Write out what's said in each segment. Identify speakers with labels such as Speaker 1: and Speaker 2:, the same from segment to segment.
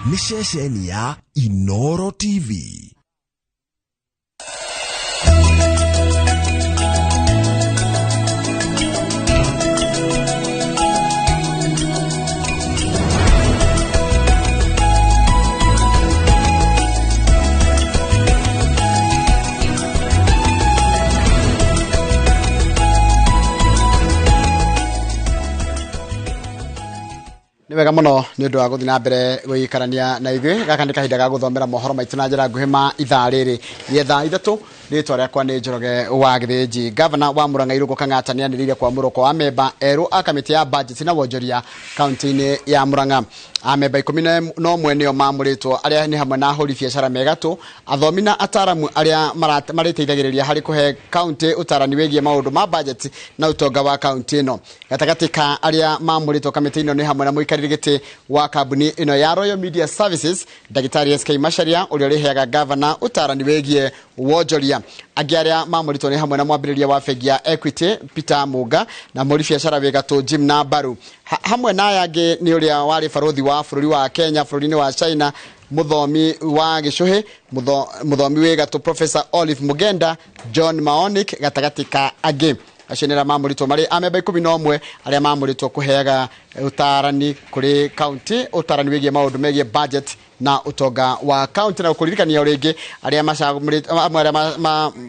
Speaker 1: Nĩ ceceni ya Inoro TV.
Speaker 2: Nĩ wega mũno nĩ ũndũ wa gũthiĩ na mbere gũikarania na ithuĩ. Gaka nĩ kahinda ga gũthomera mohoro maitũ na njĩra nguhĩ ma ithaa rĩrĩ rĩa thaa 3. Rĩtwa rĩakwa nĩ Njoroge wa Gĩthĩnji. Gavana wa Murang'a Irũngũ Kang'ata nĩ anĩrĩire kwamũrwo kwa amemba erũ a kamĩtĩ ya budget na wonjoria kaunti-inĩ ya Murang'a. Amemba 11 nĩo mamũrĩtwo, arĩa nĩ hamwe na ahũri biacara megatũ, athomi na ataramu arĩa marĩteithagĩrĩria harĩ kũhe kaunti ũtarani wĩgiĩ maũndũ ma budget na ũtonga wa kaunti ĩno. Gatagatĩ ka arĩa mamũrĩtwo kamĩtĩ ĩno nĩ hamwe na mũikarĩri gĩtĩ wa kambuni ĩno ya Royal Media Services Ndagĩtarĩ SK Macharia, ũrĩa ũrĩheaga gavana ũtarani wĩgiĩ wonjoria. Angĩ arĩa mamũrĩtwo nĩ hamwe na mwambĩrĩria wa bengi ya Equity Peter Munga na mũhũri biacara wĩ gatũ Jim Nambaru. Hamwe na aya angĩ nĩ ũrĩa warĩ barũthi wa bũrũri wa Kenya bũrũri-inĩ wa China, mũthomi wa gĩcũhĩ, mũthomi wĩ gatũ Professor Olive Mugenda, John Maonik gatagatĩ ka angĩ. Acio nĩ arĩa mamũrĩtwo marĩ amemba 11 arĩa mamũrĩtwo kũheaga ũtarani kũrĩ kaunti, ũtarani wĩgiĩ maũndũ megiĩ budget na ũtonga wa kaunti. Na kũririkania o rĩngĩ arĩa amwe arĩa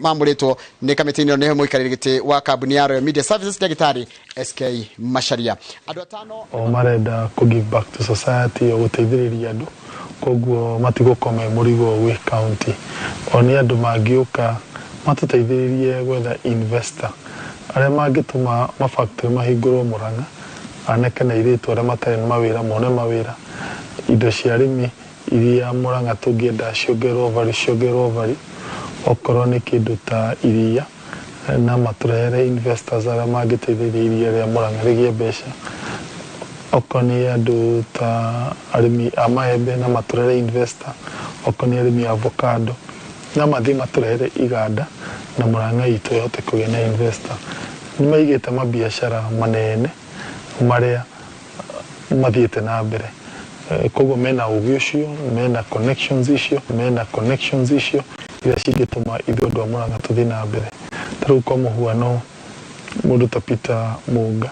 Speaker 2: mamũrĩtwo nĩ kamĩtĩ ĩno nĩ mũikarĩri gĩtĩ wa kambuni ya Royal Media Services Ndagĩtarĩ SK Macharia. Andũ atano
Speaker 3: o marenda kũ give back to society o gũteithĩrĩria andũ, koguo matigũkorwo me mũrigo gwĩ county. O nĩ andũ mangĩũka matũteithĩrĩrie gwetha investor arĩa mangĩtũma mafactory mahingũrwo Murang'a, anake na airĩtu arĩa matarĩ na mawĩra mone mawĩra, indo cia arĩmi iria Murang'a tũngĩenda ciongererwo value ciongererwo value, okorwo nĩ kĩndũ ta iria, na matũrehere investors arĩa mangĩteithĩrĩria iria rĩa Murang'a rĩgĩe mbeca, okorwo nĩ andũ ta arĩmi a maembe na matũrehere investor, okorwo nĩ arĩmi a avocado na mathiĩ matũrehere iganda na Murang'a itũ ĩhote kũgĩa na investor. Nĩ maigĩte mabiacara manene marĩa mathiĩte na mbere, koguo mena ũgĩ ũcio, mena connections icio, mena connections icio iria cingĩtũma ithuĩ andũ a Murang'a tũthiĩ na mbere. Ta rĩu kwa mũhuano mũndũ ta Peter Munga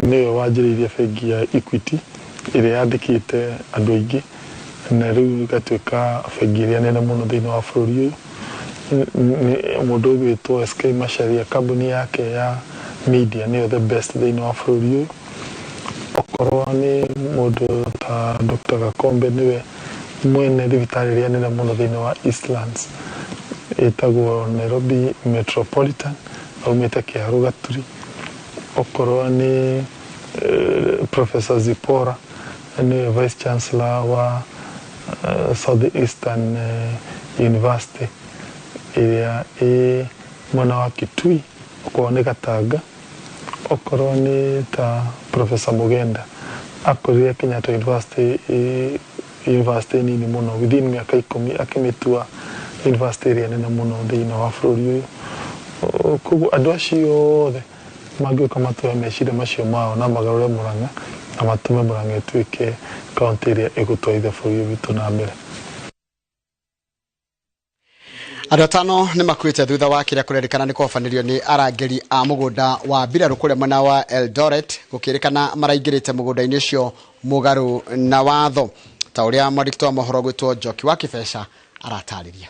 Speaker 3: nĩwe wanjĩrĩirie bengi ya Equity ĩrĩa yandĩkĩte andũ aingĩ na rĩu ĩgatuĩka bengi ĩrĩa nene mũno thĩinĩ wa bũrũri ũyũ. Mũndũ ũgwĩtwo SK Macharia, kambuni yake ya media nĩyo the best thĩinĩ wa bũrũri ũyũ. Okorwo nĩ mũndũ ta Dr. Gakombe, nĩwe mwene thibitarĩ ĩrĩa nene mũno thĩinĩ wa Eastlands ĩtagwo Nairobi Metropolitan, aumĩte Kĩharũ Gaturi. Okorwo nĩ Professor Zipora, nĩwe Vice Chancellor wa South Eastern University ĩrĩa ĩ mwena wa Kitui, okorwo nĩ Gatanga. Okorwo nĩ ta Professor Mugenda, akorire Kenyatta University university nini mũno, within mĩaka 10 akĩmĩtua university ĩrĩa nene mũno thĩinĩ wa bũrũri ũyũ. Koguo andũ acio othe mangĩũka matũhe meciria macio mao na magarũre Murang'a na matũme Murang'a ĩtuĩke kaunti ĩrĩa ĩgũtwarithia bũrũri witũ na mbere.
Speaker 2: Andũ atano nĩ makuĩte thutha wa kĩrĩa kũrerĩkana nĩ kũhobanĩrio nĩ arangĩri a mũgũnda wa mbirarũ kũrĩa mwena wa Eldoret, gũkĩrĩkana maraingĩrĩte mũgũnda-inĩ ũcio mũgarũ na watho, ta ũrĩa mwandĩki wa mohoro gwĩtwo Njoki wa Kĩbeca aratarĩria.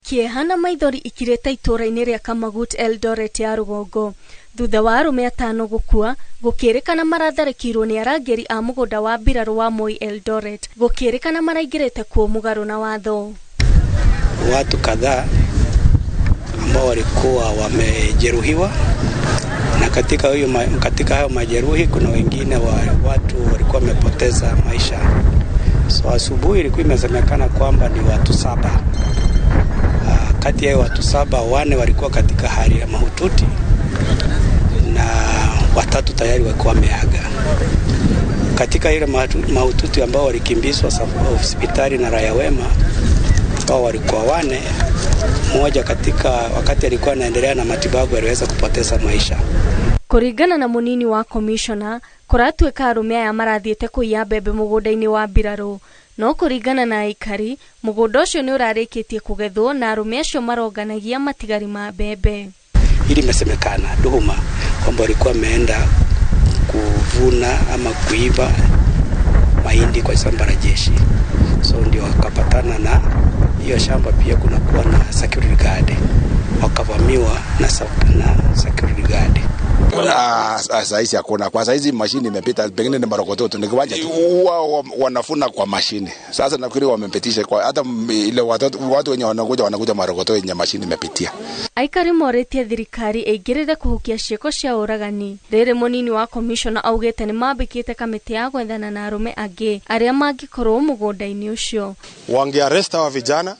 Speaker 4: Kĩeha na maithori ikirĩte itũũra-inĩ rĩa Kamagut, Eldoret ya rũgongo, thutha wa arũme atano gũkua gũkĩrĩkana maratharĩkĩirwo nĩ arangĩri a mũgũnda wa mbirarũ wa Moi Eldoret, gũkĩrĩkana maraingĩrĩte kuo mũgarũ na watho.
Speaker 5: Watu kadhaa ambao walikuwa wamejeruhiwa, na katika hayo majeruhi kuna wengine wa watu walikuwa wamepoteza maisha. So asubuhi ilikuwa imesemekana kwamba ni watu 7. Kati ya watu 7, 4 walikuwa katika hali ya mahututi na 3 tayari walikuwa wameaga. Katika ile mahututi ambao walikimbizwa hospitali na raia wema, ambao walikuwa 4, mmoja katika wakati alikuwa anaendelea na matibabu aliweza kupoteza maisha.
Speaker 4: Kũringana na mũnini wa komishona, kũratuĩka arũme aya marathiĩte kũiya mbembe mũgũnda-inĩ wa mbirarũ. No kũringana na aikari, mũgũnda ũcio nĩ ũrarĩkĩtie kũgethwo na arũme acio maronganagia matigari ma mbembe.
Speaker 5: Ili imesemekana tuhuma kwamba walikuwa wameenda kuvuna ama kuiba mahindi kwa shamba la jeshi, so ndio wakapatana na hiyo shamba. Pia kunakuwa na security guard, wakavamiwa na security guard.
Speaker 6: Saizi hakuna kwa saizi, mashini imepita, pengine ni marokoto ni kiwanja tu huwa wanafuna kwa mashini. Sasa nafikiri wamepitisha kwa hata ile watu wenye wanakuja marokoto yenye mashini imepitia.
Speaker 4: Aikari morĩtie thirikari ĩingĩrĩre kũhukia ciĩko cia ũragani. Rĩrĩ mũnini wa komishona augĩte nĩ mambĩkĩte kamĩtĩ ya gwethana na arũme angĩ arĩa mangĩkorwo mũgũnda-inĩ ũcio.
Speaker 7: Wangearrest hawa vijana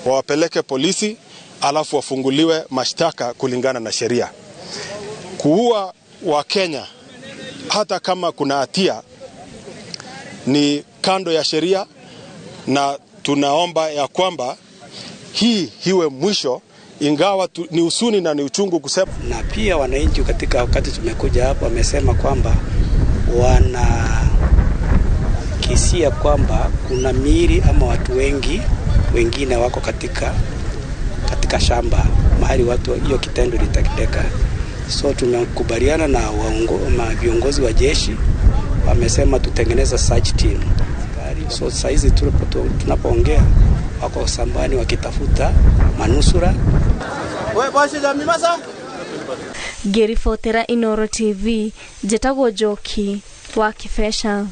Speaker 7: wawapeleke polisi, alafu wafunguliwe mashtaka kulingana na sheria. Kuua wa Kenya hata kama kuna hatia ni kando ya sheria, na tunaomba ya kwamba hii hiwe mwisho, ingawa ni usuni na ni uchungu kusema.
Speaker 5: Na pia wananchi katika wakati tumekuja hapa wamesema kwamba wanakisia kwamba kuna miili ama watu wengi wengine wako katika shamba mahali watu hiyo kitendo litendeka. So tumekubaliana na viongozi wa jeshi, wamesema tutengeneza search team. So saizi tunapoongea wako sambani wakitafuta manusura.
Speaker 4: Ngĩribotera Inooro TV, njĩtagwo Njoki wa Kĩbeca.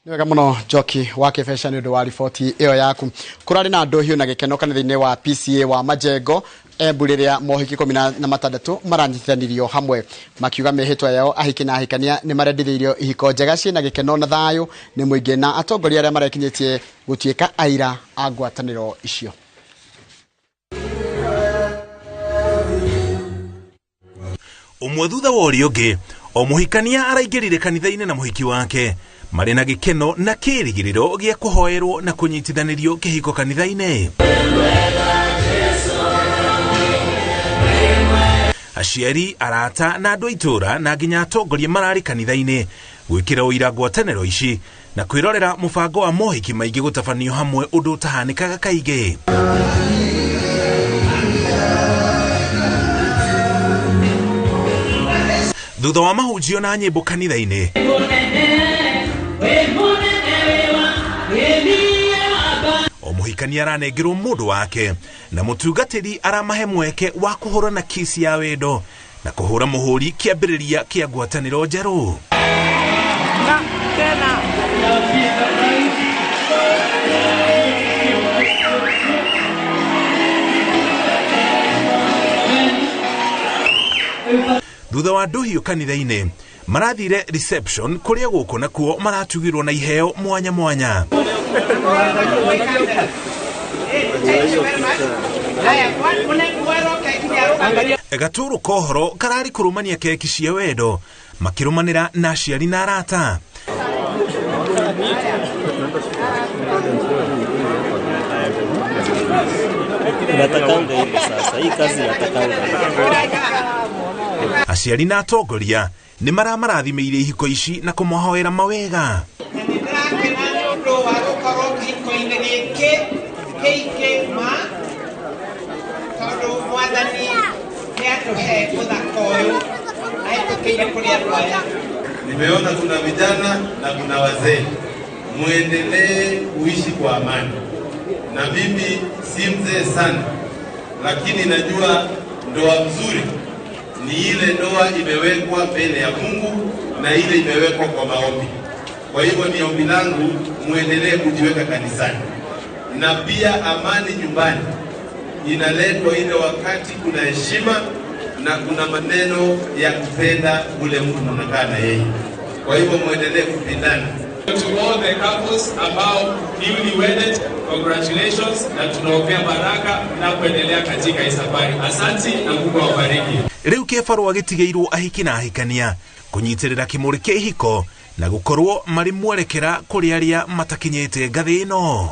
Speaker 2: Nĩ wega mũno Njoki wa Kĩbeca nĩ ũndũ wa riboti ĩyo yaku. Kũrarĩ na ndũhiũ na gĩkeno kanitha-inĩ wa PCA wa Majengo Embu rĩrĩa mohiki 16 maranyitithanirio hamwe, makiuga mĩhĩtwa yao ahiki na ahikania nĩ marendithĩirio ihiko njega ciĩna gĩkeno na thayũ nĩ mũingĩ na atongoria arĩa marekinyĩtie gũtuĩka aira a ngwatanĩro icio.
Speaker 8: Ũmwe thutha wa ũrĩa ũngĩ, o mũhikania araingĩrire kanitha-inĩ na mũhiki wake marĩ na gĩkeno na kĩĩrĩgĩrĩro gĩa kũhoerwo na kũnyitithanĩrio kĩhiko kanitha-inĩ. Aciari, arata na andũ a itũũra na nginya atongoria mararĩ kanitha-inĩ gwĩkĩra ũira ngwatanĩro ici na kwĩrorera mũbango wa mohiki maingĩ gũtabanio hamwe, ũndũ ũtahanĩkaga kaingĩ. Thutha wa mahunjio na nyĩmbo kanitha-inĩ, o mũhikania aranengerwo mũndũ wake na mũtungatĩri aramahe mweke wa kũhũrana kisi ya wendo na kũhũra mũhũri kĩambĩrĩria kĩa ngwatanĩro njerũ. Thutha wa ndũhiũ kanitha-inĩ marathire reception kũrĩa gũkũ nakuo maratugirwo na iheo mwanya mwanya. Gatũrũ kohoro kararĩ kũrũmania keki cia wendo makĩrũmanĩra na aciari na arata. Aciari na atongoria nĩ maramarathimĩire ihiko ici na kũmahoera mawega.
Speaker 9: Nimeona kuna vijana na kuna wazee, muendelee kuishi kwa amani. Na mimi si mzee sana, lakini najua ndoa mzuri ni ile ndoa imewekwa mbele ya Mungu na ile imewekwa kwa maombi. Kwa hivyo ni ombi langu muendelee kujiweka kanisani. Na pia amani nyumbani inaletwa ile wakati kuna heshima na kuna maneno ya kupenda ule mtu mnakaa na yeye. Kwa hivyo muendelee kupendana.
Speaker 10: To all the couples ambao newly wedded, congratulations, na tunaombea baraka na kuendelea katika hii safari. Asante na Mungu awabariki.
Speaker 8: Rĩu kĩbarũa gĩtigĩirwo ahiki na ahikania kũnyitĩrĩra kĩmũrĩ kĩa ihiko na gũkorwo marĩ mwerekera kũrĩ arĩa matakinyĩte ngathĩ ĩno.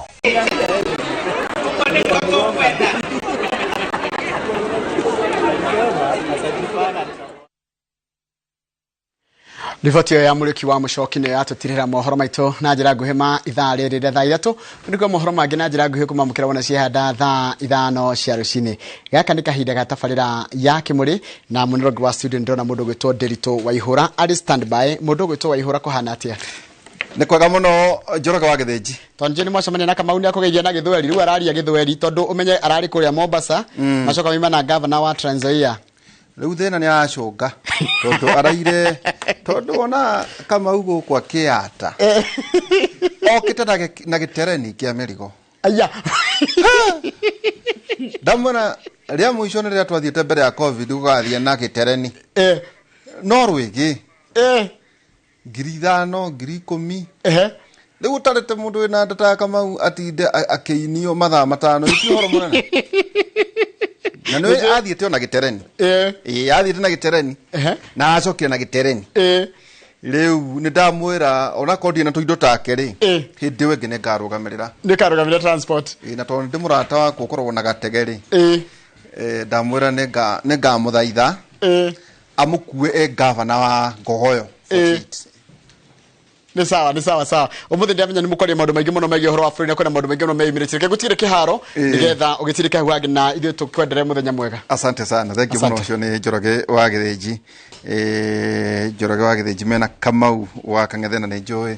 Speaker 2: Riboti ĩyo ya Mũrĩki wa Mũcoki nĩyo yatũtirĩra mohoro maitũ na njĩra nguhĩ ma ithaa rĩrĩ rĩa thaa 3. Nĩguo mohoro mangĩ na njĩra nguhĩ kũmamũkĩra wona ciehanda thaa 5 cia rũcinĩ. Gaka nĩ kahinda ga tabarĩra ya Kĩmũrĩ na mũnene wa studio ndĩrona mũndũ ũgwĩtwo Ndĩritũ Waihũra arĩ standby. Mũndũ ũgwĩtwo Waihũra kũhana atĩa?
Speaker 11: Nĩ kwega mũno Njoroge wa Gĩthĩnji.
Speaker 2: Tondũ nĩ mwacemania na Kamau nĩ akũgeithia na Gĩthweri, rĩu araria Gĩthweri tondũ ũmenye ararĩ kũrĩa Mombasa, macoka maima na gavana wa Trans Nzoia.
Speaker 11: Rĩu thĩna nĩ aracũnga tondũ araire, tondũ ona Kamau gũkũ akĩata okĩte na gĩtereni kĩa mĩrigo.
Speaker 2: Aya.
Speaker 11: Ndamwĩra rĩa mũico nĩ rĩrĩa twathiĩte mbere ya COVID gũgathiĩ na gĩtereni. No rwĩgĩ. 5,000, 10,000. Rĩu ũtarĩte mũndũ wĩna nda ta Kamau atinde akĩinio mathaa 5, ti ũhoro mũnene. Na nĩ athiĩte ona gĩtereni. Ĩĩ, athiĩte na gĩtereni. Na acokire na gĩtereni. Rĩu nĩ ndamwĩra onakorwo ndirĩ na tũindo take rĩ, hĩndĩ ĩyo ĩngĩ nĩ ngarũgamĩrĩra.
Speaker 2: Nĩ ngarũgamĩrĩra transport.
Speaker 11: Ĩĩ, na tondũ ndĩ mũrata wakwa ũkoragwo na gatege rĩ, ndamwĩra nĩ ngamũthaitha amũkue e gavana wa Ngogoyo.
Speaker 2: Nĩ sawa, nĩ sawa, sawa. Ũmũthĩ ndĩramenya nĩ mũkwaria maũndũ maingĩ mũno megiĩ ũhoro wa bũrũri na kwĩna maũndũ maingĩ mũno meyumĩrĩtie. Reke gũtigĩre kĩharo nĩgetha ũgĩtirĩke hau hangĩ na ithuĩ tũkwenderee mũthenya mwega.
Speaker 11: Asante sana. Thank you mũno. Ũcio nĩ Njoroge wa Gĩthĩnji. Njoroge wa Gĩthĩnji mena Kamau wa Kang'ethe na nĩ njũĩ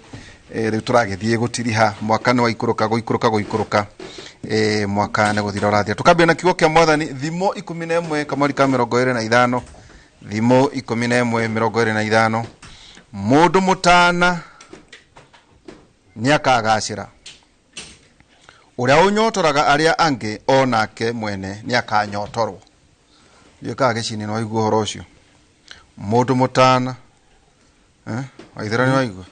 Speaker 11: rĩu tũragĩthiĩ gũtiriha mwaka nĩ waikũrũka gũikũrũka gũikũrũka. Mwaka nĩ gũthira ũrathira. Tũkambia na kiugo kĩa Mwathani thimo 11 kamweri ka 25, thimo 11 25. Mũndũ mũtana nĩakagacĩra, ũrĩa ũnyotoraga arĩa angĩ onake mwene nĩakanyotorwo. Ndiũĩ kana gĩcini nĩ waigua ũhoro ũcio. Mũndũ mũtana, waithĩra nĩ waigua?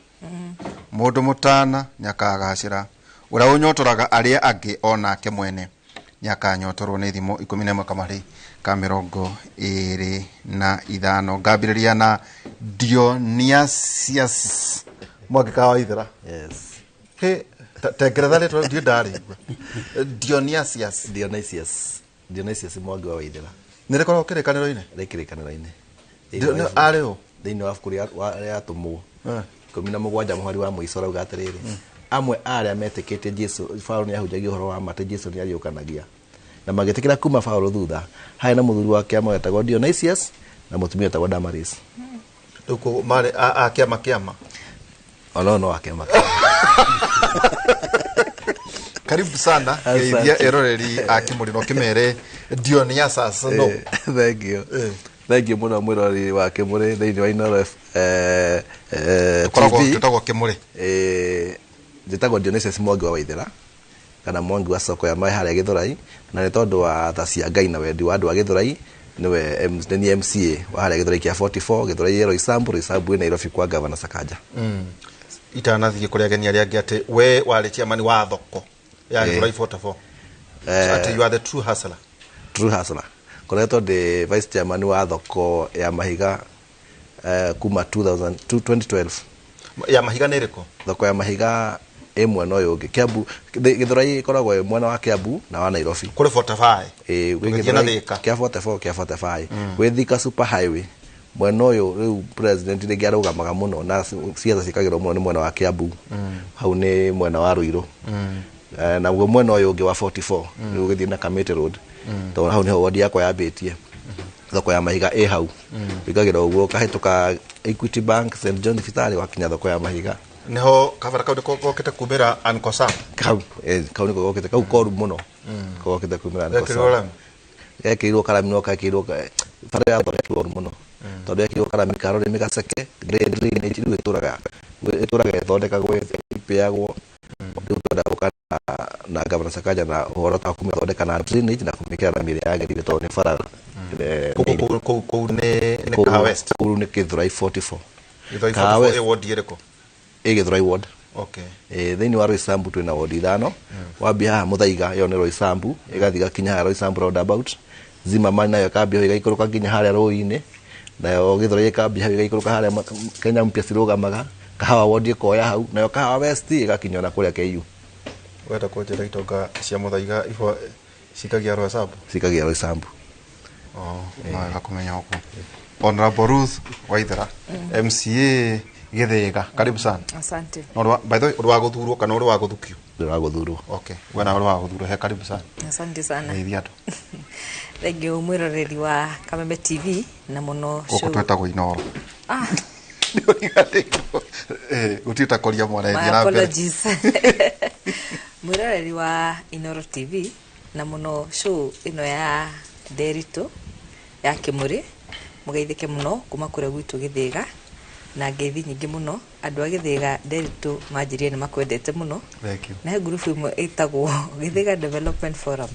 Speaker 11: Mũndũ mũtana nĩakagacĩra, ũrĩa ũnyotoraga arĩa angĩ onake mwene nĩakanyotorwo. Nĩ thimo 11 kamari ka 25. Ngambĩrĩria na Dionysius Mwangi ka Waithĩra.
Speaker 12: Yes.
Speaker 11: He, tengeretha rĩtwa rĩu ndirĩ ndarĩigua. Dionysius.
Speaker 12: Dionysius. Dionysius Mwangi wa Waithĩra.
Speaker 11: Nĩ rĩkoragwo kĩrĩkanĩro-inĩ?
Speaker 12: Rĩ kĩrĩkanĩro-inĩ.
Speaker 11: Arĩ ũ?
Speaker 12: Thĩinĩ wa ibuku rĩa Atũmwo 17 mũhari wa mũico ũrauga atĩrĩrĩ, amwe a arĩa metĩkĩtie Jesu, Paũlũ nĩ ahunjagia ũhoro wa ma atĩ Jesu nĩ ariũkanagia, na magĩtĩkĩra kuma Paũlũ thutha, harĩ na mũthuri wa kĩama wetagwo Dionysius na mũtumia wetagwo Damaris.
Speaker 11: Rĩu koguo marĩ a kĩama kĩama?
Speaker 12: Ona no a kĩama kĩama.
Speaker 11: Karibu sana geithia eroreri a Kĩmũrĩ na ũkĩmere Dionysius no.
Speaker 12: Thank you. Thank you mũno mwĩroreri wa Kĩmũrĩ thĩinĩ wa Inooro
Speaker 11: TV. Tũtagwo Kĩmũrĩ.
Speaker 12: Njĩtagwo Dionysius Mwangi wa Waithĩra kana Mwangi wa soko ya maĩ harĩa Gĩthũrai, na nĩ tondũ wa tha cia Ngai na wendi wa andũ a Gĩthũrai nĩwe nĩ niĩ MCA wa harĩa Gĩthũrai kĩa 44, Gĩthũrai ĩ Roysambu, Roysambu ĩ Nairobi kwa Gavana Sakaja.
Speaker 11: Itanathiĩ kũrĩ ageni arĩa angĩ atĩ we warĩ chairman wa thoko ya Gĩthũrai 44. Atĩ you are the true hustler.
Speaker 12: True hustler. Koretwo ndĩ vice chairman wa thoko ya mahiga kuma 2012.
Speaker 11: Ya mahiga nĩ ĩrĩkũ?
Speaker 12: Thoko ya mahiga ĩ mwena ũyũ ũngĩ Kiambu, Gĩthũrai ĩkoragwo ĩ mwena wa Kiambu na wa Nairobi.
Speaker 11: Kũrĩ 45.
Speaker 12: Ĩ, gwĩ
Speaker 11: Ũgĩthiĩ na
Speaker 12: Gĩthũrai
Speaker 11: Thika.
Speaker 12: kĩa 44, kĩa 45. Gwĩ Thika Super Highway. Mwena ũyũ rĩu president rĩngĩ arũgamaga mũno na ciaca ciĩkagĩrwo mũno nĩ mwena wa Kiambu. Hau nĩ mwena wa Ruiru. Naguo mwena ũyũ ũngĩ wa 44 rĩu ũgĩthiĩ na Kamiti Road. Tondũ hau nĩho wodi yakwa yambĩtie. Thoko ya mahiga ĩ hau. Wĩkagĩra ũguo ũkahĩtũka Equity Bank, St John Thibitarĩ wakinya thoko ya mahiga.
Speaker 11: Nĩho kabara kau nĩko gokĩte kumĩra Ankosa.
Speaker 12: Kau, kau nĩko gokĩte, kau koru mũno. Gokĩte kumĩra Ankosa.
Speaker 11: Gekĩrirwo rami?
Speaker 12: Gekĩrirwo karami no gekĩrirwo bara ya thoko gekĩrirwo mũno. Tondũ gekĩrirwo karami karore mĩgaceke, drainage rĩu ĩtũraga ĩthondekagwo ĩpĩagwo. Rĩu twenda gũka na Gavana Sakaja na ũhoro ta kũmĩthondeka na drainage na kũmĩkĩra rami ĩrĩa yagĩrĩire tondũ nĩ bara.
Speaker 11: Kũu nĩ Kahawa West?
Speaker 12: Kũu nĩ Gĩthũrai 44.
Speaker 11: Gĩthũrai
Speaker 12: Kahawa
Speaker 11: 44
Speaker 12: West.
Speaker 11: ĩ ward ĩrĩkũ?
Speaker 12: Ĩ Gĩthũrai ward.
Speaker 11: Okay.
Speaker 12: Thĩinĩ wa Roysambu twĩna ward 5. Wambia haha Mũthaiga ĩyo nĩ Roysambu, ĩgathiĩ gakinya haha Roysambu roundabout. Zimmerman nayo ĩkambia hau ĩgaikũrũka nginya harĩa rũĩ-inĩ. Nayo Gĩthũrai ĩkambia hau ĩgaikũrũka harĩa Kenya Mpya cirũgamaga. Kahawa ward ĩkoya hau, nayo Kahawa West ĩgakinya ona kũrĩa KU.
Speaker 11: Wenda kũnjĩra itonga cia Mũthaiga ibo cikagia Roysambu?
Speaker 12: Cikagia Roysambu.
Speaker 11: No wega kũmenya ũguo. Honorable Ruth Waithera, MCA Gĩthĩga, karibu sana.
Speaker 13: Asante.
Speaker 11: Na ũrĩ by the way, ũrĩ wa gũthurwo kana ũrĩ wa gũthukio?
Speaker 12: Ũrĩ wa gũthurwo.
Speaker 11: Okay, we nawe ũrĩ wa gũthurwo, he karibu sana.
Speaker 13: Asante sana.
Speaker 11: Geithia andũ.
Speaker 13: Thank you mwiroreri wa Kameme TV na muno.
Speaker 11: Gũkũ twetagwo Inoro.
Speaker 13: Ah.
Speaker 11: Gũtirĩ ta koria mwana.
Speaker 13: My
Speaker 11: ĩthiĩ na mbere.
Speaker 13: apologies. Mwiroreri wa Inoro TV na muno show ino ya Nderitu ya Kimuri, mugeithike muno kuma kuria gwitu Githiga, na ngeithi nyingĩ mũno andũ a Githiga. Nderitu manjirie nĩ makwendete mũno.
Speaker 11: Thank you.
Speaker 13: Na he ngurubu ĩmwe ĩtagwo Githiga Development Forum,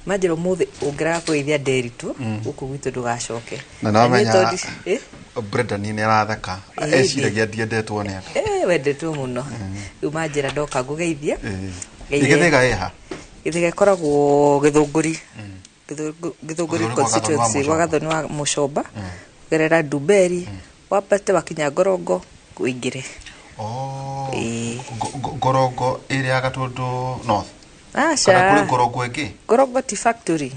Speaker 13: manjĩra ũmũthĩ ũngĩraga kũgeithia Nderitu gũkũ gwitũ ndũgacoke.
Speaker 11: Na
Speaker 13: niĩ
Speaker 11: namenya
Speaker 13: tondũ-
Speaker 11: Brenda nĩ aratheka. Eciragia ndiendetwo nĩ andũ.
Speaker 13: Wendetwo mũno. Rĩu manjĩra ndoka ngũgeithia.
Speaker 11: Gĩthĩga ĩha?
Speaker 13: Gĩthĩga ĩkoragwo Gĩthũngũri, Gĩthũngũri
Speaker 11: Gĩthũngũri kwa
Speaker 13: constituency, gwa Gathoni wa Mũcomba, gerera Ndumberi, wambate wakinya Ngorongo ũingĩre.
Speaker 11: Ngorongo ĩrĩa ya Gatũndũ North?
Speaker 13: Aca.
Speaker 11: Kana kũrĩ Ngorongo ĩngĩ?
Speaker 13: Ngorongo Tea Factory.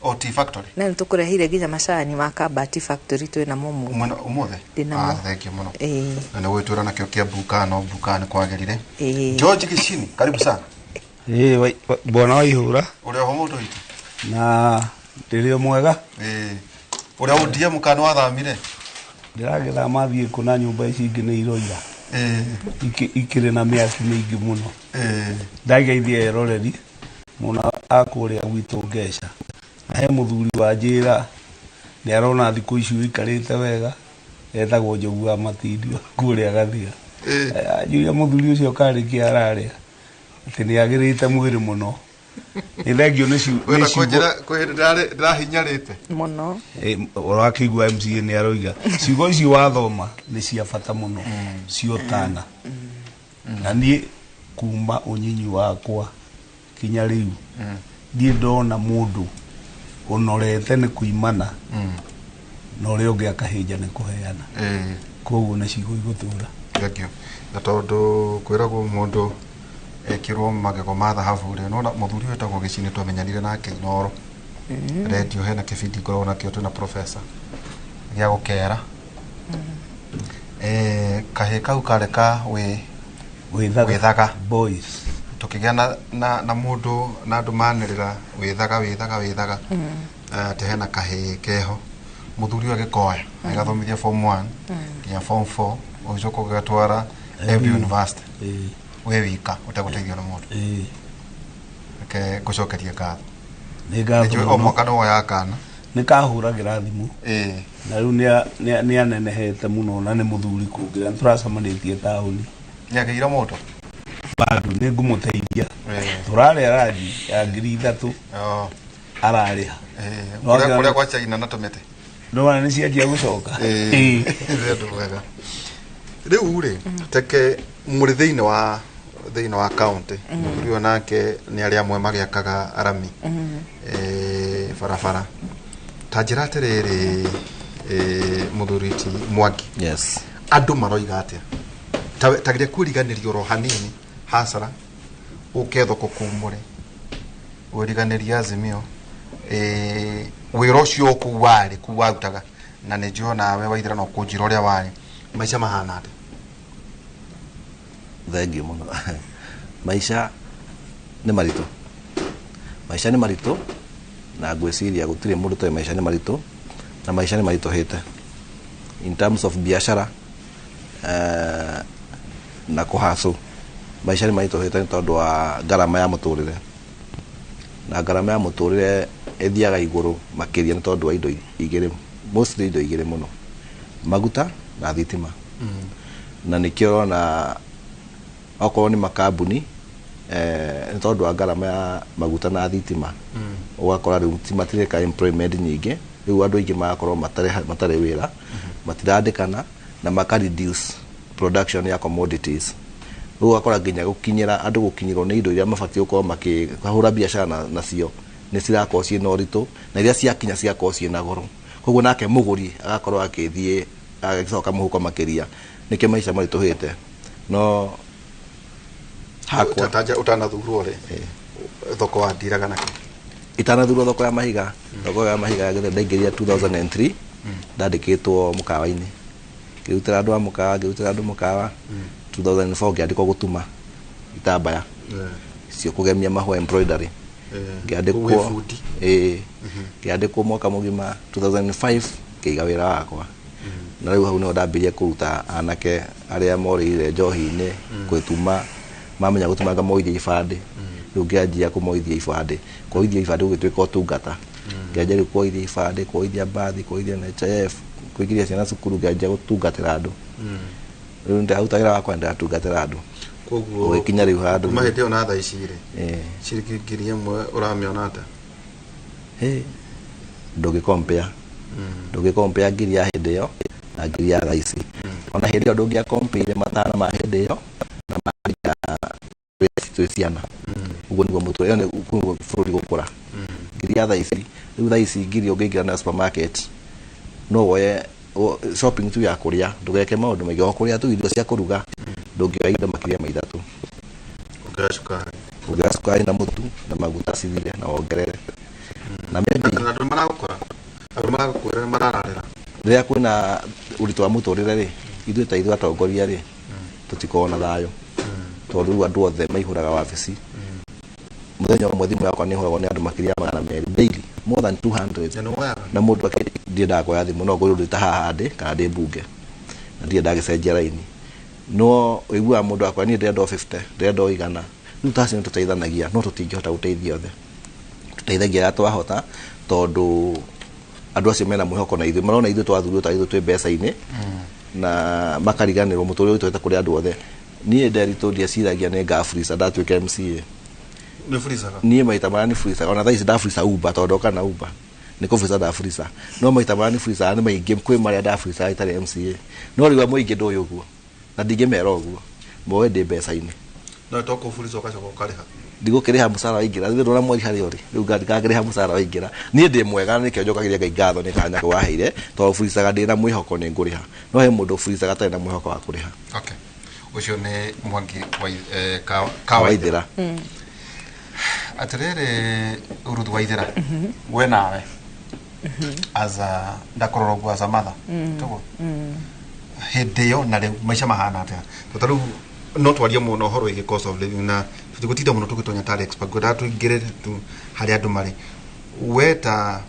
Speaker 11: O Tea Factory.
Speaker 13: Na nĩtũkũreheire nginya macani ma Kamba Tea Factory, twĩ namo ũmũthĩ.
Speaker 11: Mwena ũmũthĩ?
Speaker 13: Ndĩnamo.
Speaker 11: Ah, thank you mũno.
Speaker 13: Ĩĩ.
Speaker 11: Na nĩ gwĩtwĩra nakĩo Kĩambu kana no kana nĩ kwagĩrire.
Speaker 13: Ĩĩ.
Speaker 11: George Gĩcini, karibu sana.
Speaker 14: Ĩĩ, bwana wa ihũra.
Speaker 11: Ũrĩ oho mũndũ witũ?
Speaker 14: Na ndĩrĩ o mwega.
Speaker 11: Ĩĩ. Ũrĩa ODM kana wathamire?
Speaker 14: Ndĩragĩthama thiĩ kũ na nyũmba ici ingĩ nĩ iroira.
Speaker 11: Ĩĩ.
Speaker 14: Ikĩrĩ na mĩaki mĩingĩ mũno.
Speaker 11: Ĩĩ.
Speaker 14: Ndageithia eroreri mũno a kũrĩa gwitũ Ngeca. Na he mũthuri wa njĩra nĩ arona thikũ ici ũikarĩte wega, etagwo Njogu wa Matindio kũrĩa Gathia. Anjũria mũthuri ũcio karĩ kĩ ararĩa, atĩ nĩ agĩrĩte mwĩrĩ mũno. Nĩ thengio nĩ
Speaker 11: Wenda
Speaker 14: ciugo.
Speaker 11: kũnjĩra kwĩ hĩndĩ ndĩrahinyarĩte.
Speaker 13: Mũno.
Speaker 14: Ũrakĩigua MCA nĩ aroiga ciugo ici wathoma nĩ cia bata mũno, cia ũtana. Na niĩ kuma ũnyinyi wakwa kinya rĩu ndiĩ ndona mũndũ ũnorete nĩ kuimana na ũrĩa ũngĩ akahĩnja nĩ kũheana. Koguo nĩ ciugo igũtũra.
Speaker 11: Thank you. Na tondũ kwĩragwo mũndũ ekĩrwo magego ma thahabu rĩ, nona mũthuri ũyũ wĩtagwo Gĩcini twamenyanire nake Inoro redio, hena kĩbindi ngoragwo nakĩo twĩna professor gĩa gũkera. Kahĩ kau karĩ ka wĩ
Speaker 14: Wĩthaga Boys.
Speaker 11: Tũkĩgĩa na mũndũ na andũ manĩrĩra wĩthaga, wĩthaga, wĩthaga. Atĩ hena kahĩĩ keho, mũthuri ũyũ agĩkoya agĩgathomithia form 1 nginya form 4, ũgĩcoka ũgĩgatwara Embu University wĩ wika ũtegũteithio nĩ mũndũ. Reke ngũcokerie ngatho.
Speaker 14: Nĩ ngatho
Speaker 11: Nĩnjũĩ o
Speaker 14: mũno.
Speaker 11: mwaka nĩ woyaga kana.
Speaker 14: Nĩ kahũragĩra thimũ na rĩu nĩ anenehete mũno na nĩ mũthuri kũngĩra, nĩ tũracemanĩtie taũni.
Speaker 11: Nĩ agĩire mũndũ?
Speaker 14: Bado nĩ ngũmũteithia. Tũrarĩa ranji ya 3000 ararĩha.
Speaker 11: Kũrĩa kwa China na tũmĩtĩ.
Speaker 14: Ndona nĩ cianjia gũcoka.
Speaker 11: Ĩĩ, nĩ ũndũ mwega. Rĩu rĩ, teke mũrĩ thĩinĩ wa county, mũthuri ũyũ nake nĩ arĩa amwe magĩakaga arami barabara. Ta njĩra atĩrĩrĩ, mũthuri ti Mwangi.
Speaker 12: Yes.
Speaker 11: Andũ maroiga atĩa? Ta geria kwĩriganĩria oro hanini hasara, ũke thoko kũu mũrĩ wĩriganĩrie Azimio, wĩra ũcio kũu warĩ kũu warutaga, na nĩ njũĩ nawe Waithera no kũnjĩra ũrĩa warĩ, maica mahana atĩa?
Speaker 12: Thengiũ mũno. Maica nĩ maritũ, maica nĩ maritũ, na ngwĩciria gũtirĩ mũndũ ũtoĩ maica nĩ maritũ, na maica nĩ maritũhĩte in terms of biashara na kũhacũ. Maica nĩ maritũhĩte nĩ tondũ wa ngarama ya mũtũrĩre, na ngarama ya mũtũrĩre ĩthiaga igũrũ makĩria nĩ tondũ wa indo igĩrĩ, mostly indo igĩrĩ mũno, maguta na thitima. Na nĩkĩo ũrona okorwo nĩ makambuni, nĩ tondũ wa ngarama ya maguta na thitima, ũgakora rĩu ti matireka employment nyingĩ. Rĩu andũ aingĩ magakorwo matarĩ wĩra, matirandĩkana, na maka reduce production ya commodities. Rĩu ũgakora nginya gũkinyĩra andũ, gũkinyĩrwo nĩ indo iria mabatiĩ gũkorwo makĩhũra biacara nacio nĩ cirakorwo ciĩna ũritũ, na iria ciakinya cigakorwo ciĩna goro. Koguo nake mũgũri agakorwo akĩthiĩ agĩcoka mũhuko makĩria. Nĩkĩo maica maritũhĩte. No hakwa
Speaker 11: Tanja ũtanathurwo rĩ, thoko wandiraga nakĩ?
Speaker 12: Itanathurwo thoko ya mahiga, thoko ya mahiga ya Gĩthũngũri ndaingĩrire 2003, ndandĩkĩtwo mũkawa-inĩ, ngĩrutĩra andũ a mũkawa, ngĩrutĩra andũ mũkawa. 2004 ngĩandĩkwo gũtuma itambaya cio, kũgemia mahũa, embroidery. Ngĩandĩkwo.
Speaker 11: Gwĩ bundi.
Speaker 12: Ĩĩ, ngĩandĩkwo mwaka mũgima. 2005 ngĩiga wĩra wakwa, na rĩu hau nĩho ndambirie kũruta anake arĩa morĩire njohi-inĩ gwĩtuma. Mamenya gũtuma, ngamoithia ibandĩ. Rĩu ngĩanjia kũmoithia ibandĩ, kwoithia ibandĩ gũgĩtuĩka ũtungata. Ngĩanjia rĩu kwoithia ibandĩ, kwoithia mbathi, kwoithia NHIF, kũingĩria ciana cukuru. Ngĩanjia gũtungatĩra andũ. Rĩu ndĩraruta wĩra wakwa, ndĩratungatĩra andũ.
Speaker 11: Koguo
Speaker 12: gũgĩkinya rĩu handũ
Speaker 11: kuma hĩndĩ ĩyo na thaa ici rĩ, ciringi 1,000 ũramĩona atĩa?
Speaker 12: Hĩ, ndũngĩkompea, ndũngĩkompea ngiri ya hĩndĩ ĩyo na ngiri ya thaa ici. Ona hĩndĩ ĩyo ndũngĩakompeire 500 ma hĩndĩ ĩyo na ma ya twĩ ciana. Ũguo nĩguo mũtũrĩre nĩ ũguo bũrũri gũkũra. Ngiri ya thaa ici, rĩu thaa ici ngiri ũngĩingĩra na supermarket no woye shopping tu ya kũrĩa, ndũgeke maũndũ maingĩ, o kũrĩa tu, irio cia kũruga, ndũngĩoya indo makĩria ma ithatũ.
Speaker 11: Ũngĩoya cukari.
Speaker 12: Ũngĩoya cukari na mũtu na maguta cithire na wongerere na maybe.
Speaker 11: Na andũ maragũkora, andũ maragũkwĩra nĩ marararĩra.
Speaker 12: Rĩrĩa kwĩna ũritũ wa mũtũrĩre rĩ, ithuĩ ta ithuĩ atongoria rĩ, tũtikoragwo na thayũ, tondũ rĩu andũ othe maihũraga wabici. Mũthenya ũmwe thimũ yakwa nĩ ĩhũragwo nĩ andũ makĩria ya 200 daily, more than 200.
Speaker 11: Na nĩ woyaga?
Speaker 12: Na mũndũ ndiendaga kuoya thimũ, no ngorwo ndĩ ta haha ndĩ kana ndĩ mbunge na ndirĩ ndagĩcenjia raini, no ũiguaga mũndũ akwa, "Niĩ ndĩrenda o 50, ndĩrenda o 100." Rĩu ta acio nĩ tũteithanagia, no tũtingĩhota gũteithia othe. Tũteithagia arĩa twahota, tondũ andũ acio mena mwĩhoko na ithuĩ, marona ithuĩ twathurirwo ta ithuĩ twĩ mbeca-inĩ na makariganĩrwo mũtũrĩre ũyũ twete kũrĩ andũ othe. Niĩ Nderitũ ndieciragia nĩ ngaburica ndatuĩka MCA.
Speaker 11: Nĩ buricaga?
Speaker 12: Niĩ maita marĩa nĩ buricaga, ona thaa ici ndaburica Uber, tondũ ndoka na Uber nĩ kũburica ndaburica, no maita marĩa nĩ buricaga nĩ maingĩ kwĩ marĩa ndaburicaga itarĩ MCA. No rĩu mũingĩ ndũĩ ũguo na ndingĩmera ũguo, moĩ ndĩ mbeca-inĩ.
Speaker 11: No to kũburica ũgacoka ũkarĩha?
Speaker 12: Ndigũkĩrĩha mũcara waingĩra, rĩu ndona mweri harĩa ũrĩ rĩu ngakĩrĩha mũcara waingĩra. Niĩ ndĩ mwega, nĩkĩo njokagĩria Ngai ngatho nĩ kanya kau waheire, tondũ buricaga ndĩ na mwĩhoko nĩ ngũrĩha, no he mũndũ buricaga atarĩ na mwĩhoko wa kũrĩha.
Speaker 11: Okay, ũcio nĩ Mwangi wa
Speaker 12: Kawaithĩra.
Speaker 11: Atĩrĩrĩ, Ruth Waithĩra, we nawe as a ndakorora ũguo as a mother, toguo hĩndĩ ĩyo na rĩu maica mahana atĩa? Tondũ rĩu no twarie mũno ũhoro wĩgiĩ cost of living na tũtigũtinda mũno tũgĩtonya tarĩ expert, ngwendaga tũingĩre tu harĩa andũ marĩ. We ta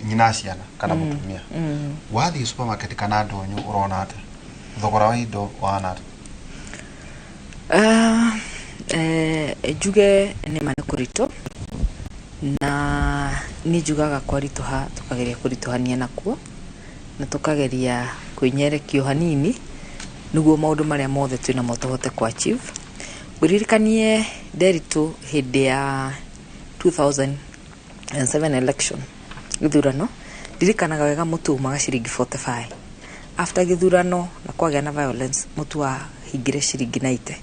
Speaker 11: nyina ciana kana mũtumia, wathiĩ supermarket kana ndũnyũ, ũrona atĩa? Thogora wa indo wahana atĩa?
Speaker 13: Njuge nĩ ma nĩ kũritũ, na niĩ njugaga kwaritũha tũkageria kũritũhania nakuo na tũkageria kwĩnyerekio hanini nĩguo maũndũ marĩa mothe twĩnamo tũhote kũ achieve. Ngũririkanie Nderitũ, hĩndĩ ya 2007 election, gĩthurano, ndirikanaga wega mũtu umaga ciringi 45. After gĩthurano na kwagĩa na violence, mũtu wahingire ciringi 90.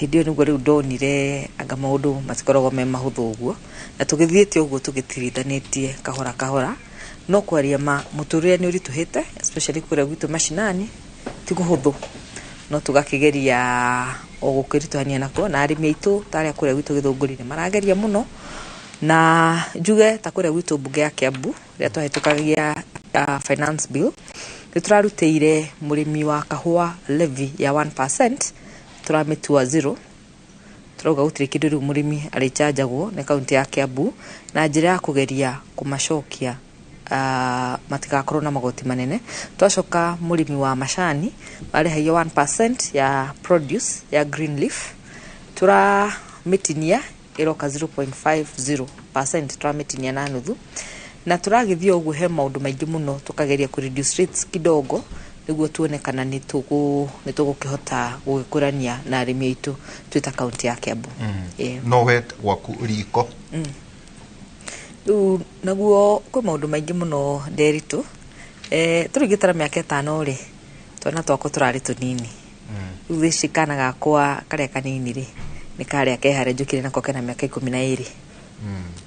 Speaker 13: Hĩndĩ ĩyo nĩguo rĩu ndonire anga maũndũ matikoragwo me mahũthũ ũguo, na tũgĩthiĩte ũguo tũgĩtirithanĩtie kahora kahora. No kwaria ma, mũtũrĩre nĩ ũritũhĩte, especially kũrĩa gwitũ macinani ti kũhũthũ, no tũgakĩgeria o gũkĩritũhania nakuo. Na arĩmi aitũ ta arĩa kũrĩa gwitũ Gĩthũngũri nĩ marageria mũno, na njuge ta kũrĩa gwitũ mbunge ya Kiambu, rĩrĩa twahĩtũkagia finance bill, nĩ tũrarutĩire mũrĩmi wa kahũa levy ya 1%, tũramĩtua zero. Tũrauga gũtirĩ kĩndũ rĩu mũrĩmi arĩchanjagwo nĩ kaunti ya Kiambu, na njĩra ya kũgeria kũmacokia matigakorwo na magoti manene. Twacoka mũrĩmi wa macani marĩhagio 1% ya produce ya green leaf, tũramĩtinia ĩroka 0.50%, tũramĩtinia na nuthu. Na tũragĩthiĩ ũguo, he maũndũ maingĩ mũno tũkageria kũ reduce rates kidogo nĩguo tuone kana nĩ tũgũkĩhota gũgĩkũrania na arĩmi aitũ twĩ ta kaunti ya Kiambu. Ĩĩ.
Speaker 11: No we gwaku riko?
Speaker 13: Rĩu naguo kwĩ maũndũ maingĩ mũno, Nderitũ. Tũrĩngĩtara mĩaka 5 rĩ, twana twakwa tũrarĩ tũnini. Rĩu thaa ici kana gakwa karĩa kanini rĩ, nĩ karĩa ke harĩa njũkire nako, kena mĩaka 12,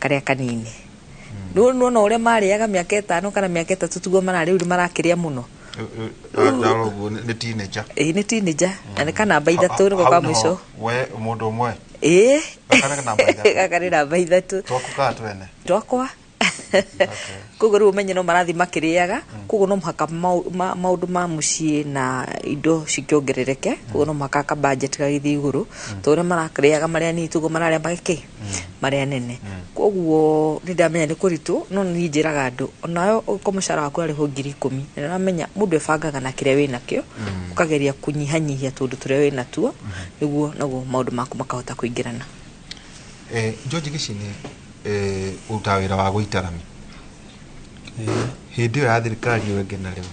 Speaker 13: karĩa kanini. Rĩu nĩwona ũrĩa marĩaga mĩaka 5 kana mĩaka 3 tiguo mararĩ, rĩu nĩ marakĩrĩa mũno.
Speaker 11: Ndarora ũguo nĩ teenager.
Speaker 13: Ĩĩ, nĩ teenager na nĩ kanamba 3 nĩko ka mũico.
Speaker 11: We mũndũ ũmwe.
Speaker 13: Ĩĩ.
Speaker 11: Gaka nĩ namba 3.
Speaker 13: Gaka nĩ namba 3.
Speaker 11: Twaku kana twene?
Speaker 13: Twakwa. Koguo rĩu ũmenye no marathiĩ makĩrĩaga, koguo no mũhaka maũndũ ma mũciĩ na indo cikĩongerereke, koguo no mũhaka ka budget gagĩthiĩ igũrũ, tondũ ũrĩa marakĩrĩaga marĩa nini tiguo mararĩa magĩkĩ marĩa nene. Koguo nĩ ndamenya nĩ kũritũ, no niĩ njĩraga andũ onawe ũngĩkorwo mũcara waku ũrarĩhwo 10,000, na nĩ ũramenya mũndũ ebangaga na kĩrĩa wĩnakĩo, ũkageria kũnyihanyihia tũũndũ tũrĩa wĩnatuo, nĩguo naguo maũndũ maku makahota kũingĩrana.
Speaker 11: George Gĩcini, ũrutaga wĩra wa gũita rami. Hĩndĩ ĩyo ya thirikari ĩyo ĩngĩ na rĩu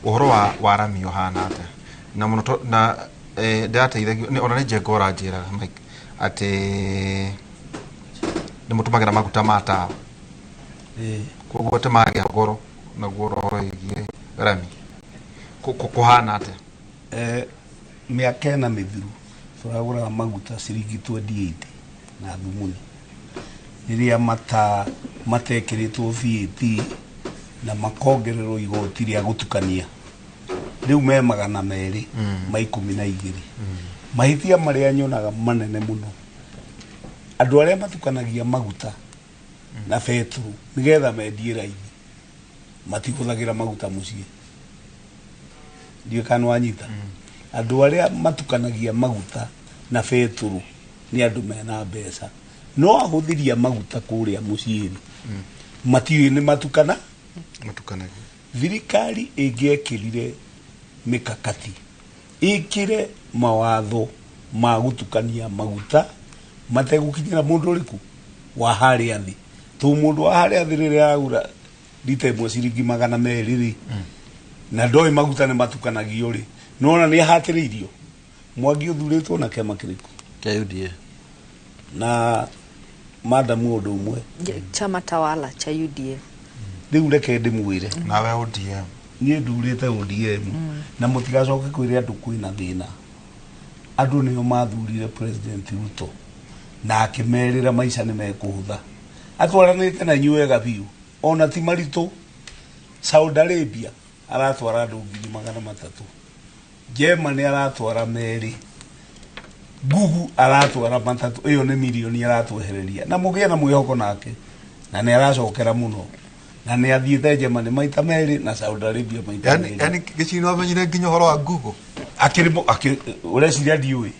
Speaker 11: ũhoro wa rami ũhana atĩa? Na mũno na ndĩrateithagio ona nĩ Njenga ũranjĩraga Mike atĩ nĩ mũtũmagĩra maguta ma tawa, koguo atĩ magĩa goro naguo ũhoro wĩgiĩ rami kũhana atĩa?
Speaker 14: Mĩaka ĩna mĩthiru tũragũraga maguta ciringi 28 na thumuni, rĩrĩa matekĩrĩtwo VAT na makongererwo igoti rĩa gũtukania, rĩu me 212. Mahĩtia marĩa nyonaga manene mũno, andũ arĩa matukanagia maguta na betũrũ nĩgetha mendie raithi matihũthagĩra maguta mũciĩ. Ndiũĩ kana nĩwanyita. Andũ arĩa matukanagia maguta na betũrũ nĩ andũ mena mbeca, no ahũthĩria maguta kũrĩa mũciĩ matiũĩ nĩ matukana
Speaker 11: matukanagia.
Speaker 14: Thirikari ĩngĩekĩrire mĩkakati, ĩkĩre mawatho ma gũtukania maguta mategũkinyĩra mũndũ ũrĩkũ wa harĩa thĩ, tondũ mũndũ wa harĩa thĩ rĩrĩa aragũra rita ĩmwe ciringi 200 rĩ, na ndoĩ maguta nĩ matukanagio rĩ, nĩwona nĩ ahatĩrĩirio. Mwangi ũthurĩtwo na kĩama kĩrĩkũ?
Speaker 12: Kĩa UDA.
Speaker 14: Na madamu ũndũ ũmwe,
Speaker 13: Chama tawala cha UDA.
Speaker 14: Rĩu reke ndĩmwĩre.
Speaker 11: Nawe ODM.
Speaker 14: Niĩ ndurĩte ODM, na mũtigacoke kwĩre andũ kwĩna thĩna. Andũ nĩo mathurire President Ruto na akĩmerĩra maica nĩ mekũhũtha. Atwaranĩte na inyuĩ wega biũ, ona ti maritũ. Saudi Arabia aratwara andũ 300,000, Germany aratwara 2, Google aratwara 3, ĩyo nĩ mirioni aratwehereria, na mũgĩe na mwĩhoko nake, na nĩ aracokera mũno, na nĩ athiĩte Germany maita 2 na Saudi Arabia maita 2.
Speaker 11: Yani Gĩcini wamenyire nginya ũhoro wa Google?
Speaker 14: Akĩrĩ ũreciria ndiũĩ?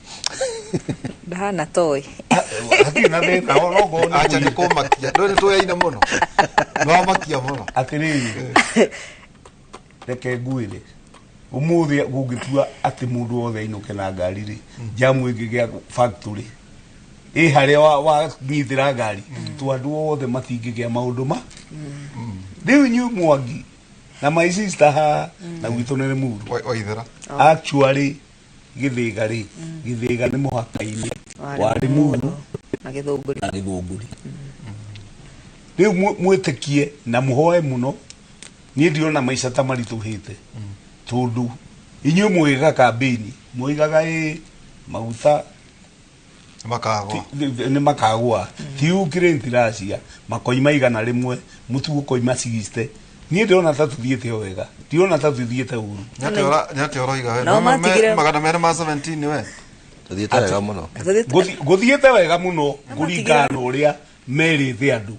Speaker 13: Ndahana toĩ.
Speaker 14: Hatirĩ na thĩna, onokorwo nĩ
Speaker 11: Acha nĩ kũmakia. Ndũĩ nĩ tũyaine mũno. Nĩwamakia mũno.
Speaker 14: Atĩrĩrĩ, reke ngwĩre, ũmũthĩ gũngĩtua atĩ mũndũ wothe ainũke na ngari rĩ, jamu ĩngĩgĩa factory ĩ harĩa wanyitĩra ngari, to andũ othe matingĩgĩa maũndũ ma rĩu inyuĩ Mwangi na my sister haha na gwitũ nĩ Limuru.
Speaker 11: Waithera.
Speaker 14: Actually Gĩthĩga rĩ, Gĩthĩga nĩ mũhaka-inĩ wa Limuru
Speaker 13: na Gĩthũngũri.
Speaker 14: Na Gĩthũngũri. Rĩu mwĩtĩkie na mũhoe mũno, niĩ ndirona maica ta maritũhĩte, tondũ inyuĩ mũgĩka kambĩini moigaga ĩ maguta nĩ makagũa, ti Ukraine ti Russia, makoima 100, mũtu ũkoima 60. Niĩ ndĩrona ta tũthiĩte o wega, ndirona ta tũthiĩte ũru.
Speaker 11: Nĩ atĩa ũroiga we?
Speaker 13: No, matigire-
Speaker 11: 217 we.
Speaker 12: Tũthiĩte wega mũno.
Speaker 14: Gũthiĩte wega mũno kũringana na ũrĩa merĩte andũ.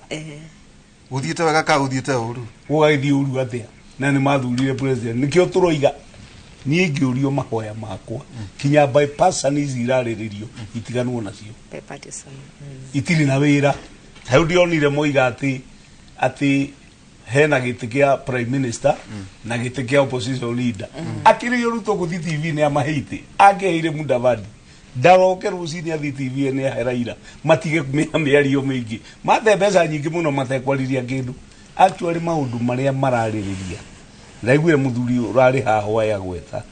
Speaker 11: Gũthiĩte wega ka gũthiĩte ũru?
Speaker 14: Gũgagĩthiĩ ũru atĩa? Na nĩ mathurire president, nĩkĩo tũroiga niĩ ngĩũrio mahoya makwa kinya bipartisan ici irarĩrĩrio itiganwo nacio,
Speaker 13: Bipartisan.
Speaker 14: Itirĩ na wĩra. Hau ndĩronire moiga atĩ hena gĩtĩ kĩa prime minister na gĩtĩ kĩa opposition leader. Akĩrĩ Ruto gũthiĩ TV nĩ amaheite, angĩheire Mudavadi ndaroke rũcinĩ athiĩ TV nĩ ahe Raila, matige mĩario mĩingĩ, mate mbeca nyingĩ mũno matekwarĩria kĩndũ. Actually maũndũ marĩa mararĩrĩria, ndaiguire mũthuri ũrarĩ haha waya gweta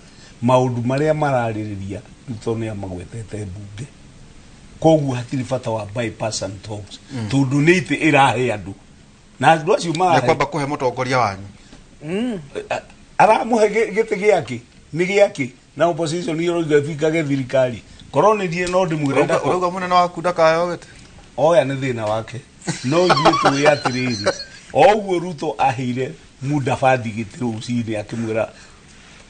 Speaker 14: maũndũ marĩa mararĩrĩria, Ruto nĩ amagwetete mbunge, koguo hatirĩ bata wa bipartisan talks, tondũ nĩ itĩ ĩrahe andũ na andũ acio
Speaker 11: Nĩ
Speaker 14: marahe
Speaker 11: kwamba kũhe mũtongoria wanyu.
Speaker 14: Aramũhe gĩtĩ gĩake nĩ gĩake, na opposition ĩroiga ĩbingage thirikari. Korwo nĩ niĩ no ndĩmwĩre
Speaker 11: Ũrauga mũnene waku ndakaheo gĩtĩ?
Speaker 14: Oya nĩ thĩna wake, no ithuĩ tũĩ atĩrĩrĩ, o ũguo Ruto aheire Mudavadi gĩtĩ rũcinĩ akĩmwĩra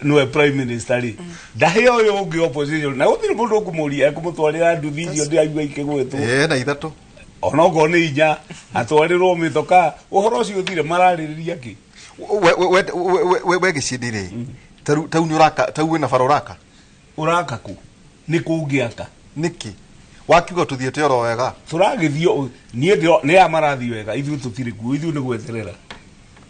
Speaker 14: Nĩwe prime minister rĩ, ndahe ũyũ ũngĩ opposition na gũtirĩ mũndũ ũkũmũria ekũmũtwarĩra nduthi icio ndĩraigua ikĩgwĩtwo.
Speaker 11: Na ithatũ.
Speaker 14: Onokorwo nĩ inya atwarĩrwo mĩtoka, ũhoro ũcio ũthire mararĩrĩria kĩ?
Speaker 11: We Gĩcindi rĩ, tau nĩ ũraka, tau wĩna bara ũraka?
Speaker 14: Ũraka kũ? Nĩ kũngĩaka.
Speaker 11: Nĩkĩ wakiuga tũthiĩte oro wega?
Speaker 14: Tũragĩthiĩ niĩ nĩ aya marathiĩ wega, ithuĩ tũtirĩ kuo, ithuĩ nĩ gweterera.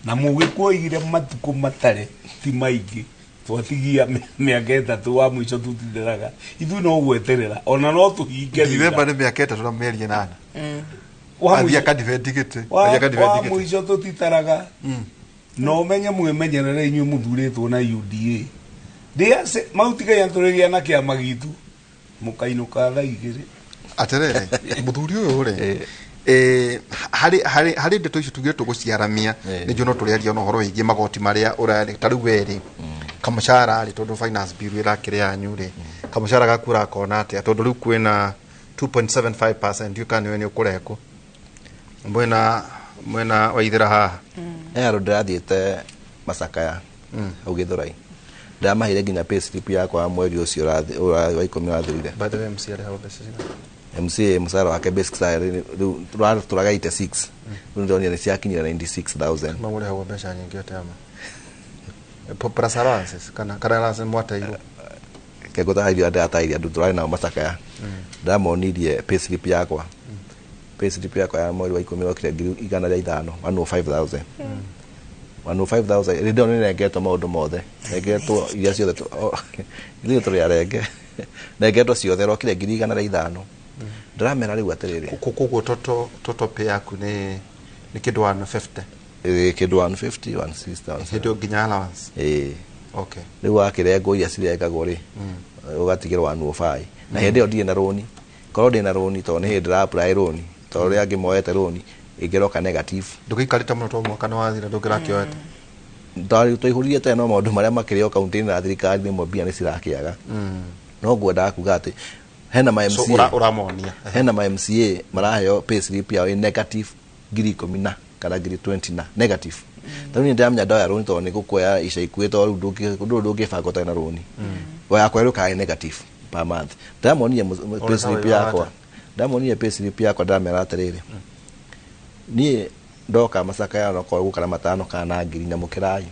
Speaker 14: Na mũgĩkũyũ oigire matukũ matare ti maingĩ, twatigia mĩaka 3 wa mũico tutindĩraga, ithuĩ no gweterera ona no tũhinge.
Speaker 11: Ndithemba nĩ mĩaka 3 na mĩeri 8. Athiĩ akadibend gĩtĩ.
Speaker 14: Wa mũico tũtitaraga. Na ũmenye mwĩmenyerere inyuĩ mũthurĩtwo na UDA. Ndĩa mautigagia tũrĩgĩa na kĩama gitũ mũkainũka thaa 2.
Speaker 11: Atĩrĩrĩ, mũthuri ũyũ rĩ, harĩ ndeto icio tugire tũgũciaramia, nĩnjũĩ no tũrĩaria ona ũhoro wĩgiĩ magoti marĩa ũrarĩ ta rĩu we rĩ, kamũcara rĩ, tondũ finance bill ĩrakĩrĩ yanyu rĩ, kamũcara gaku ũrakona atĩa? Tondũ rĩu kwĩna 2.75%, ndiũĩ kana nĩwe nĩ ũkũrekwo. Mwena Waithĩra haha.
Speaker 12: He handũ ndĩrathiĩte Macakaya, hau Gĩthũrai. Ndĩramaheire nginya pay slip yakwa ya mweri ũcio wa 10 ũrathirire.
Speaker 11: By the way, MC arĩhagwo mbeca cigana?
Speaker 12: MCA mũcara wake basic salary rĩu tũraga 86. Rĩu ndĩronire nĩ ciakinyire 96,000.
Speaker 11: Mamũrĩhagwo mbeca nyingĩ atĩa ma? Plus allowances kana allowances mwateirwo?
Speaker 12: Kengũtarĩria ndĩratarĩria andũ tũrarĩ nao Macakaya. Ndĩramonirie pay slip yakwa. Pay slip yakwa ya mweri wa 10 yokire 105,000, 105,000. 105,000 rĩndĩ ĩyo nĩnengetwo maũndũ mothe. Nengetwo iria ciothe ithuĩ tũrĩ arenge. Nengetwo ciothe rokire 105,000. Ndĩramera rĩu atĩrĩrĩ.
Speaker 11: Koguo toto pay yaku nĩ kĩndũ 150?
Speaker 12: Kĩndũ 150, 160, 170.
Speaker 11: Hĩndĩ ĩyo nginya allowance?
Speaker 12: Ĩĩ.
Speaker 11: Okay.
Speaker 12: Rĩu wakĩrengwo iria cirengagwo rĩ, ũgatigĩrwo 105. Na hĩndĩ ĩyo ndirĩ na rũni. Korwo ndĩ na rũni tondũ nĩ hĩndĩ ndĩra apply rũni, tondũ arĩa angĩ moete rũni ĩngĩroka negative.
Speaker 11: Ndũgĩikarĩte mũno tondũ mwaka nĩ wathira ndũngĩrakĩoete.
Speaker 12: Twaihũrire tene no maũndũ marĩa makĩrĩ o kaunti-inĩ na thirikari rĩmwe mbia nĩ cirakĩaga. No ngwendaga kuga atĩ hena ma MCA,
Speaker 11: ũramonia.
Speaker 12: Hena ma MCA maraheo pay slip yao ĩ negative 10,000 na kana 20,000 na negative. Tarĩu niĩ ndĩramenya ndoya rũni tondũ nĩ gũkuoya ica ikuhĩ tondũ rĩu ũndũ ndũngĩbanga ũtarĩ na rũni. Yakwa ĩrũkaga ĩ negative per month. Ndĩramonire pay slip yakwa. Ndĩramonire pay slip yakwa ndĩramera atĩrĩrĩ. Niĩ ndoka Macakaya no korwo gũka na 5 kana 1,000 nyamũkĩrai.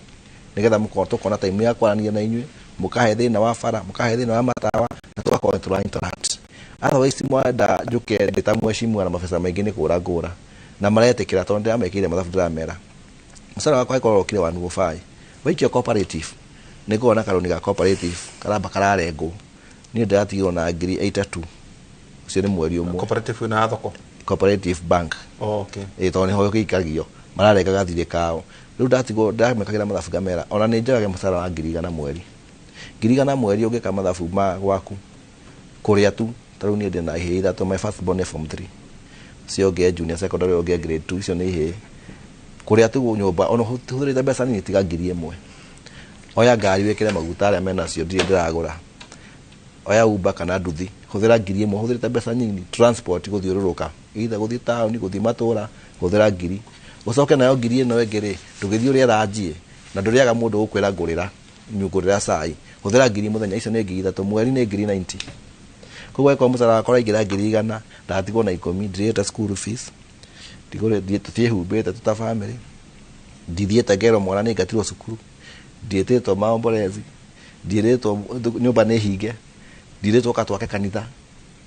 Speaker 12: Nĩgetha mũkorwo tũkona time ya kwaranĩria na inyuĩ, mũkahe thĩna wa bara, mũkahe thĩna wa matawa, na tũgakorwo tũra interact. Otherwise mwenda njũke ndĩ ta mheshimiwa na mabeca maingĩ nĩ kũra ngũra. Na maretĩkĩra tondũ ndĩramekĩire mathabu ndĩramera. Mũcara wakwa angĩkorwo ũrokire 105. Waikio cooperative, nĩ ngoragwo na karũni ga cooperative, karamba kararengwo. Niĩ ndĩratigirwo na 82,000. Ũcio nĩ mweri ũmwe.
Speaker 11: Cooperative ĩna thoko?
Speaker 12: Cooperative bank.
Speaker 11: Oh, okay.
Speaker 12: Ĩĩ, tondũ nĩho gĩikagio. Mararenga gathirĩ kao. Rĩu ndatigwo ndĩramekagĩra mathabu ngamera, ona nĩ njagage mũcara wa 100,000 mweri. 100,000 mweri ũngĩka mathabu ma gwaku kũrĩa tu, ta rĩu niĩ ndĩna ihĩĩ 3, my first born nĩ form 3. Ũcio ũngĩ e junior secondary, ũngĩ e grade 2, icio nĩ ihĩĩ. Kũrĩa tu nyũmba, ona ũhũthĩrĩte mbeca nini tiga 1,000. Oya ngari wĩkĩre maguta arĩa menacio ndirĩ ndĩragũra. Oya Uber kana nduthi, hũthĩra 1,000, ũhũthĩrĩte mbeca nini, transport gũthiũrũrũka, either gũthiĩ taũni, gũthiĩ matũra, hũthĩra 1,000. Ũcoke nayo 1,000 ĩno ĩngĩ rĩ, ndũgĩthiĩ ũrĩe ranji, na ndũrĩaga mũndũ ũgũkwĩra ngũrĩra, ngũrĩra cai. Hũthĩra 1,000 mũthenya, icio nĩ 3,000, mweri nĩ 90,000. Koguo angĩkorwo mũcara wakwa ũraingĩra 100,000, ndatigwo na 10, ndirĩhĩte school fees, tũtiĩhumbĩte tũ ta family, ndithiĩte ngerwo mwana nĩ aingatirwo cukuru, ndiĩtĩtwo maombolezi, ndiĩrĩtwo nyũmba nĩ hinge, ndiĩrĩtwo ka twake kanitha.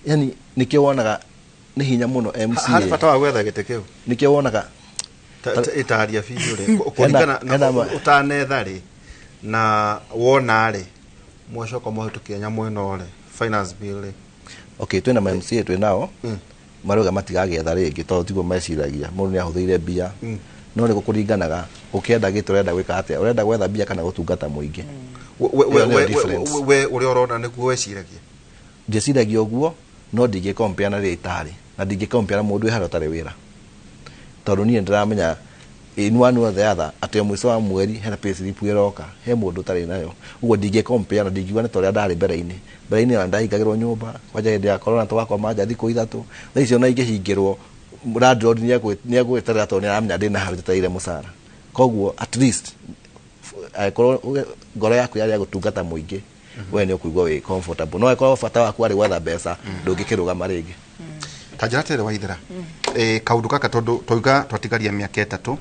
Speaker 12: Yani nĩkĩo wonaga nĩ hinya mũno MCA.
Speaker 11: Harĩ bata wa gwetha gĩtĩ kĩu?
Speaker 12: Nĩkĩo wonaga
Speaker 11: ĩtaria biũ rĩ, kũringana na ũtanetha rĩ, na wona rĩ, mwacoka mwahĩtũkia nyamũ ĩno rĩ, finance bill rĩ.
Speaker 12: Okay, twĩna ma MCA twĩ nao, marauga matigagĩetha rĩngĩ tondũ tiguo meciragia, mũndũ nĩ ahũthĩire mbia. No nĩ gũkũringanaga, ũkĩenda gĩtĩ ũrenda gwĩka atĩa, ũrenda gwetha mbia kana gũtungata mũingĩ. Ĩyo nĩyo difference.
Speaker 11: We ũrĩa ũrona nĩguo weciragia?
Speaker 12: Ndĩciragia ũguo, no ndingĩ compare na rĩrĩa itarĩ, na ndingĩ compare na mũndũ wĩ harĩa ũtarĩ wĩra. Tondũ niĩ ndĩramenya in one way or the other, atĩ o mũico wa mweri hena pay slip ĩroka, he mũndũ ũtarĩ nayo. Ũguo ndingĩ compare na ndingiuga nĩ ta ũrĩa ndarĩ mbere-inĩ. Mbere-inĩ ona ndahingagĩrwo nyũmba, kwanja hĩndĩ ya corona tũgakoma nja thikũ 3. Thaa icio ona ingĩhingĩrwo, landlord nĩ egwĩterera tondũ nĩ aramenya ndĩna harĩa njetereire mũcara. Koguo at least Angĩkorwo ngoro yaku yarĩ ya gũtungata mũingĩ, we nĩ ũkũigua wĩ comfortable, no angĩkorwo bata waku warĩ gwetha mbeca, ndũngĩkĩrũgama rĩngĩ.
Speaker 11: Ta njĩra atĩrĩ, Waithera, kaũndũ gaka, tondũ twauga twatigaria mĩaka 3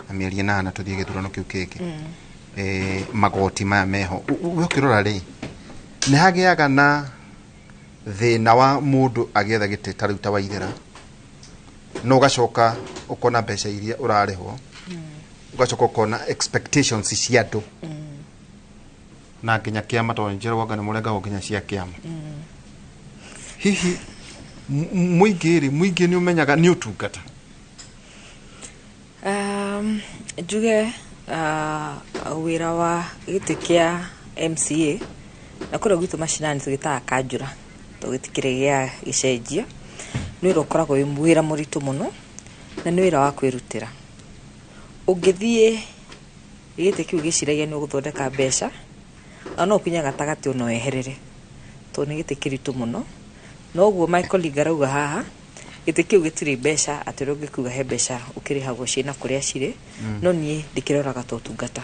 Speaker 11: na mĩeri 8 tũthiĩ gĩthurano kĩu kĩngĩ, magoti maya meho, we ũkĩrora rĩ, nĩ hagĩaga na thĩna wa mũndũ agĩetha gĩtĩ ta rĩu ta Waithera, no ũgacoka ũkona mbeca iria ũrarĩhwo, ũgacoka ũkona expectations cia andũ na nginya kĩama, tondũ njĩragwo anga nĩ mũrengagwo nginya cia kĩama. Hihi mũingĩ rĩ, mũingĩ nĩ ũmenyaga nĩ ũtungata?
Speaker 13: Njuge wĩra wa gĩtĩ kĩa MCA na kũrĩa gwitũ macinani tũgĩtaga kanjũra, tondũ gĩtikĩrĩ gĩa gĩcenjia, nĩ wĩra ũkoragwo wĩ wĩra mũritũ mũno na nĩ wĩra wa kwĩrutĩra. Ũngĩthiĩ gĩtĩ kĩu gĩciragia nĩ ũgũthondeka mbeca, na no ũkinye gatagatĩ ona weherere, tondũ nĩ gĩtĩ kĩritũ mũno. Noguo my colleague arauga haha, gĩtĩ kĩu gĩtirĩ mbeca atĩ ũrĩa ũngĩkiuga he mbeca ũkĩrĩhagwo ciĩna kũrĩa cirĩ. No niĩ ndĩkĩroraga ta ũtungata,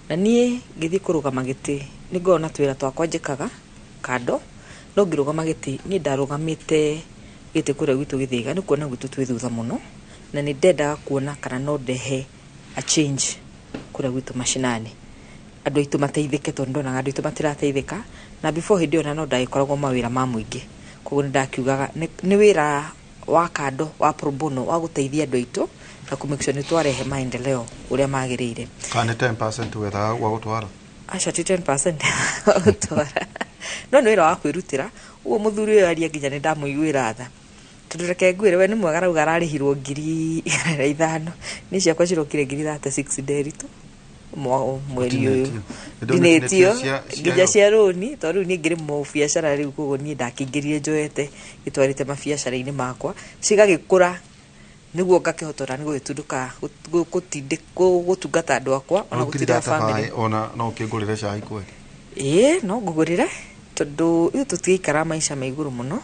Speaker 13: na niĩ ngĩthiĩ kũrũgama gĩtĩ nĩ ngoragwo na twĩra twakwa njĩkaga kando, no ngĩrũgama gĩtĩ, niĩ ndarũgamĩte gĩtĩ kũrĩa gwitũ Gĩthĩga nĩ kuona gwitũ twĩ thutha mũno, na nĩ ndendaga kuona kana no ndehe a change kũrĩa gwitũ macinani, andũ aitũ mateithĩke, tondũ ndonaga andũ aitũ matirateithĩka. Na before hĩndĩ ĩyo na no ndagĩkoragwo mawĩra ma mũingĩ, koguo nĩ ndakiugaga nĩ wĩra wa kando wa pro bono wa gũteithia andũ aitũ na kũ make sure nĩ twarehe maendeleo ũrĩa magĩrĩire.
Speaker 11: Kana nĩ 10% wethaga gwa gũtwara?
Speaker 13: Aca, ti 10% wa gũtwara, no nĩ wĩra wa kwĩrutĩra. Ũguo mũthuri ũyũ aria nginya nĩ ndamũiguĩra tha, tondũ reke ngwĩre, we nĩ mwega, arauga ararĩhirwo 105,000, niĩ ciakwa cirokire 36,000 Nderitũ mweri ũyũ.
Speaker 11: Ndinĩtio.
Speaker 13: Ndinĩtio nginya cia rũni, tondũ rĩu niĩ ngĩrĩ mũbiacara rĩu, koguo niĩ ndakĩingĩrire njoete gĩtwarĩte mabiacara-inĩ makwa cigagĩkũra, nĩguo ngakĩhota nĩ gũgĩtunduka gũtungata andũ akwa ona gũtindĩka family.
Speaker 11: Ona no ũkĩngũrĩre cai kweli?
Speaker 13: Ĩĩ, no ngũgũrĩre, tondũ ithuĩ tũtigaikara maica ma igũrũ mũno.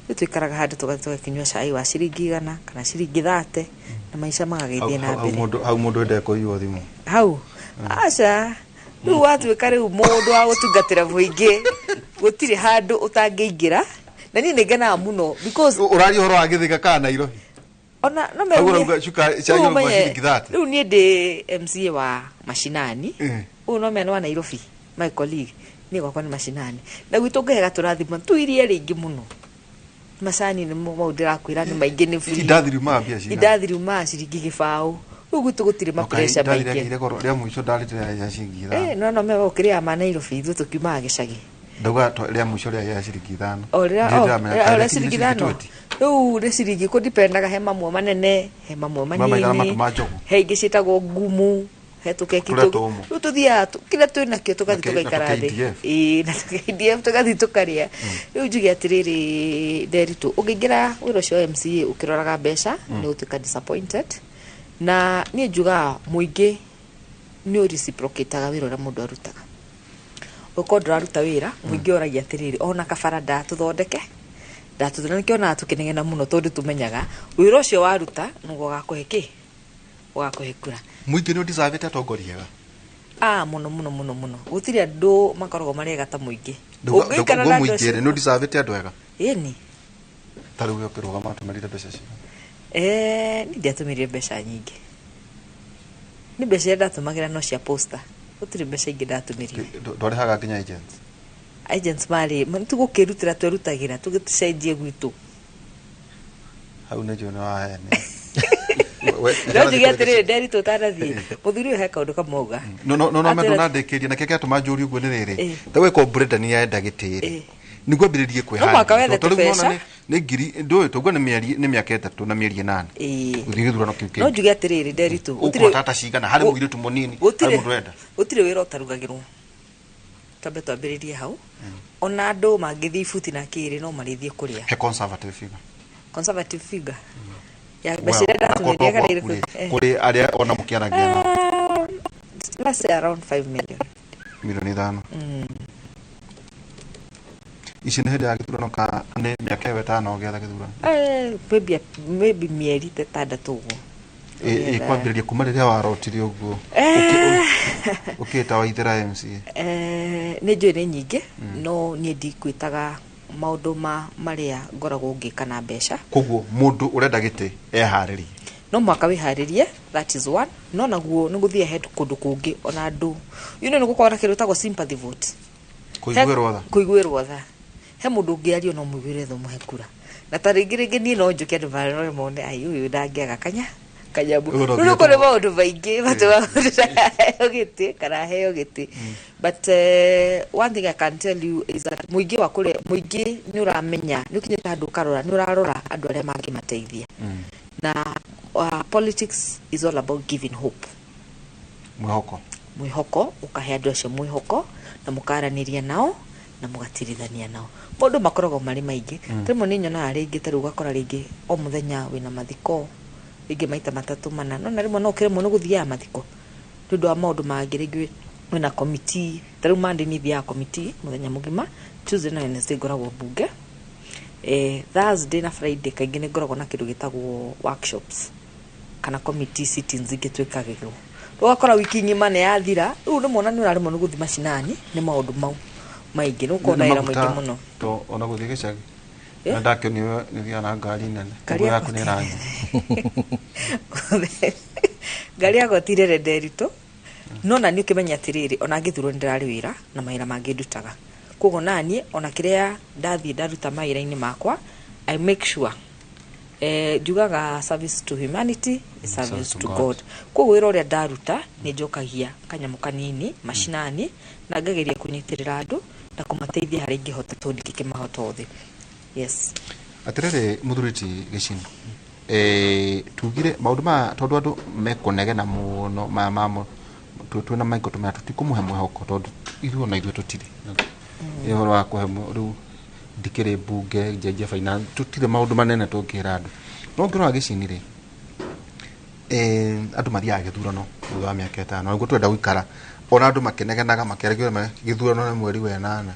Speaker 13: Ithuĩ tũikaraga handũ tũgathiĩ tũgakĩnyua cai wa ciringi 100 kana ciringi 30 na maica magagĩthiĩ na
Speaker 11: Hau
Speaker 13: mbere.
Speaker 11: Mũndũ hau, mũndũ ndekũiywo thimũ?
Speaker 13: Hau aca, rĩu watuĩka rĩu mũndũ wa gũtungatĩra mũingĩ, gũtirĩ handũ ũtangĩingĩra, na niĩ nĩ ngenaga mũno because
Speaker 11: Ũraria ũhoro wa Gĩthĩga kana Nairobi?
Speaker 13: Ona no
Speaker 11: Hau ũrauga cai
Speaker 13: rĩu
Speaker 11: ũrauga ciringi 30.
Speaker 13: Rĩu niĩ ndĩ MCA wa macinani. Ũyũ no mena wa Nairobi, my colleague, niĩ gwakwa nĩ macinani, na gwitũ ngĩhega tũrathima tuirie rĩingĩ mũno, macani nĩ mau ndĩrakwĩra nĩ maingĩ, nĩ free.
Speaker 11: Indathi riumaga mbia cigana?
Speaker 13: Indathi riumaga ciringi 0. Rĩu gwitũ gũtirĩ mapressure
Speaker 11: Indathi
Speaker 13: maingĩ.
Speaker 11: Rĩagĩire goro, rĩa mũico ndarĩte rĩa ciringi 5.
Speaker 13: No mega ũkĩrĩaga ma Nairobi, ithuĩ tũkiumaga gĩcagi.
Speaker 11: Ndauga rĩa mũico rĩa ciringi 5.
Speaker 13: O rĩrĩa
Speaker 11: Ndirĩ
Speaker 13: o
Speaker 11: ndĩramenya
Speaker 13: o
Speaker 11: kana
Speaker 13: rĩa
Speaker 11: rĩakinyire
Speaker 13: ciringi 5.
Speaker 11: 20.
Speaker 13: Rĩu nĩ ciringi kũdipendaga, he mamwe manene, he mamwe
Speaker 11: Mama igana
Speaker 13: manini.
Speaker 11: matũ ma njogu.
Speaker 13: He ingĩ ciĩtagwo ngumu, he tũkeki.
Speaker 11: Tũrĩa tũmũ.
Speaker 13: Rĩu tũthiaga kĩrĩa twĩ nakĩo tũgathiĩ
Speaker 11: Na
Speaker 13: tũgaikara
Speaker 11: tũ
Speaker 13: thĩ.
Speaker 11: KDF.
Speaker 13: Ĩĩ, na tũ KDF tũgathiĩ tũkarĩa. Rĩu njuge atĩrĩrĩ, Nderitũ, ũngĩingĩra wĩra ũcio wa MCA ũkĩroraga mbeca, nĩ ũgũtuĩka disappointed. Na niĩ njugaga mũingĩ nĩ ũreciprocataga wĩra ũrĩa mũndũ arutaga. Ũkorwo ndũraruta wĩra, mũingĩ ũragia atĩrĩrĩ, ona kabara ndatũthondeke ndatũthondeke, nĩkĩonaga tũkĩnegena mũno, tondũ tũmenyaga wĩra ũcio waruta nĩguo ũgakũhe kĩ, ũgakũhe kura.
Speaker 11: Mũingĩ nĩ ũdeservĩte atongoria ega?
Speaker 13: Ah, mũno mũno mũno mũno, gũtirĩ andũ makoragwo marĩ ega ta mũingĩ.
Speaker 11: Ndauga
Speaker 13: Ũngĩikara na andũ
Speaker 11: mũingĩ
Speaker 13: acio
Speaker 11: rĩ, nĩ ũdeservĩte andũ ega?
Speaker 13: Ĩni.
Speaker 11: Ta rĩu we ũkĩrũgama watũmĩrire mbeca cigana?
Speaker 13: Niĩ ndiatũmĩrire mbeca nyingĩ, nĩ mbeca iria ndatũmagĩra no cia posta, gũtirĩ mbeca ingĩ ndatũmĩrire.
Speaker 11: Ndwarĩhaga nginya agents?
Speaker 13: Agents marĩ tũgũkĩrutĩra, twerutagĩra tũgĩcenjie gwitũ.
Speaker 11: Hau nĩ njũĩ nĩ wahenia.
Speaker 13: No njuge atĩrĩrĩ, Nderitũ, ũtanathiĩ, mũthuri ũyũ he kaũndũ kamwe auga.
Speaker 11: No
Speaker 13: Atĩra-
Speaker 11: ndũnandĩkĩria nakĩo kĩatũma njũrie ũguo nĩ rĩrĩ, ta gwĩka Brenda nĩ arenda gĩtĩ rĩ, nĩguo ambĩrĩrie
Speaker 13: No mũhaka wethe
Speaker 11: kwĩharĩria, tondũ rĩu
Speaker 13: tũbeca.
Speaker 11: nĩwona nĩ ngiri ndũĩ tũguo nĩ mĩeri, nĩ mĩaka 3 na mĩeri 8 gũthiĩ gĩthurano kĩu
Speaker 13: No
Speaker 11: kĩngĩ.
Speaker 13: njuge atĩrĩrĩ, Nderitũ,
Speaker 11: Ũkũhota ta cigana harĩ mũirĩtu mũnini, harĩ mũndũ ũrenda?
Speaker 13: Gũtirĩ wĩra ũtarugagĩrwo, twambe twambĩrĩrie hau. Ona andũ mangĩthiĩ ibuti na kĩrĩ no marĩthiĩ kũrĩa.
Speaker 11: He conservative figure.
Speaker 13: Conservative figure ya
Speaker 11: Well,
Speaker 13: mbeca iria
Speaker 11: onakorwo
Speaker 13: ndatũmĩrire kana
Speaker 11: gwaku
Speaker 13: irĩkũ?
Speaker 11: rĩ, kũrĩ arĩa ona mũkĩaragia nao.
Speaker 13: Let's say around 5 million.
Speaker 11: Milioni 5? Ici nĩ hĩndĩ ya gĩthurano ka nĩ mĩaka ĩyo 5 ũgĩetha gĩthurano?
Speaker 13: Maybe mĩeri ta 6 ũguo.
Speaker 11: Ĩkwambĩrĩria kuma rĩrĩa warotire ũguo ũkĩta Waithera MCA.
Speaker 13: Nĩ njũĩ nĩ nyingĩ, no niĩ ndikwĩtaga maũndũ ma marĩa ngoragwo ngĩka na mbeca.
Speaker 11: Koguo mũndũ ũrenda gĩtĩ eharĩrie.
Speaker 13: No mũhaka wĩharĩrie, that is one. No naguo nĩ gũthiĩ ahead kũndũ kũngĩ, ona andũ nĩ gũkorwo na kĩndũ gĩtagwo sympathy vote.
Speaker 11: Kũiguĩrwo tha.
Speaker 13: Kũiguĩrwo tha. He mũndũ ũngĩario no mũiguĩre tha ũmũhe kura. Na ta rĩngĩ rĩngĩ niĩ no njũke andũ marore mone ai ũyũ ndangĩaga kanya kanyamũ.
Speaker 11: Ũguo no
Speaker 13: Rĩu
Speaker 11: nginya
Speaker 13: kũrĩ maũndũ maingĩ matũmaga mũndũ ndakaheo gĩtĩ kana aheo gĩtĩ. But one thing I can tell you is that mũingĩ wa kũrĩa mũingĩ nĩ ũramenya, nĩ ũkinyĩte handũ ũkarora, nĩ ũrarora andũ arĩa mangĩmateithia. Na politics is all about giving hope.
Speaker 11: Mwĩhoko.
Speaker 13: Mwĩhoko, ũkahe andũ acio mwĩhoko na mũkaranĩria nao na mũgatirithania nao. Maũndũ makoragwo marĩ maingĩ. Rĩmwe nĩ nyonaga rĩngĩ ta rĩu ũgakora rĩngĩ o mũthenya wĩna mathiko rĩngĩ maita matatũ mana, no na rĩmwe no ũkĩremwo nĩ gũthiaga mathiko nĩ ũndũ wa maũndũ mangĩ. Rĩngĩ wĩna committee, ta rĩu Monday nĩ thiaga committee mũthenya mũgima, Tuesday na Wednesday ngoragwo mbunge, Thursday na Friday kaingĩ nĩ ngoragwo na kĩndũ gĩtagwo workshops kana committee sittings ingĩ twĩkagĩrwo. Ũgakora wiki ng'ima nĩ yathira, rĩu rĩmwe ona nĩ ũraremwo nĩ gũthiĩ macinani nĩ maũndũ mau maingĩ, nĩ ũkorwo na wĩra mũingĩ mũno.
Speaker 11: To ona gũthiĩ gĩcagi.
Speaker 13: Eh?
Speaker 11: Na ndakĩonio nĩ ũthiaga na ngari nene.
Speaker 13: Ngari
Speaker 11: Koguo yaku
Speaker 13: yakwa
Speaker 11: nĩ ĩrathiĩ.
Speaker 13: Ngari yakwa ti rere Nderitũ, no na niĩ ũkĩmenya atĩrĩrĩ, ona ngĩthurwo nĩ ndĩrarĩ wĩra na mawĩra mangĩ ndutaga. Koguo naniĩ ona kĩrĩa ndathiĩ ndaruta mawĩra-inĩ makwa, I make sure njugaga service to humanity is service to God. Koguo wĩra ũrĩa ndaruta nĩ njokagia kanyamũ kanini macinani na ngageria kũnyitĩrĩra andũ na kũmateithia harĩa ingĩhota, tondũ ndingĩkĩmahota othe. Yes.
Speaker 11: Atĩrĩrĩ mũthuri ti Gĩcini, tugire maũndũ maya tondũ andũ mekũnegena mũno maya ma twĩna Michael tũmenya tũtikũmũhe mwĩhoko tondũ ithuĩ ona ithuĩ tũtirĩ ĩ ũhoro wa kũhe rĩu ndikĩrĩ mbunge njenjia finance, tũtirĩ maũndũ manene tũngĩra andũ. No ũngĩrora Gĩcini rĩ, andũ mathiaga gĩthurano thutha wa mĩaka 5, nĩguo twenda gũikara ona andũ makĩnegenaga makĩaragia gĩthurano nĩ mweri wa ĩnana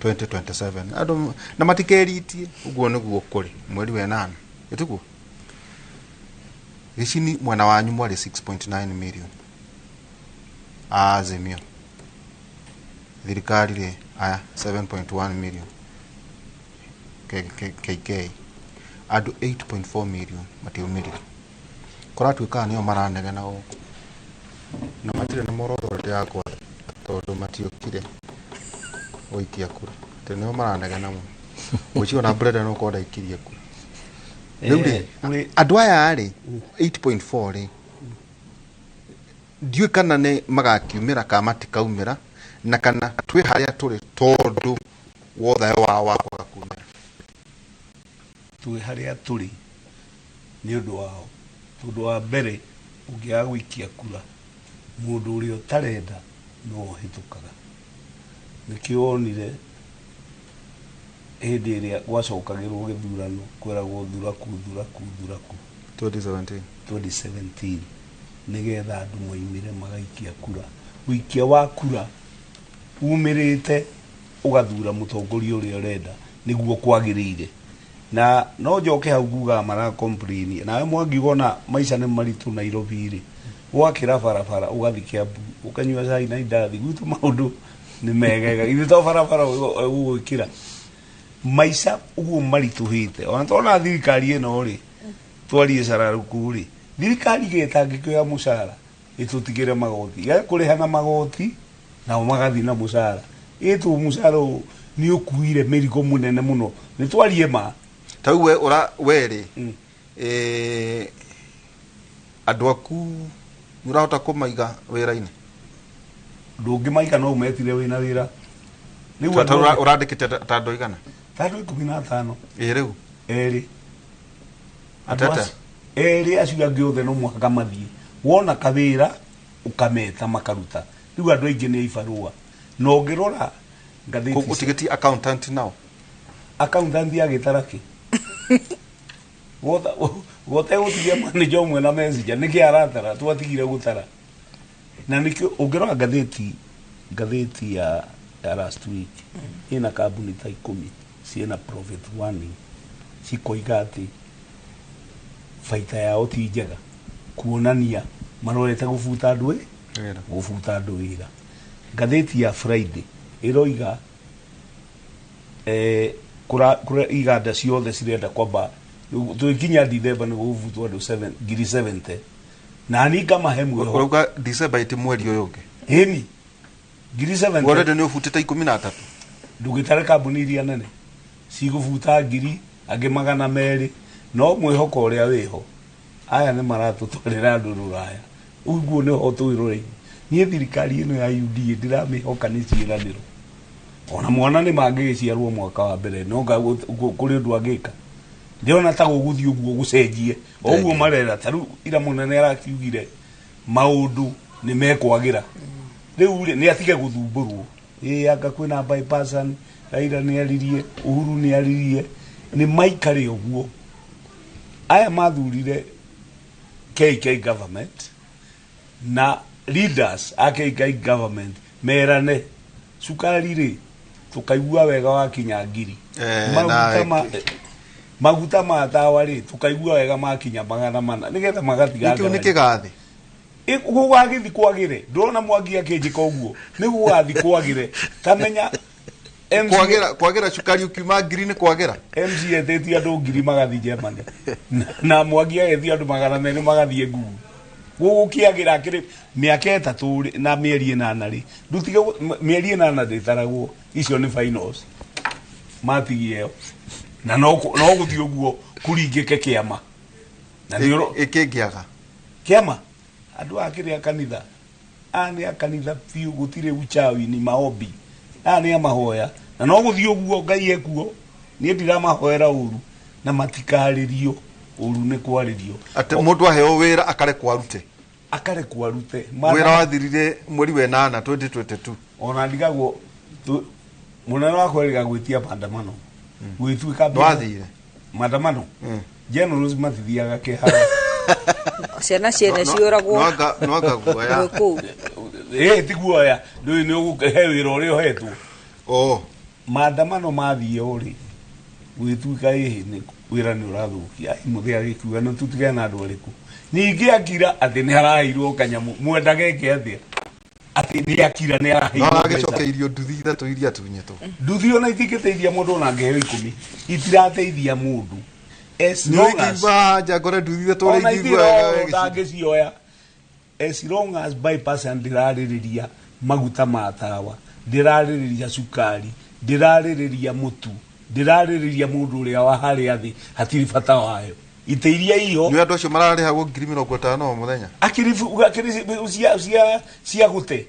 Speaker 11: 2027, andũ na matikeritie ũguo nĩguo kũrĩ mweri wa ĩnana ĩtiguo. Gĩcini mwena wanyu mwarĩ 6.9 million Azimio, thirikari rĩ aya 7.1 million KK, andũ 8.4 million matiaumĩrire. Kũratuĩkaga nĩo maranegena gũkũ na matirĩ na muoroto ũrĩa ndĩrakwatha tondũ matiokire gũikia kura, atĩ nĩo maranegena mũno. Gwĩciria ona Brenda no ũkorwo ndaikirie kura. Rĩu rĩ, andũ aya rĩ 8.4 rĩ, ndiũĩ kana nĩ magakiumĩra kana matikaumĩra, na kana twĩ harĩa tũrĩ tondũ wothe wao wa kwaga kumĩra.
Speaker 14: Twĩ harĩa tũrĩ nĩ ũndũ wao, tondũ wa mbere ũngĩaga gũikia kura mũndũ ũrĩa ũtarenda no ũhĩtũkaga. Nĩkĩo wonire hĩndĩ ĩrĩa gwacokagĩrwo gĩthurano kwĩragwo thuraku thuraku thuraku
Speaker 11: 2017
Speaker 14: 2017 nĩgetha andũ moimĩre magaikia kura. Ũikia wa kura umĩrĩte ũgathura mũtongoria ũrĩa ũrenda nĩguo kwagĩrĩire. Na no njoke hau ngugaga mara complain nawe Mwangi, wona maica nĩ maritũ Nairobi rĩ, wakĩra barabara ũgathiĩ Kiambu ũkanyua cai na indathi, gwitũ maũndũ nĩ megega, ithuĩ to barabara ũgwĩkĩra maica ũguo maritũhĩte. Ona tona thirikari ĩno rĩ, twarie cararuku rĩ, thirikari ĩtangĩkĩoya mũcara ĩtũtigĩre magoti, ĩgakũrĩha na magoti nao magathiĩ na mũcara ĩtũ mũcara ũyũ nĩ ũkuire mĩrigo mũnene mũno, nĩ twarie ma.
Speaker 11: Ta rĩu we ũra we rĩ, andũ aku nĩ ũrahota kũmaiga wĩra-inĩ?
Speaker 14: Ndũngĩmaiga no ũmetire wĩna wĩra. Rĩu
Speaker 11: Ta
Speaker 14: andũ
Speaker 11: ũrandĩkĩte ta andũ aigana?
Speaker 14: Ta andũ 15.
Speaker 11: Ĩ rĩu
Speaker 14: erĩ. Andũ
Speaker 11: Atete?
Speaker 14: acio erĩ acio angĩ othe no mũhaka mathiĩ. Wona kawĩra ũkameta makaruta. Rĩu andũ aingĩ nĩ ibarũa. Na ũngĩrora ngathĩti
Speaker 11: Koguo ũtigĩtie accountant nao?
Speaker 14: Accountant agĩtara kĩ? Gota gũtigia manager ũmwe na messenger nĩkĩ aratara? Twatigire gũtara. Na nĩkĩo ũngĩrora ngathĩti ya last week ĩna kambuni ta 10 ciĩna profit warning, cikoiga atĩ baita yao ti njega. Kuonania marorete gubuta andu gubuta andu wira. Ngathĩti ya Friday ĩroiga kura iganda ciothe cirenda kwamba tũgĩkinya December nĩ gũbutwo andũ 70,000 na ni ngamahe mwĩhoko.
Speaker 11: Ũrauga December ĩtĩ mweri ũyũ ũngĩ.
Speaker 14: Ĩni 70,000.
Speaker 11: Already nĩ ũbutĩte 13.
Speaker 14: Ndũgĩtare kambuni iria nene cigũbuta 1,000 angĩ 200 no mwĩhoko ũrĩa wĩho aya nĩ maratũtwarĩra andũ rũraya ũguo nĩho twĩroreire. Niĩ thirikari ĩno ya UDA ndiramĩhoka nĩ ciĩranĩro. Ona mwana nĩ mangĩgĩciarwo mwaka wa mbere no kũrĩ ũndũ angĩka. Ndĩrona ta gũgũthiĩ ũguo gũcenjie o ũguo marera ta rĩu ira mũnene arakiugire maũndũ nĩ mekwagĩra. Rĩu rĩ nĩ atige gũthumbũrwo. Ĩ anga kwĩna bypass, Raila nĩ aririe, Uhuru nĩ aririe, nĩ maikare ũguo. Aya mathurire KK government na leaders a KK government merane cukari rĩ tukaigua wega wakinya 1,000. Maguta ma tawa rĩ tukaigua wega makinya 400 nigetha magatiga.
Speaker 11: Nĩkĩo nĩ kĩgathĩ.
Speaker 14: Gũgagĩthi kwagĩre ndũrona Mwangi akĩnjĩka ũguo nĩ gũgathi kwagĩre tamenya
Speaker 11: kwagĩra cukari ũkiuma 1,000 nĩ kwagĩra.
Speaker 14: MC etĩtie andũ 1,000 magathiĩ Germany na Mwangi agetia andũ 200 magathiĩ Google. Gũgũkĩagĩra akĩrĩ mĩaka 3 na mĩeri 8 rĩ ndutige mĩeri 8 ndĩtaragwo icio nĩ finals matigie na no gũthiĩ ũguo kũringĩke kĩama na nĩ
Speaker 11: ĩkĩngĩaga
Speaker 14: kĩama andũ a kĩrĩa kanitha aya nĩ a kanitha biũ gũtirĩ uchawi ni maombi aya nĩ a mahoya na no gũthiĩ ũguo Ngai ekuo niĩ ndiramahoera ũru na matikarĩrio ũru nĩ kwarĩrio.
Speaker 11: Atĩ mũndũ aheo wĩra akarekwo arute.
Speaker 14: Akarekwo arute.
Speaker 11: Wĩra wathirire mweri wa 8 2022.
Speaker 14: Ona ndigagwo mũnene wakwa erĩga gwĩtia maandamano. Gwĩtuĩka
Speaker 11: Ndwathire.
Speaker 14: Maandamano. Generals matithiaga kĩharo.
Speaker 13: Ciana ciene ciũragwo.
Speaker 11: Nwanga guoya.
Speaker 14: Ĩ ti guoya ndũĩ nĩ ũgũhe wĩra ũrĩa ũhetwo.
Speaker 11: Oh.
Speaker 14: Maandamano mathiĩ rĩ gwĩtuĩka ĩhĩ nĩ wĩra nĩ ũrathũkia mũthĩ agĩkiuga nĩ tũtigane na andũ arĩkũ. Ningĩ akira atĩ nĩ haraheirwo kanyamũ mwenda geke atĩa atĩ nĩ akira nĩ araheirwo.
Speaker 11: No agĩcokeirio nduthi 3 iria tunyĩtwo.
Speaker 14: Nduthi ona itingĩteithia mũndũ ona angĩheo 10 itirateithia mũndũ. As long as
Speaker 11: njangore nduthi 3 ũrĩa ingĩigua
Speaker 14: ndangĩcioya. As long as bypass ndĩrarĩrĩria maguta ma tawa, ndĩrarĩrĩria cukari, ndĩrarĩrĩria mũtu, ndĩrarĩrĩria mũndũ ũrĩa wa harĩa thĩ hatirĩ bata wayo. Itĩ iria iho
Speaker 11: nĩ andũ acio mararĩhagwo 50,000 o mũthenya.
Speaker 14: Akĩrĩ cia gũte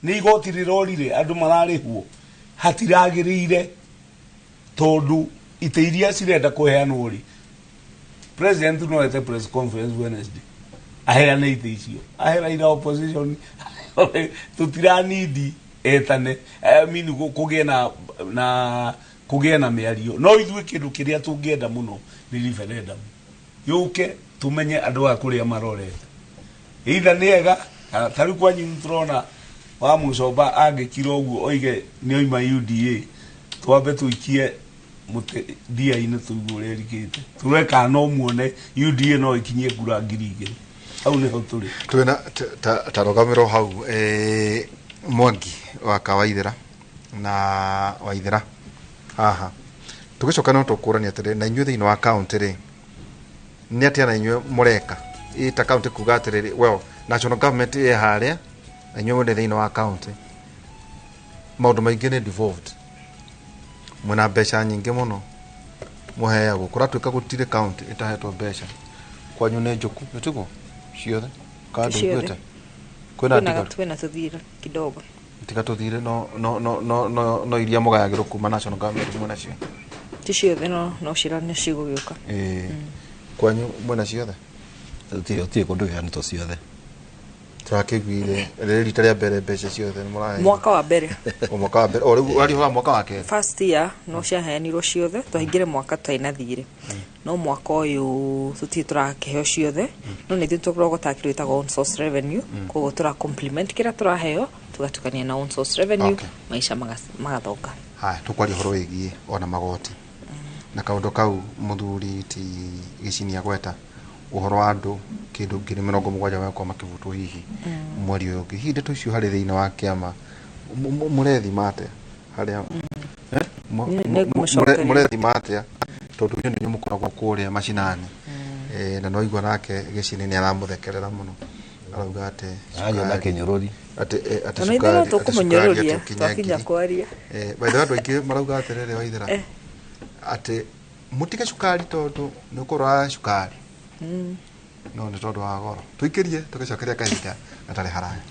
Speaker 14: nĩ igoti rĩrorire andũ mararĩhwo hatiragĩrĩire tondũ itĩ iria cirenda kũheanwo rĩ president no ete press conference Wednesday aheane itĩ icio ahe Raila opposition tũtiranindi etane I mean kũgĩe na kũgĩe na mĩario no ithuĩ kĩndũ kĩrĩa tũngĩenda mũno nĩ referendum yũke tũmenye andũ a kũrĩa marorete either nĩ ega ta rĩu kwanyu tũrona wa Mũcomba angĩkira ũguo oige nĩ oima UDA twambe tũikie mũtĩ ndia-inĩ tũigue ũrĩa ĩrikĩte tũrore kana no muone UDA no ĩkinyie kura 2,000 hau nĩho tũrĩ.
Speaker 11: Twĩna ta rũgamĩro hau Mwangi wa Kawaithĩra na Waithĩra haha tũgĩcoka no tũkũrania atĩrĩ na inyuĩ thĩinĩ wa kaũntĩ rĩ nĩ atĩa na inyuĩ mũreka ĩ ta kaũntĩ kuga atĩrĩrĩ well national government ĩ harĩa na inyuĩ mũrĩ thĩinĩ wa kaũntĩ maũndũ maingĩ nĩ devolved mwĩna mbeca nyingĩ mũno mũheagwo kũratuĩka gũtirĩ kaũntĩ ĩtahetwo mbeca kwanyu nĩ njũku nĩ tiguo ciothe kana ndũiguĩte kwĩna ndigaru
Speaker 13: twĩna tũthire kidogo
Speaker 11: tiga tũthire no no no no no no iria mũgayagĩrwo kuma national government mwĩna cio
Speaker 13: ti ciothe no no cirane cigũgĩũka.
Speaker 11: Ĩĩ kwanyu mwĩna ciothe
Speaker 12: gũtirĩ kũndũ kĩheanĩtwo ciothe
Speaker 11: tũrakĩiguire rĩrĩ rita rĩa mbere mbeca ciothe nĩ mũraheirwo
Speaker 13: mwaka wa mbere
Speaker 11: o mwaka wa mbere o rĩu waria wa mwaka wa kerĩ
Speaker 13: first year no ciaheanirwo ciothe twahingire mwaka tũtarĩ na thirĩ no mwaka ũyũ tũtirĩ tũrakĩheo ciothe no nĩ ithuĩ tũrogotaga kĩndũ gĩtagwo own source revenue koguo tũra complement kĩrĩa tũraheo tũgatukania na own source revenue maisha magathonga.
Speaker 11: Haya tũkwaria ũhoro wĩgiĩ ona magoti na kaũndũ kau mũthuri ti Gĩcinia gweta Ũhoro wa andũ kĩndũ 70,000 magakorwo makĩbutwo hihi mweri ũyũ ũngĩ. Hihi ndeto icio harĩ thĩinĩ wa kĩama mũrethima atĩa harĩa mũrethima atĩa, tondũ inyuĩ nĩ mũkoragwo kũrĩa macinani, na no igua nake gĩcini nĩ aramũthekerera mũno, arauga atĩ
Speaker 12: Anyona kĩnyũrũri.
Speaker 11: Atĩ atĩ
Speaker 13: Ona ithuĩ no
Speaker 11: cukari
Speaker 13: tũkũmũnyũrũria
Speaker 11: atĩ ũkinya
Speaker 13: twakinya
Speaker 11: ngiri.
Speaker 13: Kwaria.
Speaker 11: By the way, andũ aingĩ marauga atĩrĩrĩ, Waithera, atĩ mũtige cukari tondũ nĩ ũkũrwara cukari, no nĩ tondũ wa goro. Tũikĩrie tũgĩcokeria kahinda gatarĩ haraya.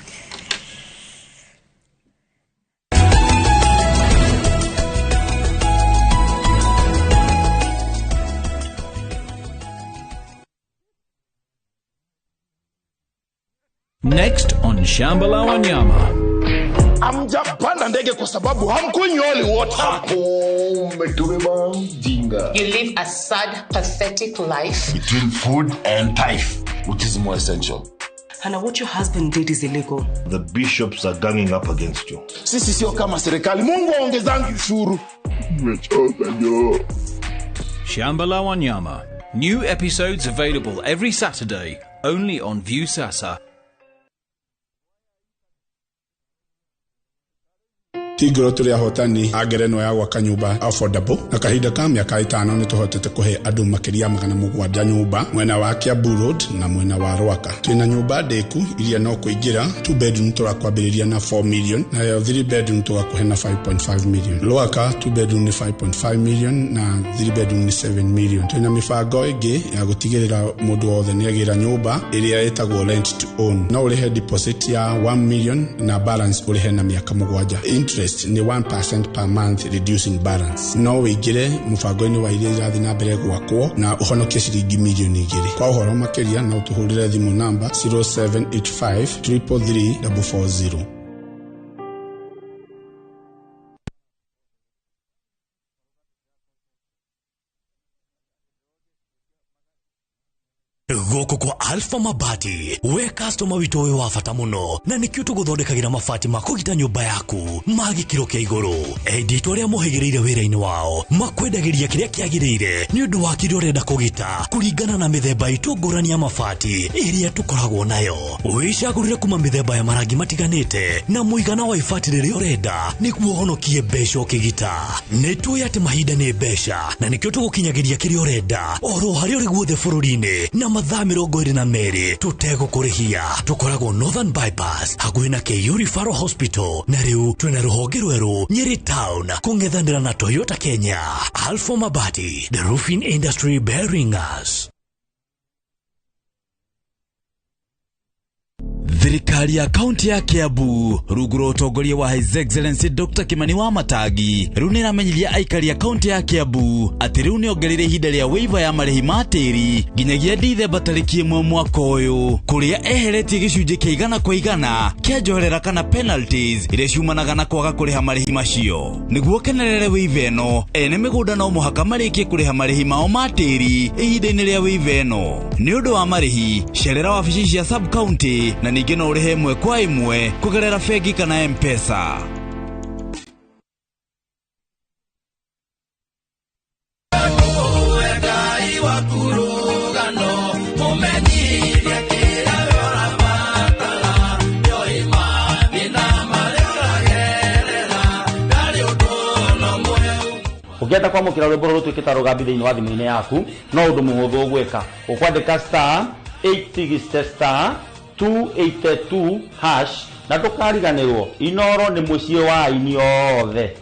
Speaker 15: Next on Shamba la Wanyama.
Speaker 16: Hamjapanda ndege kwa sababu hamkunywi holy water.
Speaker 17: Umetubeba mjinga.
Speaker 18: You live a sad, pathetic life.
Speaker 17: Between food and tithe, which is more essential?
Speaker 19: Hannah, what your husband did is illegal.
Speaker 17: The bishops are ganging up against you.
Speaker 16: Sisi sio kama serikali. Mungu aongezangi ushuru.
Speaker 17: Nimechoka jo.
Speaker 15: Shamba la Wanyama. New episodes available every Saturday, only on Viusasa.
Speaker 20: Ti ngoro tũrĩ ahotani a ngerenwa ya gwaka nyũmba affordable, na kahinda ka mĩaka 5 nĩ tũhotete kũhe andũ makĩria 700 nyũmba mwena wa Kiambu Road na mwena wa Rwaka. Twĩna nyũmba ndĩku iria no kũingĩra. 2 bedroom tũrakwambĩrĩria na 4 million, nayo 3 bedroom tũgakũhe na 5.5 million. Rwaka 2 bedroom nĩ 5.5 million na 3 bedroom nĩ 7 million. Twĩna mĩbango ĩngĩ ya gũtigĩrĩra mũndũ wothe nĩ agĩra nyũmba ĩrĩa ĩtagwo rent to own. No ũrĩhe deposit ya 1 million na balance ũrĩhe na mĩaka 7. Interest nĩ 1% per month reducing balance. No wĩingĩre mũbango-inĩ wa iria irathiĩ na mbere gwakwo na ũhonokie ciringi mirioni 2. Kwa ũhoro makĩria no ũtũhũrĩre thimũ namba 0785 333 440.
Speaker 21: Gũkũ kwa Alpha Mabati, we customer witũ wĩ wa bata mũno, na nĩkĩo tũgũthondekagĩra mabati ma kũgita nyũmba yaku ma gĩkĩro kĩa igũrũ. Endia itũ arĩa mohĩgĩrĩire wĩra-inĩ wao makwendagĩria kĩrĩa kĩagĩrĩire nĩ ũndũ wa kĩrĩa ũrenda kũgita kũringana na mĩthemba itũ ngũrani ya mabati ĩrĩa tũkoragwo nayo. Wĩcagũrĩre kuma mĩthemba ya marangi matiganĩte na mũigana wa ibati rĩrĩa ũrenda nĩguo ũhonokie mbeca ũkĩgita. Nĩ tũĩ atĩ mahinda nĩ mbeca, na nĩkĩo tũgũkinyagĩria kĩrĩa ũrenda oro harĩa ũrĩ guothe bũrũri-inĩ na mathaa 22 tũtegũkũrĩhia. Tũkoragwo Northern Bypass hakuhĩ na KU Referral Hospital, na rĩu twĩna rũhonge rwerũ Nyeri Town kũng'ethanĩra na Toyota Kenya. Alpha Mabati, the roofing industry bearing us.
Speaker 22: Thirikari ya kaunti ya Kiambu rungu rwa ũtongoria wa His Excellency Dr. Kimani wa Matangi rĩu nĩ ĩramenyithia aikari a kaunti ya Kiambu atĩ rĩu nĩongereire ihinda rĩa waiver ya marĩhi ma tĩri nginyagia Dithemba tarĩki 1 mwaka ũyũ, kũrĩa eheretie gĩcunjĩ kĩa 100% kĩa njoherera kana penalties iria ciumanaga na kwaga kũrĩha marĩhi macio. Nĩguo kenerere waiver ĩno, ene mĩgũnda no mũhaka marĩkie kũrĩha marĩhi mao ma tĩri ihinda-inĩ rĩa waiver ĩno. Nĩ ũndũ wa marĩhi, cerera wabici cia sub county na ningĩ no ũrĩhe ĩmwe kwa ĩmwe kũgerera bengi kana M-Pesa.
Speaker 23: Ũngĩenda kwamũkĩra rwĩmbo rũrũ rũtuĩkĩte rũgambi thĩinĩ wa thimũ-inĩ yaku, no ũndũ mũhũthũ gwĩka. Ũkwandĩka star 860 star 282 hash, na ndũkariganĩrwo Inoro nĩ mũciĩ wa aini othe.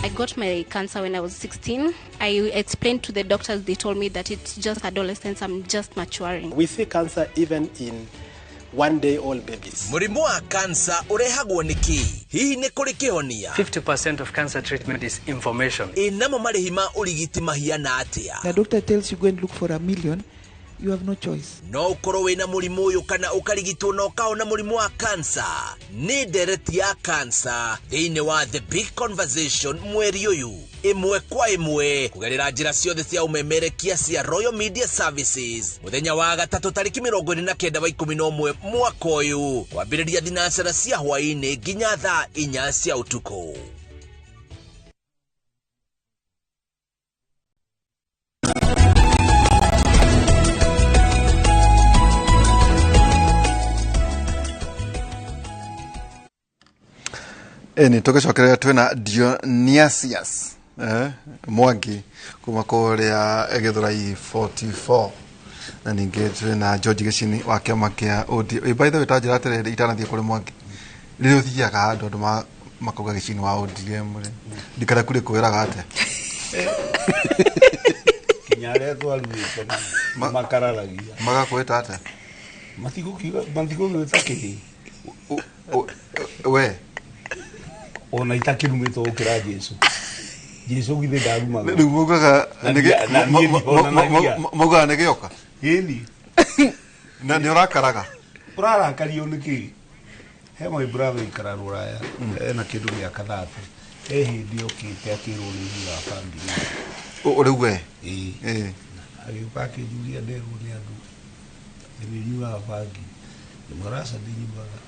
Speaker 24: I got my cancer when I was 16. I explained to the doctors, they told me that it's just adolescence, I'm just maturing.
Speaker 25: We see cancer even in 1-day-old babies.
Speaker 26: Mũrimũ wa kansa ũrehagwo nĩ kĩ? Hihi nĩ kũrĩ kĩhonia?
Speaker 27: 50% of cancer treatment is information.
Speaker 26: Ĩ namo marĩhi ma ũrigiti mahiana atĩa?
Speaker 28: The doctor tells you go and look for $1 million, you have no choice.
Speaker 26: No ũkorwo wĩna mũrimũ ũyũ kana ũkarigitwo na ũkahona mũrimũ wa kansa. Nĩ ndereti ya kansa thĩinĩ wa The Big Conversation mweri ũyũ, ĩmwe kwa ĩmwe kũgerera njĩra ciothe cia ũmemerekia cia Royal Media Services, mũthenya wa gatatũ tarĩki 29 wa 11 mwaka ũyũ, kwambĩrĩria thinacara cia hwaĩ-inĩ nginya thaa 4 cia ũtukũ.
Speaker 11: Ĩni tũgĩcokereria twĩna Dionysius Mwangi kuma kũrĩa Gĩthũrai 44 na ningĩ twĩna George Gĩcini wa kĩama kĩa ODM. By the way, ta njĩra atĩrĩrĩ itanathiĩ kũrĩ Mwangi, rĩrĩa ũthiaga handũ andũ makauga Gĩcini wa ODM rĩ, ndikara kũrĩ kwĩraga atĩa?
Speaker 14: Kinya arĩa twaruĩte makararagia.
Speaker 11: Magakwĩta atĩa?
Speaker 14: Matigũgwĩta kĩĩ?
Speaker 11: We
Speaker 14: ona itakĩrumĩtwo gũkĩra Jesu. Jesu githĩ ndarumagwo.
Speaker 11: Rĩu maugaga maugaga nĩ gĩoka.
Speaker 14: Ĩni.
Speaker 11: Na nĩ ũrakaraga?
Speaker 14: Ũrarakario nĩ kĩĩ? He my brother ikara rũraya ena kĩndũ mĩaka 30. He hĩndĩ okĩte akĩrwo nĩ nyuaga bangi.
Speaker 11: Rĩu we?
Speaker 14: Ĩĩ. Agĩũka akĩnjũria nderwo nĩ andũ nĩ nyuaga bangi. Ngĩmwĩra aca ndinyuaga.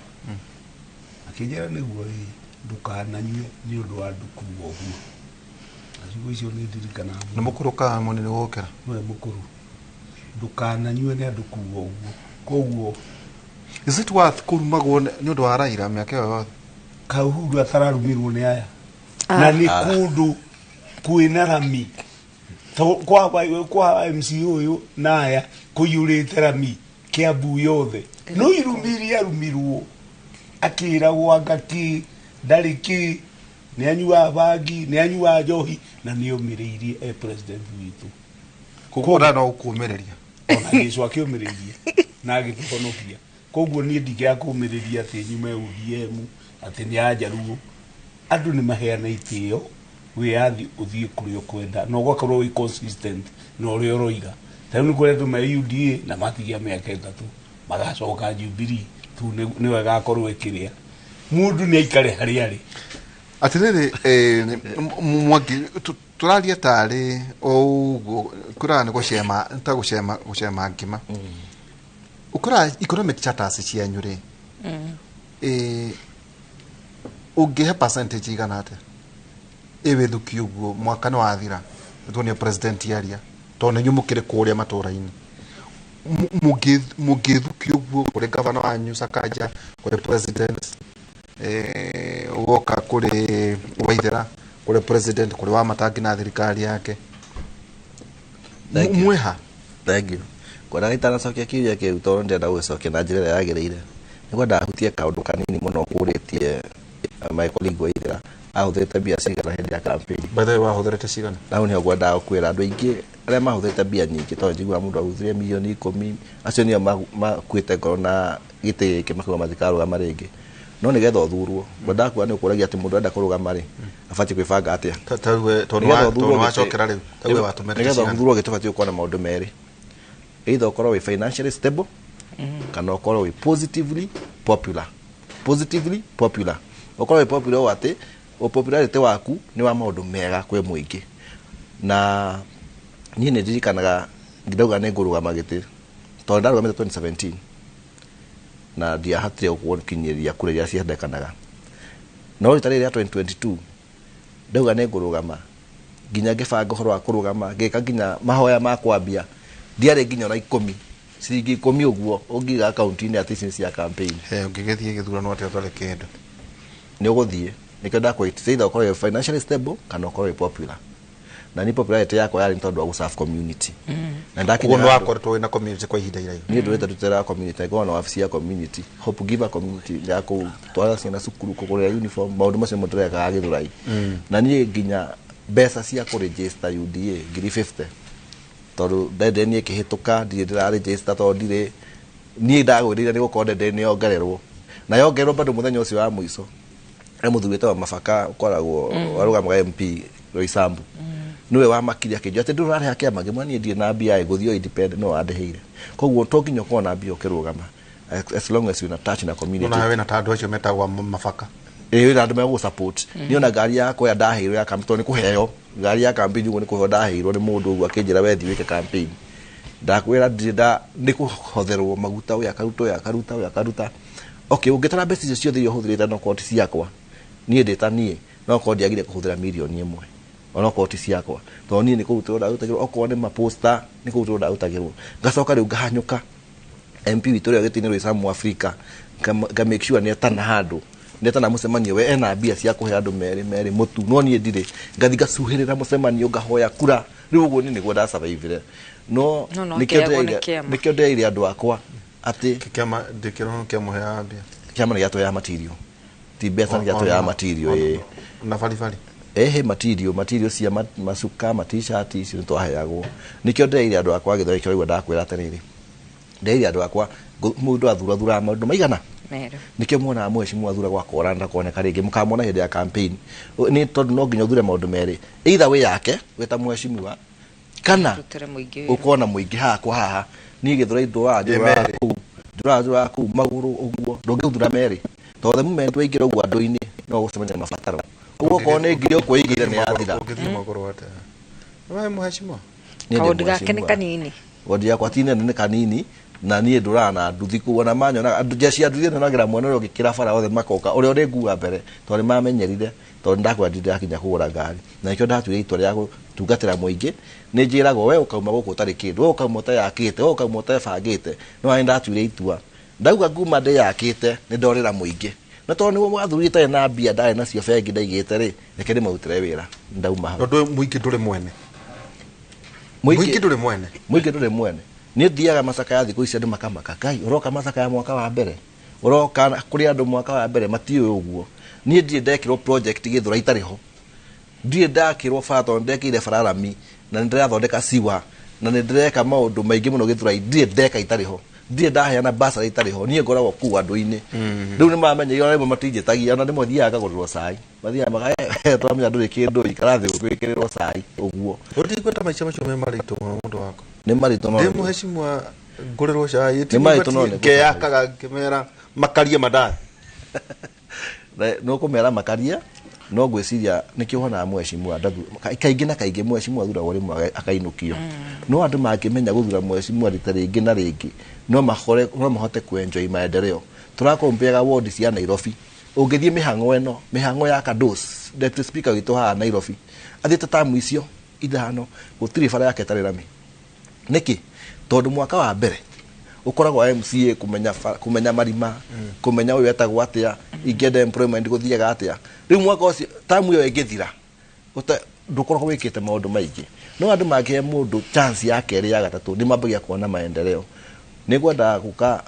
Speaker 14: Akĩnjĩra nĩguo ĩĩ ndũkananyue nĩ ũndũ wa andũ kuga ũguo. Na ciugo icio nĩ ndirikanaga
Speaker 11: mũno. Nĩ mũkũrũ kana mũnini gũgũkĩra?
Speaker 14: Nĩwe mũkũrũ. Ndũkananyue nĩ andũ kuga ũguo. Koguo
Speaker 11: is it worth kũrumagwo nĩ ũndũ wa Raila mĩaka ĩyo yothe?
Speaker 14: Kaĩ Uhuru atararumirwo nĩ aya? Na nĩ kũndũ kwĩna rami. Kwa MC ũyũ na aya kũiyũrĩte rami Kiambu yothe. No irumi iria arumirwo akĩragwo anga kĩ ndarĩ kĩ nĩ anyuaga bangi nĩ anyuaga njohi na nĩ omĩrĩirie e president witũ.
Speaker 11: Koguo ona no ũkũmĩrĩria.
Speaker 14: Ona Jesu akĩũmĩrĩirie na agĩtũhonokia. Koguo niĩ ndingĩaga kũmĩrĩria atĩ nyume ODM atĩ nĩ anjaruo. Andũ nĩ maheana itĩo wĩyathi ũthiĩ kũrĩa ũkwenda na ũgakorwo wĩ consistent na ũrĩa ũroiga. Ta rĩu nĩ kũrĩ andũ me UDA na matigia mĩaka 3 magacoka Jubilee tu nĩwe ĩgakorwo ĩkĩrĩa. Mũndũ nĩ aikare harĩa arĩ.
Speaker 11: Atĩrĩrĩ Mwangi tũraria tarĩ o ũguo kũraga nĩ gũcema ta gũcema gũcema ngima. Ũkoraga economic charters cianyu rĩ ũngĩhe percentage igana atĩa ĩwĩthuki ũguo mwaka nĩ wathira tuonie president yaria tondũ nĩ inyuĩ mũkĩrĩ kũrĩa matũra-inĩ mũngĩthuki ũguo kũrĩ gavana wanyu Sakaja kũrĩ president woka kũrĩ Waithera kũrĩ president kũrĩ Wamatangi na thirikari yake mweha.
Speaker 12: Thank you. Kwenda itanacokia kĩũria kĩu tondũ ndĩrenda gũgĩcokia na njĩra ĩrĩa yagĩrĩire nĩngwenda hutie kaũndũ kanini mũno kũrĩtie my colleague Waithera ahũthĩrĩte mbia cigana hĩndĩ ya campaign.
Speaker 11: By the way wahũthĩrĩte cigana?
Speaker 12: Na hau nĩho ngwendaga kwĩra andũ aingĩ arĩa mahũthĩrĩte mbia nyingĩ tondũ njiguaga mũndũ ahũthĩrire milioni 10 acio nĩo makuĩte ngoro na gĩtĩ gĩkĩ makauga matikarũgama rĩngĩ. No nĩgetha ũthurwo ngwendaga kuga nĩ ũkũragia atĩ mũndũ arenda kũrũgama rĩ abatiĩ kwĩbanga atĩa.
Speaker 11: Tondũ wacokera rĩu ta watũmĩrĩte
Speaker 12: nĩgetha ũthurwo gĩtĩ ũbatiĩ gũkorwo na maũndũ merĩ, either ũkorwo wĩ financially stable kana ũkorwo wĩ positively popular. Positively popular ũkorwo wĩ popular ũũ atĩ popularity waku nĩ wa maũndũ mega kwĩ mũingĩ. Na niĩ nĩ ndirikanaga ndauga nĩ ngũrũgama gĩtĩ tondũ ndarũgamĩte 2017 na ndiahatire gũkinyĩria kura iria ciendekanaga. No rita rĩrĩ rĩa 2022 ndauga nĩ ngũrũgama nginya ngĩbanga ũhoro wa kũrũgama ngĩka nginya mahoya ma kwambia ndiarĩ nginya ona 10 ciringi 10 ũguo ũngiga akaunti-inĩ atĩ ici nĩ cia campaign.
Speaker 11: Ũngĩgĩthiĩ gĩthurano atĩa ũtarĩ kĩndũ?
Speaker 12: Nĩ ũgũthiĩ nĩkĩo ndakwĩra either ũkorwo wĩ financially stable kana ũkorwo wĩ popular. Na ni popularity yakwa yarĩ nĩ tondũ wa gũserve community. Na ndakinya
Speaker 11: Koguo nĩ wakoretwo wĩna community kwa ihinda iraihu?
Speaker 12: Niĩ ndũrĩte ndutĩra community ngorwo na wabici ya community Hope Giver community ya kũtwara ciana cukuru kũgũrĩra uniform maũndũ macio mothe tũrekaga Gĩthũrai. Na niĩ nginya mbeca cia kũregister UDA 50,000 tondũ ndende niĩ ĩkĩhĩtũka ndirĩ ndĩraregister tondũ ndirĩ niĩ ndagwĩrĩire nĩ gũkorwo ndende nĩ yongererwo na yongererwo bado mũthenya ũcio wa mũico he mũthuri wĩtagwo Mabaka ũkoragwo warũgamaga MP Roysambu nĩwe wamakire akĩnjĩra atĩ ndũrarĩha kĩama ngĩmwĩra niĩ ndirĩ na mbia ngũthiĩ o independent no wandĩhĩire. Koguo to nginya ũkorwo na mbia ũkĩrũgama as long as wĩna touch na community.
Speaker 11: Ona wĩna ta andũ acio metagwo Mabaka.
Speaker 12: Ĩĩ wĩna andũ megũgũ support. Niĩ ona ngari yakwa ĩrĩa ndaheirwo ya campaign tondũ nĩ kũheo ngari ya campaign ũguo nĩ kũheo ndaheirwo nĩ mũndũ ũguo akĩnjĩra we thiĩ wĩke campaign. Ndakwĩra ndirĩ nda nĩ kũhotherwo maguta ũyũ akaruta ũyũ akaruta ũyũ akaruta. Okay, ũngĩtara mbeca icio ciothe iria ũhũthĩrĩte no korwo ti ciakwa niĩ ndĩ ta niĩ no korwo ndiagire kũhũthĩra milioni 1 ona korwo ti ciakwa tondũ niĩ nĩ kũrutĩrwo ndarutagĩrwo okorwo nĩ maposta nĩ kũrutĩrwo ndarutagĩrwo ngacoka rĩu ngahanyũka MP witũ ũrĩa gĩtĩ-inĩ Roysambu Afrika nga make sure nĩ etana handũ Ndetana mucemanio we ena mbia cia kuhe andu mere mere mutu no nie ndire ngathi ngacuhirira mucemanio ngahoya kura riu uguo ni niguo ndasurvivire no nikio ndeire andu akwa ati
Speaker 11: kiama ndikiro kiamuheaga mbia
Speaker 12: kiama ni gĩatũheaga material ti mbeca nĩ gĩatũheaga material ĩ
Speaker 11: na baribari
Speaker 12: ehe material cia macuka ma t-shirt icio nĩtwaheagwo nikio ndeire andũ akwa gĩthweri kĩo ndakwĩra atĩrĩrĩ ndeire andũ akwa mũndũ athurathuraga maũndũ maigana nikio mwonaga mheshimiwa athura gwakora ndakoneka rĩngĩ mũkamwona hĩndĩ ya campaign nĩ tondũ no nginya ũthure maũndũ merĩ either wĩ yake wĩ ta mheshimiwa kana ũkona mũingĩ haha kwa haha niĩ gĩthweri ndũraga kũu magũrũ ũguo ndũngĩthura merĩ tondũ the moment waingĩra ũguo andũ-inĩ no ũgũcemania na mabataro ũguo okorwo nĩ ngiri ũkwĩigĩire nĩ yathira
Speaker 11: ũngĩthiĩ magũrũ atĩa we mheshimiwa
Speaker 13: kaũndũ gake nĩ kanini
Speaker 12: wodi yakwa ti nene nĩ kanini na niĩ ndũraga na nduthi kũu ona manyonaga jeshi ya nduthi nonagĩra mwena ũrĩa ũngĩkĩra bara othe makoka ũrĩa ũrĩ mbere tondũ nĩmamenyerire tondũ ndakwĩra ndirakinya kũgũra ngari na nĩkĩo ndatuire itua rĩa gũtungatĩra mũingĩ nĩ njĩragwo we ũkauma gũkũ ũtarĩ kĩndũ we ũkauma ũteyakĩte we ũkauma ũtebangĩte no nĩ ndatuire itua ndauga nguma ndĩyakĩte nĩ ndorĩra mũingĩ na tondũ nĩguo mwathurire itarĩ na mbia ndarĩ nacio bengi ndaigĩte rĩ reke ndĩmarutĩre wĩra ndauma hau
Speaker 11: tondũ mũingĩ ndũrĩ mwene mũingĩ ndũrĩ mwene
Speaker 12: mũingĩ ndũrĩ mwene nĩ thiaga macakaya thikũ ici andũ makamaka Ngai ũroka macakaya mwaka wa mbere ũroka kũrĩ andũ mwaka wa mbere matiũĩ ũguo niĩ ndirĩ ndekĩrwo project Gĩthũrai itarĩ ho ndirĩ ndakĩrwo bara tondũ ndekĩire bara rami na nĩ ndĩrathondeka siwa na nĩ ndĩreka maũndũ maingĩ mũno Gĩthũrai ndirĩ ndeka itarĩ ho ndirĩ ndaheana basarĩ itarĩ ho niĩ ngoragwo kũu andũ-inĩ rĩu nĩ mamenyeire ona rĩmwe matinjĩtagia ona rĩmwe thiaga ngagũrĩrwo cai mathiaga maka twamenya ndũrĩ kĩndũ ikara thĩ ũgwĩkĩrĩrwo cai ũguo
Speaker 11: ũtikwenda maica macio me maritũ mũno mũndũ wakwa
Speaker 12: nĩ maritũ no
Speaker 11: ndĩ mheshimiwa ngũrĩrwo cai
Speaker 12: nĩ maritũ no nĩ
Speaker 11: ngeyakaga ngĩmera makarie mandathi
Speaker 12: no kũmera makaria no ngwĩciria nĩkĩo wonaga mheshimiwa kaingĩ na kaingĩ mheshimiwa athuragwo rĩmwe akainũkio no andũ mangĩmenya gũthura mheshimiwa rita rĩngĩ na rĩngĩ no mahote kũenjoy maendeleo tũrakompeaga ward cia Nairobi ũngĩthiĩ mĩhang'o ĩno mĩhang'o ya Kados deputy speaker witũ haha Nairobi athiĩte tamu icio ithano gũtirĩ bara yake ĩtarĩ rami nĩkĩ tondũ mwaka wa mbere ũkoragwo MCA kũmenya marima kũmenya ũyũ etagwo atĩa ingĩenda employment gũthiaga atĩa rĩu mwaka ũcio tamu ĩyo ĩngĩthira ndũkoragwo wĩkĩte maũndũ maingĩ no andũ mangĩhe mũndũ chance ya kerĩ ya gatatũ nĩ mambagia kuona maendeleo nĩ ngwendaga gũka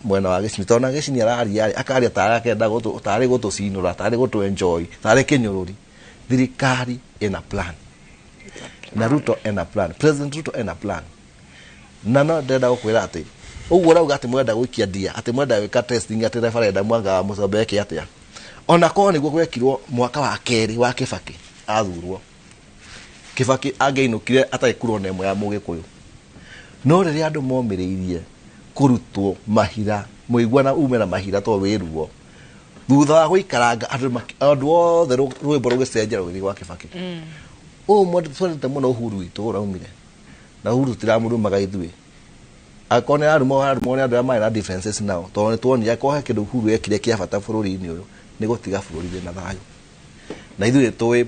Speaker 12: mwena wa Gĩcini tondũ na Gĩcini araria akaria tarĩ tarĩ gũtũcinũra tarĩ gũtũ enjoy tarĩ kĩnyũrũri thirikari ĩna plan na Ruto ena plan President Ruto ena plan na no ndĩrenda gũkwĩra atĩ ũguo ũrauga atĩ mwenda gũikia ndia atĩ mwenda gwĩka testing atĩ referendum anga wa Mũcombe eke atĩa ona korwo nĩguo gwekirwo mwaka wa kerĩ wa Kĩbakĩ athurwo Kĩbakĩ angĩainũkire atarĩ kura ona ĩmwe ya Mũgĩkũyũ no rĩrĩa andũ momĩrĩirie kũrutwo mahira mũigua na ume na mahira tondũ wĩ ruo thutha wa gũikaranga andũ othe rwĩmbo rũgĩcenjia rũgĩthiĩ gwa Kĩbakĩ ũũ twendete mũno Uhuru witũ ũraumire na Uhuru tũtiramũrumaga ithuĩ akorwo nĩ ararumwo ararumwo nĩ andũ arĩa marĩ na differences nao tondũ nĩ tuonire akorwo he kĩndũ Uhuru ekire kĩa bata bũrũri-inĩ ũyũ nĩ gũtiga bũrũri wĩna thayũ na ithuĩ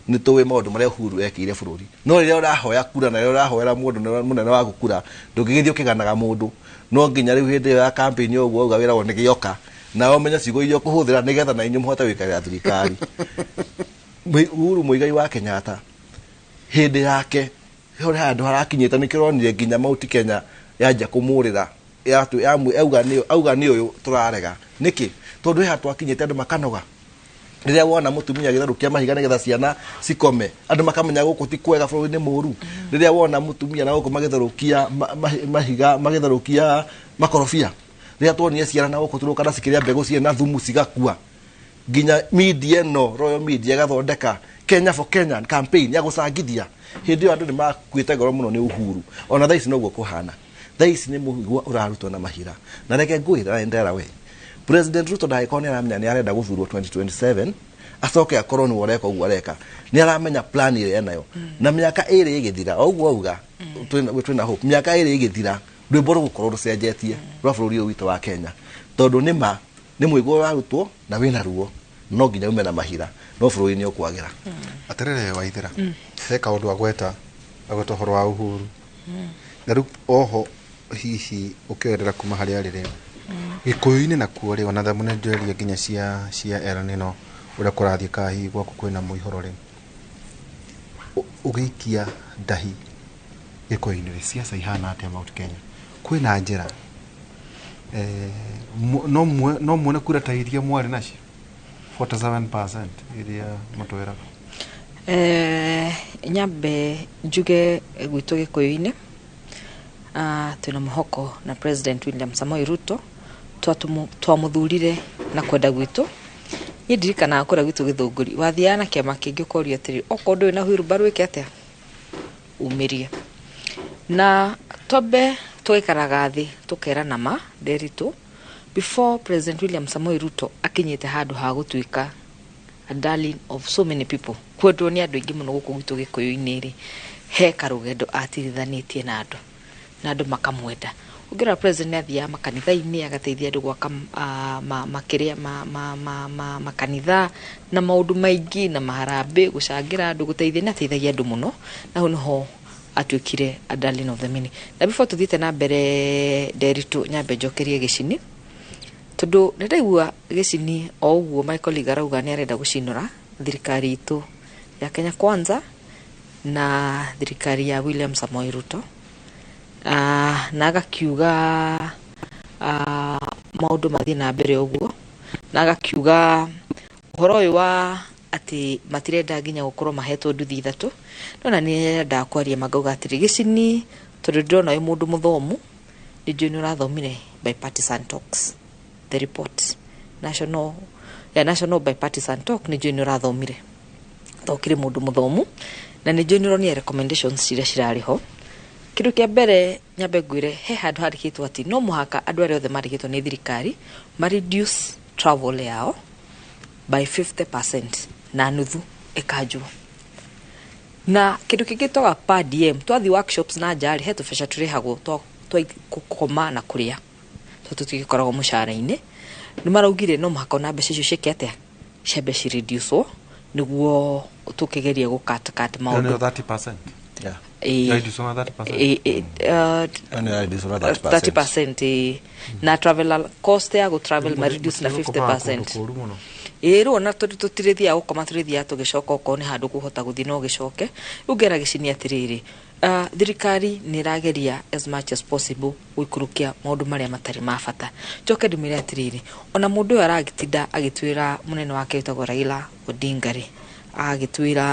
Speaker 12: nĩ tũĩ maũndũ marĩa Uhuru ekĩire bũrũri no rĩrĩa ũrahoya kura na rĩrĩa ũrahoera mũndũ mũnene waku kura ndũngĩgĩthiĩ ũkĩganaga mũndũ no nginya rĩu hĩndĩ ĩyo ya campaign ũguo auga wĩragwo nĩ gĩoka nawe ũmenye ciugo iria ũkũhũthĩra nĩgetha na inyuĩ mũhote gũikarĩra thirikari Uhuru Muigai wa Kenyatta hĩndĩ yake harĩ handũ harakinyĩte nĩkĩo ũronire nginya Mount Kenya yanjia kũmũrĩra auga nĩ ũyũ tũrarega nĩkĩ tondũ he handũ twakinyĩte andũ makanoga rĩrĩa wona mũtumia agĩtherũkia mahiga nĩgetha ciana cikome andũ makamenya gũkũ ti kwega bũrũri nĩ mũru rĩrĩa wona mũtumia na gũkũ magĩtherũkia mahiga magĩtherũkia makorobia rĩrĩa tuonire ciana na gũkũ tũrũkana cikĩrĩa mbegũ ciĩ na thumu cigakua nginya media ĩno Royal Media ĩgathondeka Kenya for Kenya campaign ya gũcangithia hĩndĩ ĩyo andũ nĩ makuĩte ngoro mũno nĩ Uhuru ona thaa ici noguo kũhana thaa ici nĩ mũigua ũrarutwo na mahira na reke ngwĩra ndera we President Ruto ndagĩkorwo nĩ aramenya nĩ arenda gũthurwo 2027 acoke akorwo nĩwe ũreka ũguo areka nĩ aramenya plan ĩrĩa enayo na mĩaka ĩrĩ ĩgĩthira o ũguo auga twĩna hope mĩaka ĩrĩ ĩgĩthira rwĩmbo rũgũkorwo rũcenjetie rwa bũrũri ũyũ witũ wa Kenya tondũ nĩ ma nĩ mũigua ũrarutwo na wĩna ruo no nginya ume na mahira no bũrũri nĩ ũkwagĩra
Speaker 11: atĩrĩrĩ Waithera he kaũndũ agweta ũhoro wa Uhuru na rĩu oho hihi ũkĩoerera kuma harĩa arĩ rĩu Gĩkũyũ-inĩ nakuo rĩ, ona thamũ nĩ nginya cia El Nino ũrĩa kũrathiĩ kahi gwaku kwĩna mũihũro rĩ, ũgĩikia ndahi gĩkũyũ-inĩ rĩ, siasa ihana atĩa Mount Kenya? Kwĩna njĩra no muone kura ta iria mwarĩ nacio 47% iria mũtwĩraga?
Speaker 13: Nyambe njuge gwitũ gĩkũyũ-inĩ, twĩna mũhoko na President William Samoei Ruto. Twamũthurire na kwenda gwitũ. Niĩ ndirikanaga kũrĩa gwitũ Gĩthũngũri wathiaga na kĩama kĩngĩ ũkorio atĩrĩ, okorwo ndũrĩ na wheelbarrow wĩke atĩa, umĩrie. Na twambe tũgaikaraga thĩ tũkerana ma Nderitu, before President William Samoei Ruto akinyĩte handũ ha gũtuĩka a darling of so many people, kwendwo nĩ andũ aingĩ mũno gũkũ gwitũ gĩkũyũ-inĩ rĩ, he karũgendo atirithanĩtie na andũ, na andũ makamwenda. Ũngĩrora president nĩ athiaga makanitha-inĩ agateithia andũ gwaka makĩrĩa makanitha na maũndũ maingĩ na maharambĩ, gũcangĩra andũ, gũteithia, nĩ ateithagia andũ mũno, na hau nĩho atuĩkire a darling of the many. Na before tũthiĩte na mbere Nderitu, nyambe njokerie gĩcini, tondũ nĩ ndaigua gĩcini o ũguo my colleague arauga nĩ arenda gũcinũra thirikari itũ ya Kenya Kwanza na thirikari ya William Samoei Ruto, na agakiuga maũndũ mathiĩ na mbere ũguo, na agakiuga ũhoro ũyũ wa atĩ matirenda nginya gũkorwo mahetwo nduthi ithatũ. No na nĩ kwaria mangauga atĩrĩ gĩcini, tondũ ndĩrona wĩ mũndũ mũthomu, nĩ njũĩ nĩ ũrathomire bipartisan talks, the report national ya national bipartisan talk, nĩ njũĩ nĩ ũrathomire to kĩrĩ mũndũ mũthomu, na nĩ njũĩ nĩ ũronire recommendations iria cirarĩ ho. Kĩndũ kĩa mbere nyambe ngwĩre, he handũ handĩkĩtwo atĩ no mũhaka andũ arĩa othe mandĩkĩtwo nĩ thirikari ma reduce travel yao by 50% na nuthu ĩkanjwo. Na kĩndũ kĩngĩ twaga per diem, twathiĩ workshops na nja rĩ, he tũbeca tũrĩhagwo twa gũkoma na kũrĩa, tondũ tũtigĩkoragwo mũcara-inĩ. Nĩ maraugire no mũhaka ona mbeca icio ciĩke atĩa, ciambe cireducwo nĩguo tũkĩgerie gũ cut cut maũndũ.
Speaker 11: 30%.
Speaker 12: Yeah.
Speaker 11: Reduce na 30%.
Speaker 13: 30% na travel cost ya go travel ma reduce na 50%. Ĩĩ rĩu ona tondũ tũtirĩthiaga gũkoma, tũrĩthiaga tũgĩcoka, okorwo nĩ handũ kũhota gũthiĩ no ũgĩcoke. Rĩu ngera gĩcini atĩrĩrĩ, thirikari nĩ ĩrageria as much as possible gũikũrũkia maũndũ marĩa matarĩ ma bata. Njoke ndĩmwĩre atĩrĩrĩ, ona mũndũ ũyũ aragĩtinda agĩtwĩra mũnene wake wĩtagwo Raila Odinga rĩ, agĩtwĩra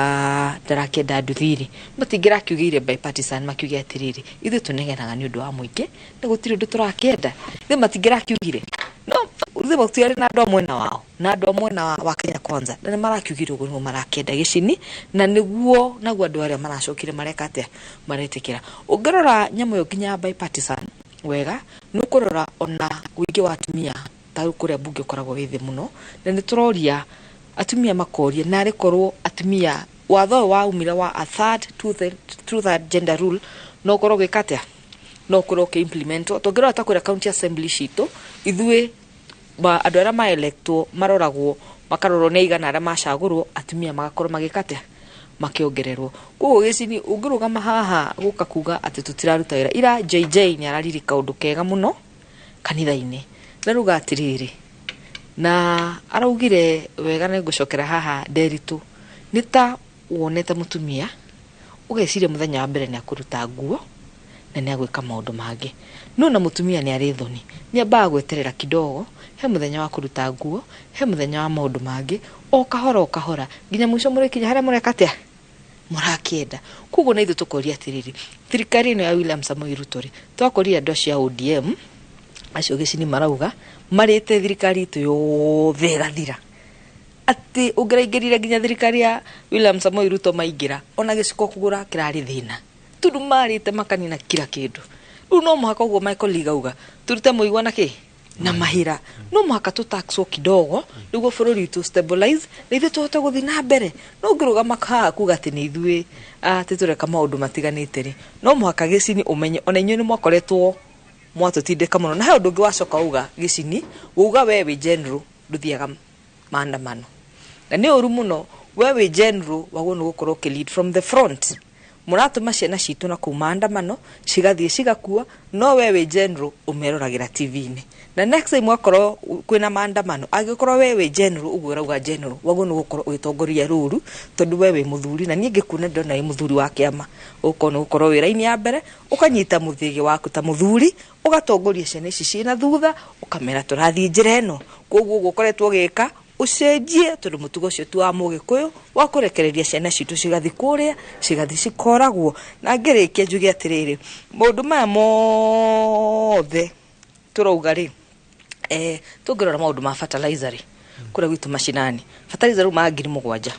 Speaker 13: ndarakĩenda nduthi rĩ, matingĩrakiugĩire bipartisan makiuge atĩrĩrĩ, ithuĩ tũnegenaga nĩ ũndũ wa mũingĩ na gũtirĩ ũndũ tũrakĩenda. Ithuĩ matingĩrakiugire, no ithuĩ matiarĩ na andũ a mwena wao na andũ a mwena wa Kenya Kwanza, na nĩ marakiugire ũguo nĩguo marakĩenda gĩcini, na nĩguo naguo andũ arĩa maracokire mareka atĩa, maretĩkĩra. Ũngĩrora nyamũ ĩyo nginya bipartisan wega, nĩ ũkũrora ona ũingĩ wa atumia ta rĩu kũrĩa mbunge ũkoragwo wĩ thĩ mũno, na nĩ tũroria atumia makoria narĩ korwo atumia watho ũyũ waumire wa a third two third gender rule no ũkorwo ũgĩka atĩa, no ũkorwo ũkĩ implement. Tũngĩrora ta kũrĩa county assembly citũ, ithuĩ andũ arĩa maelectwo maroragwo makarorwo nĩ aigana arĩa macagũrwo, atumia magakorwo magĩka atĩa, makĩongererwo. Koguo gĩcini ũngĩrũgama haha gũka kuga atĩ tũtiraruta wĩra, ira JJ nĩ araririka ũndũ kega mũno kanitha-inĩ, na ruga atĩrĩrĩ, na araugire wega, nĩ ngũcokera haha Nderitu, nĩ ta wonete mũtumia ũgeciria mũthenya wa mbere nĩ akũruta nguo na nĩ agwĩka maũndũ mangĩ, no na mũtumia nĩ arĩ thoni, nĩ ambaga gweterera kidogo, he mũthenya wa kũruta nguo, he mũthenya wa maũndũ mangĩ, o kahora o kahora nginya mũico mũrĩkinya harĩa mũreka atĩa, mũrakĩenda. Koguo na ithuĩ tũkoria atĩrĩrĩ, thirikari ĩno ya William Samoei Ruto rĩ, twakorire andũ acio a ODM acio gĩcini marauga marĩte thirikari itũ yothe ĩgathira, atĩ ũngĩraingĩrire nginya thirikari ya William Samoei Ruto maingĩra ona gĩciko kũgũra kĩrarĩ thĩna, tondũ marĩte makanina kila kĩndũ. Rĩu no mũhaka ũguo my colleague auga tũrute mũigua na kĩ na mahĩra, no mũhaka tũtaxwo kidogo nĩguo bũrũri witũ stabilize na ithuĩ tũhote gũthiĩ na mbere. No ũngĩrũgama haha kuga atĩ nĩ ithuĩ atĩ tũreka maũndũ matiganĩte rĩ, no mũhaka gĩcini ũmenye ona inyuĩ nĩ mwakoretwo mwatũtindĩka mũno. Na he ũndũ ũngĩ wacoka uga gĩcini, uga we wĩ general ndũthiaga maandamano, na nĩ ũru mũno. We wĩ general wagwo nĩ gũkorwo ũkĩ lead from the front, Mũratũma ciana citũ na kũu maandamano cigathiĩ cigakua, no we wĩ general ũmeroragĩra TV-inĩ. Na next time wakorwo kwĩna maandamano, angĩkorwo we wĩ general ũguo ũrauga general, waguo nĩ gũkorwo ũgĩtongoria rũru, tondũ we wĩ mũthuri na niĩ ngĩkuona ndĩrona wĩ mũthuri wa kĩama. Ũkorwo nĩ gũkorwo wĩ raini ya mbere, ũkanyita mũthĩgĩ waku ta mũthuri, ũgatongoria ciana ici ciĩna thutha, ũkamera tũrathiĩ njĩra ĩno. Koguo ũguo ũkoretwo ũgĩka ũcenjie, tondũ mũtugo ũcio ti wa mũgĩkũyũ wa kũrekereria ciana citũ cigathiĩ kũrĩa cigathiĩ cikoragwo. Na ngĩrĩkia njuge atĩrĩrĩ, maũndũ maya mothe tũrauga rĩ, tũngĩrora maũndũ ma fertilizer rĩ, kũrĩa gwitũ macinani fertilizer rĩu ma 7,000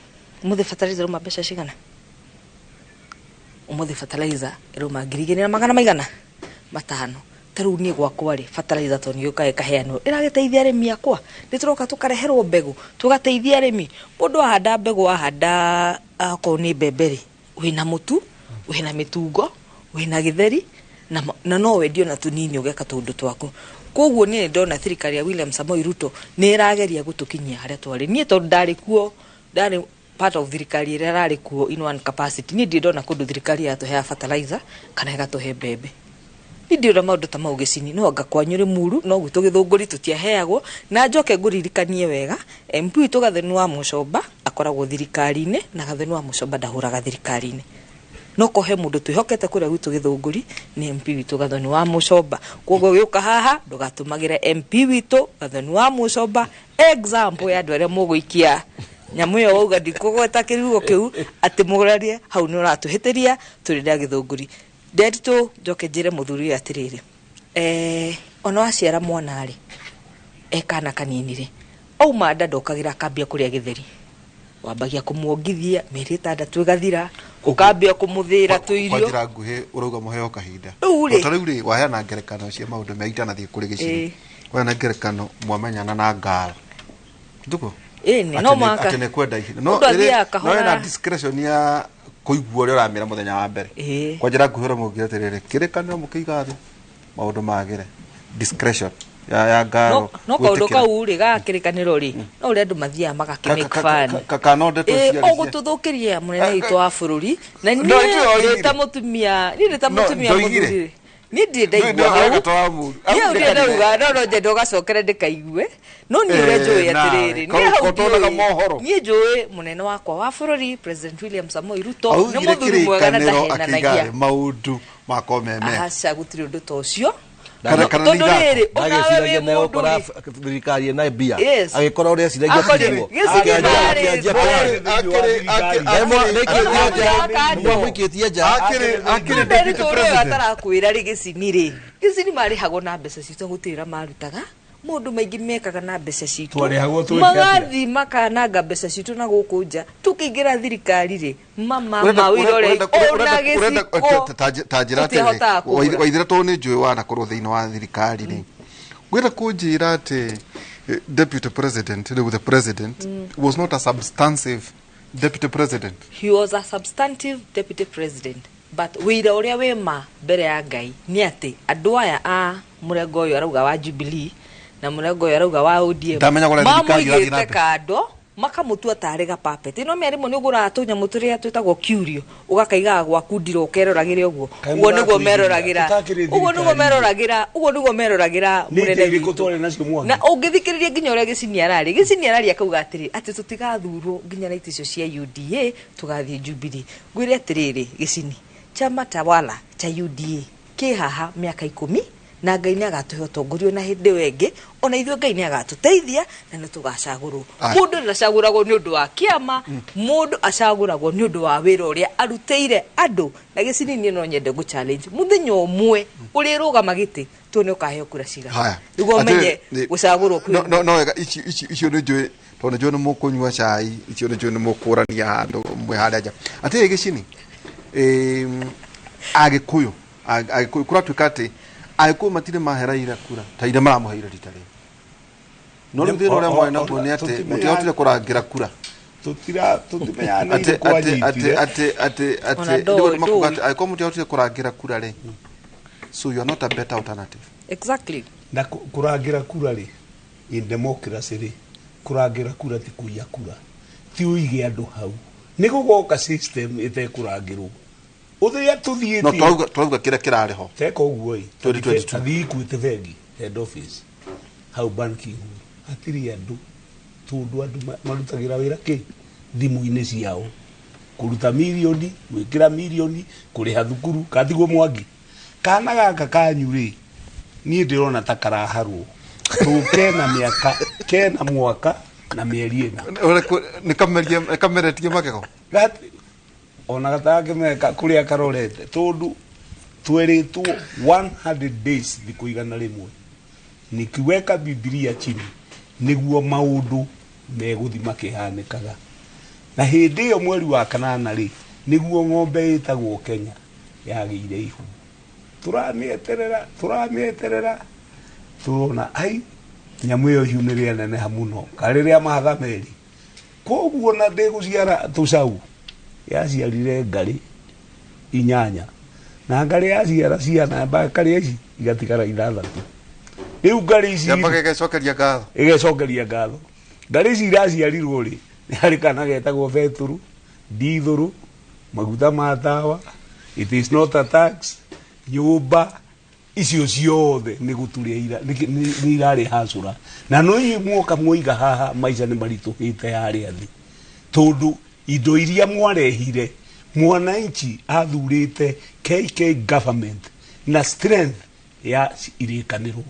Speaker 13: ũmũthĩ, fertilizer rĩu ma mbeca cigana? Ũmũthĩ fertilizer rĩu ma 2,500. Ta rĩu niĩ gwakwa rĩ, fertilizer tondũ nĩ yũkaga ĩkaheanwo, ĩragĩteithia arĩmi akwa. Nĩ tũroka tũkareherwo mbegũ tũgateithia arĩmi. Mũndũ ahanda mbegũ, ahanda akorwo nĩ mbembe rĩ, wĩna mũtu, wĩna mĩtungo, wĩna gĩtheri, na no wendie ona tũnini ũgeka tũũndũ twaku. Koguo niĩ ndona thirikari ya William Samoei Ruto nĩ ĩrageria gũtũkinyia harĩa twarĩ. Niĩ tondũ ndarĩ kuo, ndarĩ part of thirikari ĩrĩa ĩrarĩ kuo in one capacity, niĩ ndirĩ ndona kũndũ thirikari yatũheaga fertilizer kana ĩgatũhe mbembe. Niĩ ndirĩ maũndũ ta mau gĩcini, no anga kwanyu Rĩmuru, no gwitũ Gĩthũngũri tũtiaheagwo. Na njoke ngũririkanie wega, MP witũ Gathoni wa Mũcomba akoragwo thirikari-inĩ, na Gathoni wa Mũcomba ndahũraga thirikari-inĩ. No kohe mũndũ twĩhokete kũrĩa gwitũ Gĩthũngũri nĩ MP witũ Gathoni wa Mũcomba. Koguo gĩũka haha ndũgatũmagĩre MP witũ Gathoni wa Mũcomba example ya andũ arĩa mũgũikia nyamũ ĩyo wauga ndikũgweta kĩrugo kĩu atĩ mũgũrarie hau nĩ ũratũhĩtĩria tũrĩ na Gĩthũngũri. Ndetũ njoke njĩre mũthuri ũyũ atĩrĩrĩ, ona waciara mwana rĩ, kana kanini rĩ, auma nda ndokagĩra akambia kũrĩa gĩtheri, wambagia kũmuongithia mĩeri 6 ĩgathira, ũkambia kũmũthĩra tũirio.
Speaker 11: Kwa njĩra nguhĩ ũrauga mũheo kahinda.
Speaker 13: Rĩu rĩ,
Speaker 11: ta rĩu rĩ, waheana ngerekano cia maũndũ mega itanathiĩ kũrĩ gĩcini. Waheana ngerekano mwamenyana na ngara nduko
Speaker 13: ĩni no mũhaka
Speaker 11: atĩ nĩ kwenda ihinda no
Speaker 13: Mũndũ athiaga kahora.
Speaker 11: no ĩna discretion ya kũigua ũrĩa ũramĩra mũthenya wa mbere. Kwa njĩra nguhĩ ũrĩa mũngĩra atĩrĩrĩ, kĩrĩkanĩro mũkĩiga thĩ maũndũ magĩre, discretion ya ngaro.
Speaker 13: No kaũndũ kau rĩ ga kĩrĩkanĩro rĩ, no ũrĩa andũ mathiaga magakĩ make fun.
Speaker 11: Kana ndeto cia
Speaker 13: Ũgũtũthũkĩria mũnene witũ wa bũrũri. Na niĩ ndĩ ta mũtumia, niĩ ndĩ ta mũtumia mũthuri. Niĩ ndirĩ ndaigua hau. Niĩ ndirĩ ndauga, no nyende ũgacokere ndĩkaigue. No niĩ ũrĩa njũĩ atĩrĩrĩ, niĩ hau ndiũĩ. Niĩ njũĩ mũnene wakwa wa bũrũri President William Samoei Ruto nĩ mũthuri mwega na ndahenanagia.
Speaker 11: Maũndũ makorwo me mega.
Speaker 13: Aca, gũtirĩ ũndũ ta ũcio.
Speaker 12: Tondũ rĩrĩ, onawe wĩ mũndũ rĩ, thirikari ĩna mbia, agĩkorwo ũrĩa eciragia tiguo. Mwamũikĩtie nja.
Speaker 13: Ndĩritũ ũrĩa atarakwĩra rĩ, gĩcini rĩ, gĩcini marĩhagwo na mbeca citũ, gũtirĩ wĩra marutaga. Maũndũ maingĩ mekaga na mbeca citũ, magathiĩ makananga mbeca citũ na gũkũ nja. Tũkĩingĩra thirikari rĩ, mama mawĩra ũrĩa ona gĩciko
Speaker 11: ta njĩra atĩrĩ, waithĩra tondũ nĩ njũĩ wanakorwo thĩinĩ wa thirikari rĩ, ngwenda kũnjĩra atĩ deputy president, rĩu the president was not a substantive deputy president.
Speaker 13: He was a substantive deputy president, but wĩra ũrĩa wĩ ma mbere ya Ngai nĩ atĩ andũ aya a mũrengo ũyũ arauga wa Jubilee na mũrengo ũyũ arauga wa ODM mamũigĩte kando makamũtua tarĩ ga puppet. Ĩno mĩarĩmwe nĩ ũgũraga tũnyamũ tũrĩa twĩtagwo curio, ũgakaigaga gwaku ndiro ũkeroragĩre ũguo. Ũguo nĩguo meroragĩra, ũguo nĩguo meroragĩra, ũguo nĩguo meroragĩra mũnene witũ. Na ũngĩthikĩrĩria nginya ũrĩa gĩcini ararĩ, gĩcini ararĩ akauga atĩrĩ, atĩ tũtigathurwo nginya na itĩ icio cia UDA, tũgathiĩ Jubilee. Ngwĩre atĩrĩrĩ, gĩcini, chama tawala cha UDA kĩ haha mĩaka 10, na Ngai nĩ agatũhe ũtongoria na hĩndĩ ĩyo ĩngĩ, ona ithuĩ Ngai nĩ agatũteithia na nĩ tũgacagũrwo. Mũndũ ndacagũragwo nĩ ũndũ wa kĩama, mũndũ acagũragwo nĩ ũndũ wa wĩra ũrĩa arutĩire andũ. Na gĩcini niĩ no nyende gũ challenge mũthenya ũmwe ũrĩrũgama gĩtĩ tuone ũkaheo kura cigana, nĩguo ũmenye gũcagũrwo kwĩ.
Speaker 11: No wega, icio nĩ njũĩ, tondũ nĩ njũĩ nĩ mũkũnyua cai, icio nĩ njũĩ nĩ mũkũrania handũ mwĩ harĩa nja. Atĩrĩ gĩcini, Agĩkũyũ kũratuĩka atĩ Agĩkũyũ matirĩ mahe Raila kura ta iria maramũheire rita rĩrĩ. No rĩu thĩna ũrĩa mwarĩ naguo nĩ atĩ mũtiahotire kũrangĩra kura.
Speaker 14: Tũtimenyaga nĩ irĩkũ anyitire.
Speaker 11: Atĩ rĩu makuga atĩ angĩkorwo mũtiahotire kũrangĩra kura rĩ, so you are not a better alternative.
Speaker 13: Exactly.
Speaker 14: Na kũrangĩra kura rĩ, in democracy rĩ, kũrangĩra kura ti kũiya kura, ti ũige andũ hau. Nĩ gũgoka system ĩtekũrangĩrwo. Uthia tuthiĩtie.
Speaker 11: No twauga kĩrĩa kĩrarĩ ho.
Speaker 14: Teka ũguo ĩ.
Speaker 11: 2022.
Speaker 14: Athiĩ Equity bengi head office hau banking hatirĩ andũ tondũ andũ marutagĩra wĩra kĩ thimũ-inĩ ciao kũruta mirioni gwĩkĩra mirioni kũrĩha thukuru katiguo Mwangi kana gaka kanyu rĩ niĩ ndĩrona ta karaharwo tũ kena mĩaka kena mwaka na mĩeri ĩna.
Speaker 11: Nĩ kameretie magego.
Speaker 14: Ona gatangĩmeka kũrĩa karorete tondũ twerĩtwo 100 days thikũ 100 nikiweka Biblia chini nĩguo maũndũ megũthi makĩhanĩkaga. Na hĩndĩ ĩyo mweri wa kanana rĩ nĩguo ng'ombe ĩtagwo Kenya yagĩire ihu. Tũramĩeterera tũrona ai nyamũ ĩyo ihu nĩ rĩaneneha mũno karĩ rĩa mahatha merĩ koguo na ndĩgũciara tũcau yaciarire ngarĩ 8 na ngarĩ yaciara ciana ngarĩ ici igatigara 6 rĩu ngarĩ ici
Speaker 11: yambaga ĩgecokeria ngatho
Speaker 14: ĩgecokeria ngatho ngarĩ ici iraciarirwo rĩ nĩ harĩ kana getagwo betũrũ ndithũrũ maguta ma tawa it is not a tax nyũmba icio ciothe nĩ gũturia nĩ irarĩ hacũra na no inyuĩ muoka mwoiga haha maica nĩ maritũhĩte harĩa thĩ tondũ indo iria mwarehire mwananchi athurĩte KK government na strength ya irĩkanĩro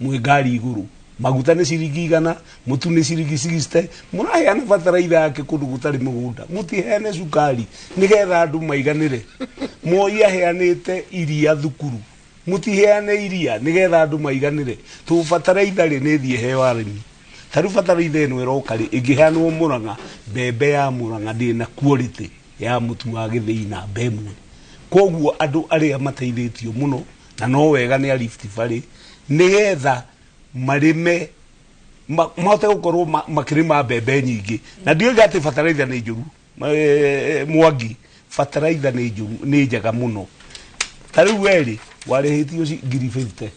Speaker 14: mwĩ ngari igũrũ maguta nĩ ciringi 100 mũtu nĩ ciringi 60 mũraheana bataraitha yake kũndũ gũtarĩ mũgũnda mũtiheane cukari nĩgetha andũ maiganĩre Moi aheanĩte iria thukuru mũtiheane iria nĩgetha andũ maiganĩre tũ bataraitha rĩ nĩ thiĩ heo arĩmi ta rĩu bataraitha ĩno ĩroka rĩ ĩngĩheanwo Mũrang'a mbembe ya Mũrang'a ndĩna quality ya mũtu wa gĩthĩi namba 1 koguo andũ arĩa mateithĩtio mũno na no wega nĩ a Rift Valley nĩgetha marĩme mahote gũkorwo makĩrĩma mbembe nyingĩ na ndioiga atĩ bataraitha nĩ njũru Mwangi bataraitha nĩ njũru nĩ njega mũno ta rĩu werĩ warĩhĩtio ngiri 50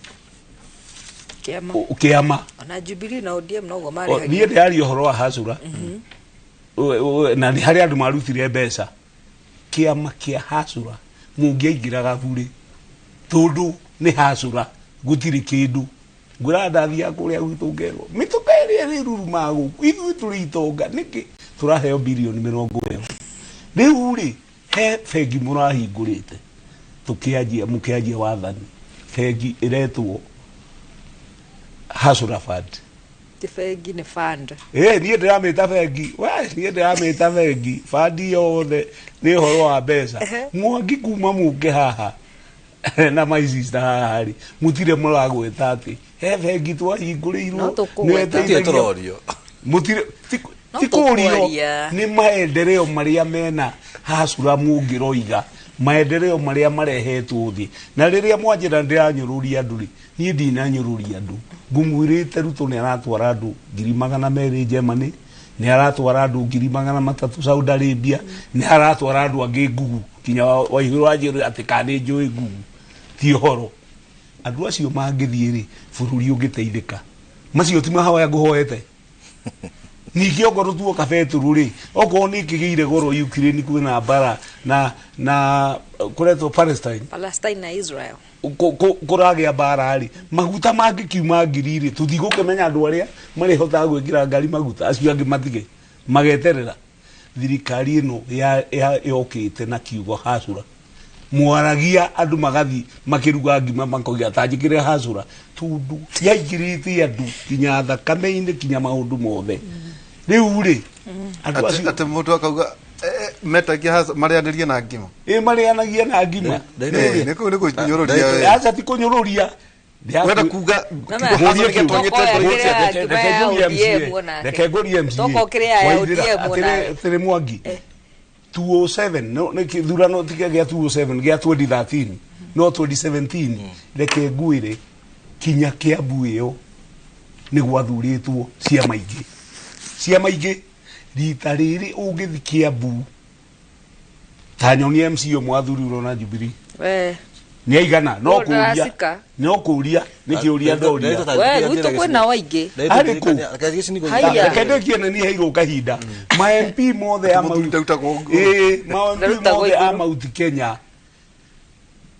Speaker 14: kĩama
Speaker 13: ona Jubilee na ODM noguo marĩhagia.
Speaker 14: Niĩ ndĩraria ũhoro wa hacũra na nĩ harĩ andũ marutire mbeca kĩama kĩa hacũra mũngĩaingĩraga burĩ tondũ nĩ hacũra gũtirĩ kĩndũ ngwĩra ndathiaga kũrĩa gwitũ ngerwo mĩtũka ĩrĩa ĩrĩrurumaga gũkũ ithuĩ tũrĩ itonga nĩkĩ tũraheo birioni 40 rĩu rĩ he bengi mũrahingũrĩte tũkĩanjia mũkĩanjia wathani bengi ĩretwo Hustler Fund.
Speaker 13: Ti bengi nĩ fund.
Speaker 14: Niĩ ndĩramĩta bengi we niĩ ndĩramĩta bengi fund yothe nĩ ũhoro wa mbeca Mwangi kuma mũke haha na my sister haha rĩ mũtirĩ mũragweta atĩ he bengi twahingũrĩirwo mũtirĩ ti kũrio nĩ maendeleo marĩa mena hacura mũngĩroiga maendeleo marĩa marehetwo thĩ na rĩrĩa mwanjĩra ndĩranyũrũria andũ rĩ niĩ ndinanyũrũria andũ ngũmwĩrĩte Ruto nĩ aratwara andũ 200,000 Germany nĩ aratwara andũ 300,000 Saudi Arabia nĩ aratwara andũ angĩ Ngugu kinya Waihũrũ wanjĩra atĩ kana nĩ njũĩ Ngugu ti ũhoro andũ acio mangĩthiĩ rĩ bũrũri ũngĩteithĩka macio ti mahoya ngũhoete ningĩ okorwo tuoka betũrũ rĩ okorwo nĩ ĩkĩgĩire goro Ukraine kwĩna mbara na kũretwo Palestine
Speaker 13: na Israel
Speaker 14: kũragĩa mbara rĩ maguta mangĩkiuma ngiri rĩ tũtigũkĩmenya andũ arĩa marĩhotaga gwĩkĩra ngari maguta acio angĩ matige mageterera thirikari ĩno yokĩte na kiugo hacũra mwaragia andũ magathi makĩruga ngima makoiga ta njĩkĩre hacũra tondũ yaingĩrĩte andũ kinya thakame-inĩ kinya maũndũ mothe rĩu rĩ andũ acio
Speaker 11: atĩ mũndũ akauga metagia marĩanĩrie na ngima
Speaker 14: ĩ marĩanagia na ngima
Speaker 11: nĩ kũnyũrũria
Speaker 14: aca ti kũnyũrũria
Speaker 11: wenda kuga
Speaker 14: reke ngũrie MCA atĩrĩ Mwangi 2007 no nĩ kĩthurano tiga gĩa 2007 gĩa 2013 no 2017 reke ngwĩre kinya Kiambu ĩyo nĩ gwathurĩtwo ciama ingĩ rita rĩrĩ ũngĩthi Kiambu ta nyonie MC ũmwe wathurirwo na Jubilee nĩ aigana no kũria nĩ kĩũria ndoria
Speaker 13: we gwitũ kwĩna waingĩ
Speaker 14: arĩ kũ reke ndĩkie nĩ niĩ heirwo kahinda ma MP mothe a ma MP mothe a Mount Kenya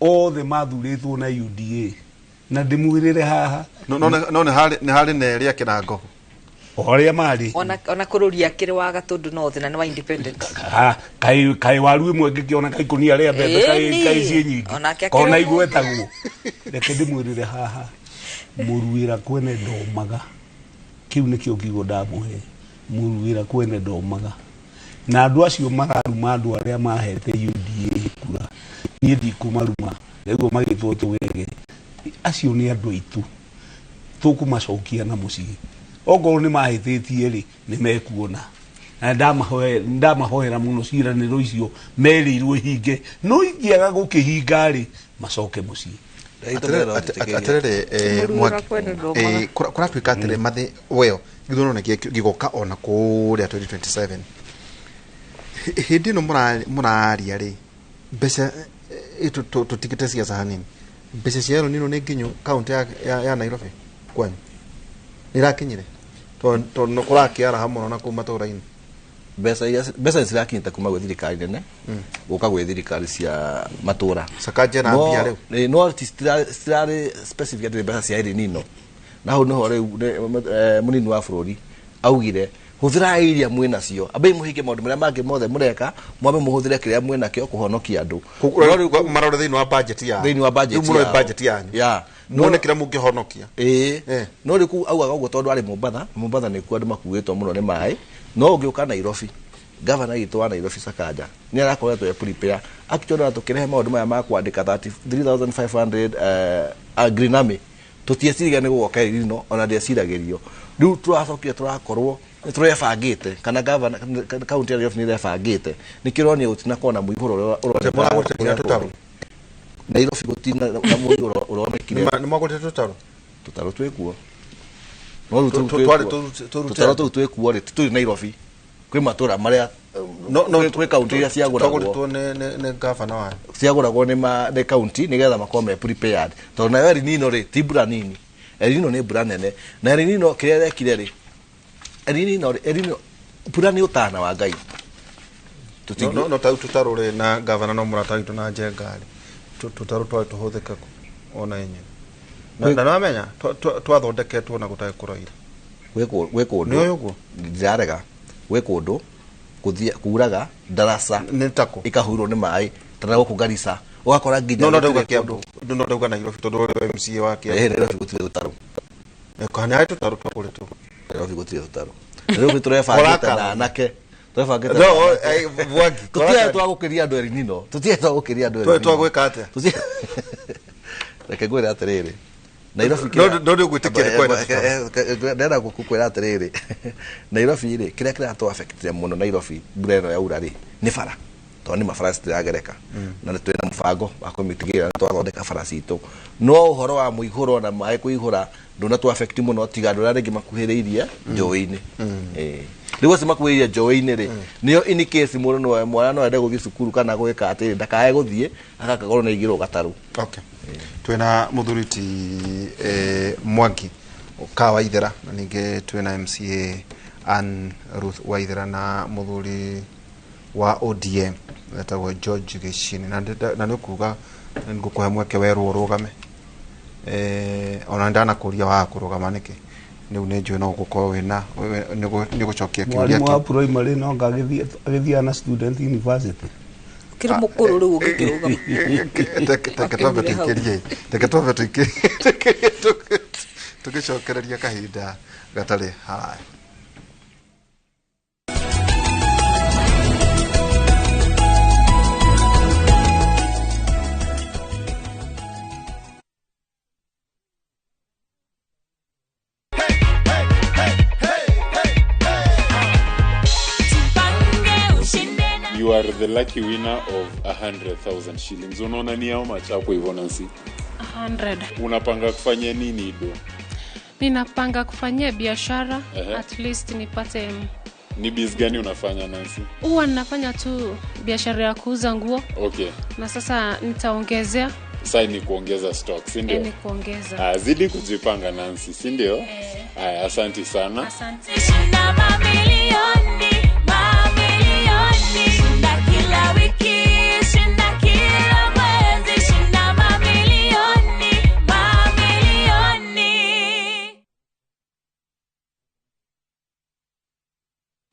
Speaker 14: Othe mathurĩtwo na UDA na ndĩmwĩrĩre haha
Speaker 11: no no no nĩ harĩ na erĩ akĩra ngogo
Speaker 14: o arĩa marĩ
Speaker 13: ona kũrũria akĩrĩ wa Gatũndũ North na nĩ wa independent.
Speaker 14: Kaĩ waru ĩmwe ngĩkĩona kaikũnia rĩa mbembe kaĩ ciĩ nyingĩ kona igwetagwo. Reke ndĩmwĩrĩre haha mũruĩra kwene ndomaga, kĩu nĩkĩo kiugo ndamũhe, mũruĩra kwene ndomaga. Na andũ acio mararuma andũ arĩa mahete UDA kura, niĩ ndikũmaruma rĩu magĩtwo tũgege, acio nĩ andũ aitũ tũkũmacokia na mũciĩ. Okorwo nĩ mahĩtĩtie rĩ nĩ mekuona, na ndamahoera mũno ciĩranĩro icio merĩirwo hinge, no ingĩaga gũkĩhinga rĩ macoke mũciĩ.
Speaker 11: Atĩrĩrĩ kũratuĩka atĩrĩ mathĩ well gĩthurano gĩgoka ona kũrĩa 2027 hĩndĩ ĩno mũraria rĩ mbeca tũtigĩte ciaca hanini, mbeca cia El Nino nĩ nginyu kaunti ya Nairobi kwanyu nĩ irakinyire tondũ kũrakĩaraha mũno na kũu matũra-inĩ?
Speaker 12: Mbeca cirakinyĩte kuma gwĩ thirikari nene gũka gwĩ thirikari cia matũra.
Speaker 11: Sakaja na mbia rĩu
Speaker 12: no citirarĩ specific atĩ mbeca cia El Nino, na hau nĩho rĩu mũnini wa bũrũri augire hũthĩrai iria mwĩnacio, ambai mũhinge maũndũ marĩa mangĩ mothe mũreka, mwambe mũhũthĩre kĩrĩa mwĩnakĩo kũhonokia andũ.
Speaker 11: Marore thĩinĩ wa budget yao,
Speaker 12: thĩinĩ wa budget
Speaker 11: yao, budget yanyu
Speaker 12: ya
Speaker 11: muone kĩrĩa mũngĩhonokia.
Speaker 12: Ĩĩ no rĩu augaga ũguo tondũ arĩ Mombatha, Mombatha nĩkuo andũ makuĩtwo mũno nĩ maĩ. No ũngĩũka Nairobi, gavana witũ wa Nairobi Sakaja nĩ arakoretwo e prepare actually ona tũkĩrehe maũndũ maya ma kwandĩka 3500 Green Army tũtieciragia nĩ gũgoka El Nino, ona ndĩeciragĩrio. Rĩu tũracokire tũrakorwo nĩ kana gavana kaunti ya Nairobi nĩ ĩrebangĩte, nĩkĩo ũronio gũtinakorwo na mũihũro ũrĩa ũroneka Nairobi gũtina na mũihũro ũronekire.
Speaker 11: Nĩ mwagũrĩte tũtarũ?
Speaker 12: Tũtarũ twĩkuo, no rĩu tũtarũ tũu twĩkuo rĩ tũrĩ Nairobi, kwĩ matũra marĩa kwĩ kaunti iria ciagũragwo
Speaker 11: twagũrĩtwo nĩ gavana wanyu,
Speaker 12: ciagũragwo nĩ kaunti nĩgetha makorwo me prepared, tondũ nayo El Nino rĩ ti mbura nini, El Nino nĩ mbura nene, na El Nino kĩrĩa ĩrekire rĩ El Nino mbura nĩ ũtana wa Ngai.
Speaker 11: No tau tũtarũ rĩ na gavana no mũrata witũ na Njenga rĩ tũtarũ twarĩ tũhũthĩka kũ ona inyuĩ na nĩwamenya twathondeketwo na gũtarĩ kũraira
Speaker 12: gwĩ kũndũ
Speaker 11: nĩ ũyũ ũguo
Speaker 12: ndirarega gwĩ kũndũ kuraga ndaraca ikahurwo nĩ maĩ ta gũkũ Garissa ũgakora nginya
Speaker 11: no ndauga Kiambu, no ndauga Nairobi tondũ ũrĩ MCA wa Kiambu.
Speaker 12: Nairobi gũtirĩ tũtarũ,
Speaker 11: nĩ harĩ tũtarũ twagũrĩtwo Nairobi
Speaker 12: gũtirĩ tũtarũ. Nairobi tũrebangĩte na anake, tũrebangĩte tũtiarĩ twagũkĩria andũ El Nino, tũtiarĩ twagũkĩria andũ El Nino.
Speaker 11: Twagwĩka atĩa?
Speaker 12: Reke ngwĩre atĩrĩrĩ Nairobi
Speaker 11: no ndũgwĩtĩkia kwenda
Speaker 12: ndĩrenda gũkwĩra atĩrĩrĩ Nairobi rĩ kĩrĩa kĩratũ affectire mũno Nairobi mbura ĩno yaura rĩ nĩ bara, tondũ nĩ mabara citiragereka na nĩ twĩna mũbango wa kũmĩtigĩrĩra nĩ twathondeka bara citũ. No ũhoro wa mũihũro na maĩ kũihũra ndũnatũ affect mũno tiga andũ arĩa rĩngĩ makuhĩrĩirie njũĩ-inĩ. Rĩu acio makuhĩrĩirie njũĩ-inĩ rĩ nĩo in case mũndũ no mwana no ende gũthiĩ cukuru kana gwĩka atĩrĩ ndakae gũthiĩ agakakorwo nĩ aigĩrwo gatarũ.
Speaker 11: Okay. Twĩna mũthuri ti Mwangi ka Waithera na ningĩ twĩna MCA Ann Ruth Waithera na mũthuri wa ODM etagwo George Gĩchini, na nĩ ũkuga ngũkũhe mweke werwo ũrũgame ona ndanakũria waga kũrũgama nĩkĩ rĩu nĩ njũĩ no ũgũkorwo wĩna nĩ gũcokia kĩũria.
Speaker 14: Mwarimũ wa primary no agĩthiaga na student university
Speaker 13: kiri mukuru riu ũngĩkĩrũgama.
Speaker 11: Reke twambe tũikĩrie tũgĩcokereria kahinda gatarĩ haraya.
Speaker 1: You are the lucky winner of 100,000 shillings. Unaona ni how much hapo hivyo Nancy?
Speaker 3: 100.
Speaker 1: Unapanga kufanya nini do?
Speaker 3: Ninapanga kufanyia biashara. At least nipate.
Speaker 1: Ni biz gani unafanya Nancy?
Speaker 3: Huwa ninafanya tu biashara ya kuuza nguo.
Speaker 1: Okay.
Speaker 3: Na sasa nitaongezea.
Speaker 1: Sasa ni kuongeza stock, si ndio?
Speaker 3: Ni kuongeza.
Speaker 1: Zidi kujipanga Nancy, si ndio? Haya, asante sana.
Speaker 3: Asante.
Speaker 4: Shinda kila wiki, shinda kila mwezi, shinda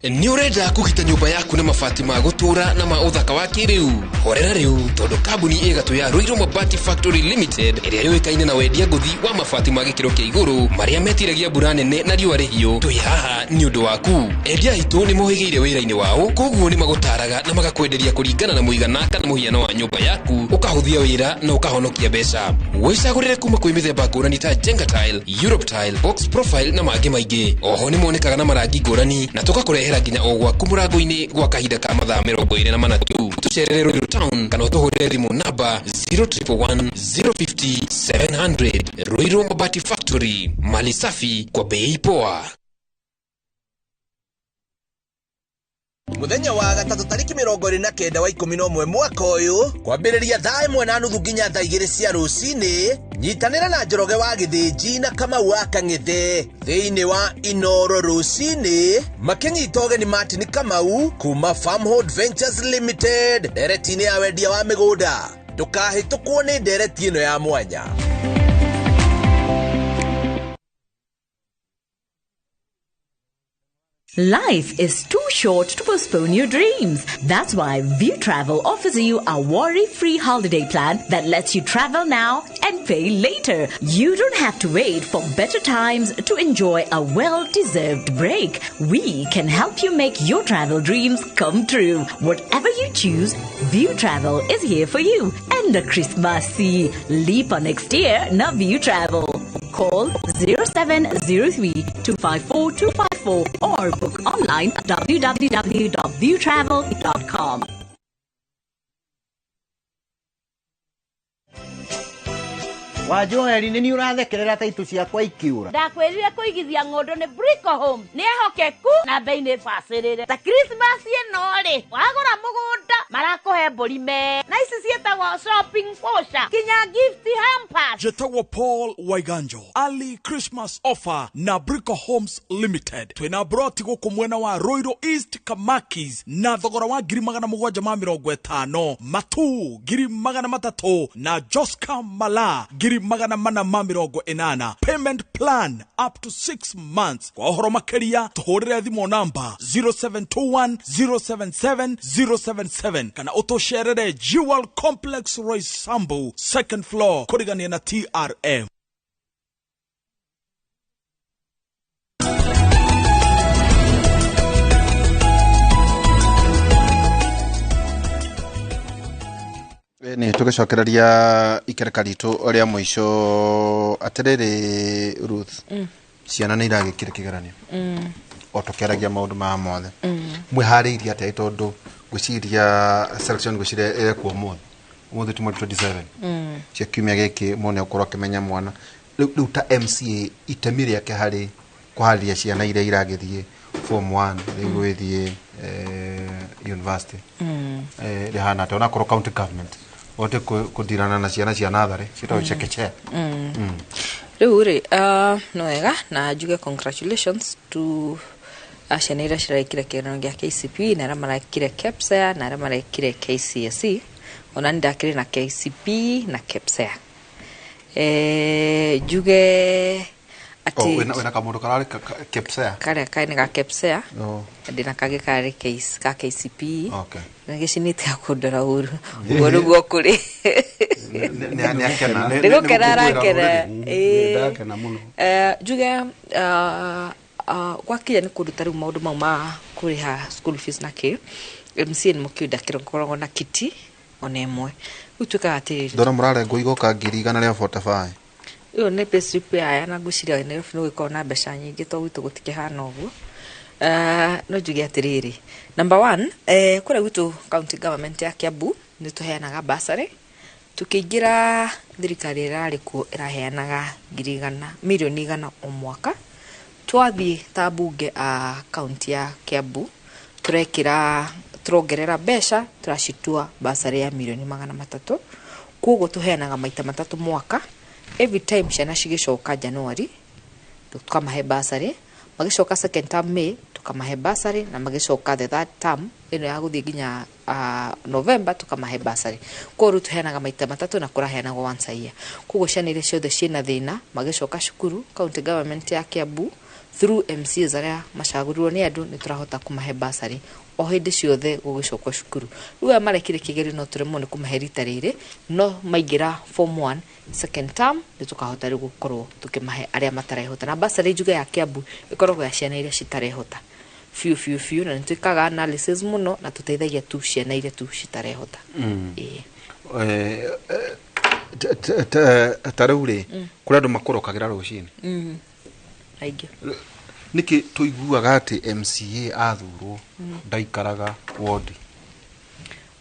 Speaker 2: Nĩ ũrenda kũgita nyũmba yaku na mabati ma gũtũũra na ma ũthaka wa kĩrĩu? Horera rĩu, tondũ kambuni ĩgatũ ya Ruiru Mabati Factory Limited ĩrĩa yũĩkaine na wendia ngũthi wa mabati ma gĩkĩro kĩa igũrũ marĩa metiragia mbura nene na riũa rĩhiũ, twĩ haha nĩ ũndũ waku. Endia aitũ nĩ mohĩgĩire wĩra-inĩ wao, koguo nĩ magũtaraga na magakwenderia kũringana na mũigana kana mũhiano wa nyũmba yaku, ũkahũthia wĩra na ũkahonokia mbeca. Wĩcagũrĩre kuma kwĩ mĩthemba ngũrani ta Jenga Tile, Europe Tile, Box Profile na mangĩ maingĩ. Oho nĩ monekaga na marangi ngũrani na tũgakũrehera nginya o gwaku mũrango-inĩ gwa kahinda ka mathaa 24 tu. Tũcerere Ruiru Town kana ũtũhũrĩre thimũ namba 0111 050 700. Ruiru Mabati Factory, mali safi kwa bei poa.
Speaker 26: Muthenya wa gatatũ tarĩki 29 wa 11 mwaka ũyũ kwambĩrĩria thaa 1:30 nginya thaa 2 cia rũcinĩ, nyitanĩra na Njoroge wa Gĩthĩnji na Kamau wa Kang'ethe thĩinĩ wa Inoro rũcinĩ makĩnyita ũgeni Martin Kamau kuma Farmhold Ventures Limited ndereti-inĩ ya wendia wa mĩgũnda. Ndũkahĩtũkwo nĩ ndereti ĩno ya mwanya.
Speaker 4: Life is too short to postpone your dreams. That's why View Travel offers you a worry-free holiday plan that lets you travel now and pay later. You don't have to wait for better times to enjoy a well-deserved break. We can help you make your travel dreams come true. Whatever you choose, View Travel is here for you. And the Christmas leap on next year, na View Travel. Call 0703 254 254 or book online www.viewtravel.com.
Speaker 5: Wa Joeli nĩ niĩ ũrathekerera ta itũ ciakwa ikiũra.
Speaker 6: Ndakwĩrire kũigithia ng'ũndũ nĩ Brico Home. Nĩ ehokeku na bei nĩ bacĩrĩre. Ta Christmas ĩno rĩ, wagũra mũgũnda marakũhe mbũri me. Na ici ciĩtagwo shopping voucher kinya gift hampers.
Speaker 7: Njĩtagwo Paul Waiganjo. Early Christmas offer na Brico Homes Limited. Twĩna broti gũkũ mwena wa Ruiru East Kamakis na thogora wa 750,000, Matu 300,000 na Joska Mala 480,000. Payment plan up to 6 months. Kwa ũhoro makĩria tũhũrĩre thimũ namba 0721 077 077 kana ũtũcerere Jewel Complex Roysambu second floor kũrigania na TRM.
Speaker 11: Nĩ tũgĩcokereria ikereka ritũ rĩa mũico. Atĩrĩrĩ Ruth, ciana nĩ iragĩkire kĩgeranio o tũkĩaragia maũndũ maya mothe, mwĩharĩirie atĩa? Tondũ ngwĩciria selection ngwĩciria ĩrekwo ũmũthĩ ti mweri 27 cia kiumia gĩkĩ, mũndũ nĩegũkorwo akĩmenya mwana rĩu ta MCA itemi rĩake harĩ kũharĩria ciana iria iragĩthiĩ form 1 rĩu gũgĩthiĩ university rĩhana atĩa? Onakorwo county government wote kũndirana na ciana cia natharĩ ciĩtagwo chekechea.
Speaker 13: Rĩu rĩ, no wega na njuge congratulations to ciana iria cirarekire kĩgeranio gĩa KCPE na arĩa marekire KPSEA na arĩa marekire KCSE. Ona nĩ ndakĩrĩ na KCPE na KPSEA. Njuge atĩ
Speaker 11: wĩna kamũndũ kararĩ KPSEA
Speaker 13: karĩa karĩ nĩ ga KPSEA, ndĩna kangĩ karĩ ka KCPE. Na gĩcinĩte akũndora ũru ũguo nĩguo kũrĩ. Nĩgũkena arakena. Njuge gwakinya nĩ kũndũ ta rĩu maũndũ mau ma kũrĩha school fees na kĩ, MCA nĩ mũkĩũĩ ndakĩrĩ na kiti ona ĩmwe. Rĩu twĩkaga atĩrĩrĩ,
Speaker 11: ndona mũrarengwo igoka 145,000.
Speaker 13: Ĩyo nĩ payslip yaya na ngwĩciria Nairobi nĩ gũgĩkorwo na mbeca nyingĩ to gwitũ gũtikĩhana ũguo. No njuge atĩrĩrĩ, number one, kũrĩa gwitũ county government ya Kiambu nĩ tũheanaga bursary. Tũkĩingĩra thirikari ĩrarĩ kuo ĩraheanaga 100,000,000 o mwaka. Twathiĩ ta mbunge a county ya Kiambu tũrekĩra tũrongerera mbeca tũracitua bursary ya 300,000,000. Koguo tũheanaga maita matatũ mwaka. Every time ciana cigĩcoka January tukamahe bursary, magĩcoka second term May tukamahe bursary, na magĩcoka the third term ĩno ya gũthiĩ nginya November tukamahe bursary. Koguo rĩu tũheanaga maita matatũ na kũraheanagwo once a year. Koguo ciana iria ciothe ciĩna thĩna magĩcoka cukuru, county government ya Kiambu Through MCAs arĩa macagũrirwo nĩ andũ nĩ tũrahota kũmahe bursary o hĩndĩ ciothe gũgĩcokwo cukuru. Rĩu aya marekire kĩgerio no tũremwo nĩ kũmahe rita rĩrĩ, no maingĩra form 1 second term nĩ tũkahota rĩu gũkorwo tũkĩmahe arĩa matarehota. Na bursary njuge ya Kiambu ĩkoragwo ya ciana iria citarehota biũ biũ biũ, na nĩ twĩkaga analysis mũno na tũteithagia tu ciana iria tu citarehota. Ĩĩ.
Speaker 11: Ta rĩu rĩ, kũrĩ andũ makũrokagĩra rũcinĩ.
Speaker 13: Aingĩ.
Speaker 11: Nĩkĩ tũiguaga atĩ MCA athurwo ndaikaraga wodi?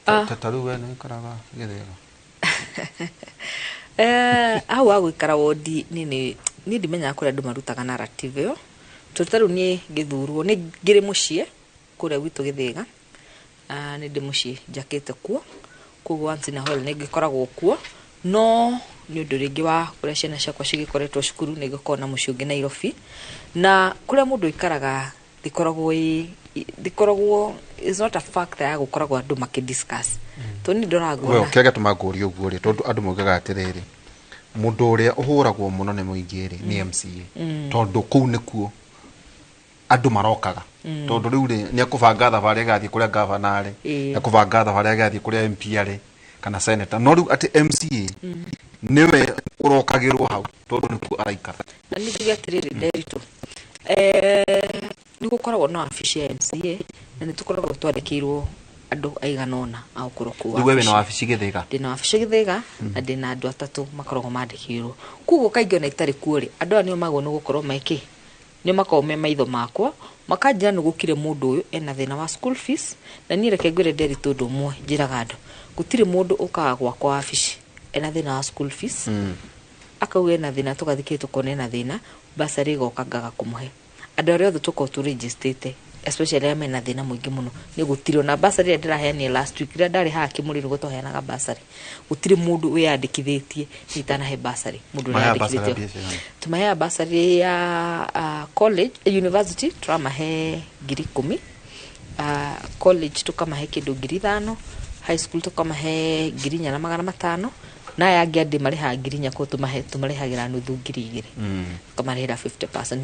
Speaker 11: Ta rĩu we nĩũikaraga Gĩthĩga?
Speaker 13: Hau ha gũikara wodi niĩ ndimenyaga kũrĩa andũ marutaga narrative ĩyo. Tondũ ta rĩu niĩ ngĩthurwo nĩ ngĩrĩ mũciĩ kũrĩa gwitũ Gĩthĩga, nĩ ndĩ mũciĩ njakĩte kuo, koguo once in a while nĩ ngĩkoragwo kuo, no nĩ ũndũ rĩngĩ wa kũrĩa ciana ciakwa cigĩkoretwo cukuru nĩ ngĩkoragwo na mũciĩ ũngĩ Nairobi. Na kũrĩa mũndũ aikaraga ndĩkoragwo is not a factor ya gũkoragwo andũ makĩ discuss. Tondũ niĩ ndoraga
Speaker 11: Well,
Speaker 13: nguona
Speaker 11: kĩrĩa gĩatũma ngũrie ũguo rĩ, tondũ andũ maugaga atĩrĩrĩ, mũndũ ũrĩa ũhũragwo mũno nĩ mũingĩ rĩ nĩ MCA, tondũ kũu nĩkuo andũ marokaga. Tondũ rĩu rĩ, nĩ ekũbanga thabarĩ agathiĩ kũrĩa gavana arĩ, ekũbanga thabarĩ agathiĩ kũrĩa MP arĩ kana senator, no rĩu atĩ MCA nĩwe ũrokagĩrwo hau tondũ nĩkuo araikara.
Speaker 13: Na nĩ njuge atĩrĩrĩ, Nderitu, nĩ gũkoragwo na wabici ya MCA na nĩ tũkoragwo twandĩkĩirwo andũ aigana ũna a gũkorwo kũu.
Speaker 11: Rĩu we wĩna wabici Gĩthĩga?
Speaker 13: Ndĩna wabici Gĩthĩga na ndĩna andũ 3 makoragwo mandĩkĩirwo. Koguo kaingĩ ona itarĩ kuo rĩ, andũ aya nĩo magwo nĩ gũkorwo mekĩ, nĩo makoragwo me maitho makwa, makanjĩra nĩ gũkire mũndũ ũyũ ena thĩna wa school fees. Na niĩ reke ngwĩre Nderitu ũndũ ũmwe njĩraga andũ, gũtirĩ mũndũ ũkaga gwakwa wabici ena thĩna wa school fees, akauga ena thĩna, tũgathiĩ tũkona ena thĩna, bursary ĩgoka ngaga kũmũhe. Andũ arĩa othe tũkoragwo tũregistrĩte, especially arĩa mena thĩna mũingĩ mũno, nĩ gũtirĩ ona bursary ĩrĩa ndĩraheanire last week, rĩrĩa ndarĩ haha Kĩmũrĩ nĩguo twaheanaga bursary, gũtirĩ mũndũ wĩyandĩkithĩtie niĩ itanahe bursary mũndũ ũrĩa
Speaker 11: Maheaga bursary
Speaker 13: wĩyandĩkithĩtie.
Speaker 11: mbia cigana?
Speaker 13: Tũmaheaga bursary ya college, university tũramahe 10,000, college tũkamahe kĩndũ 5,000, high school tũkamahe 4,500, na aya angĩ andĩ marĩhaga 4,000, koguo tũmarĩhagĩra nuthu 2,000, tũkamarĩhĩra 50%.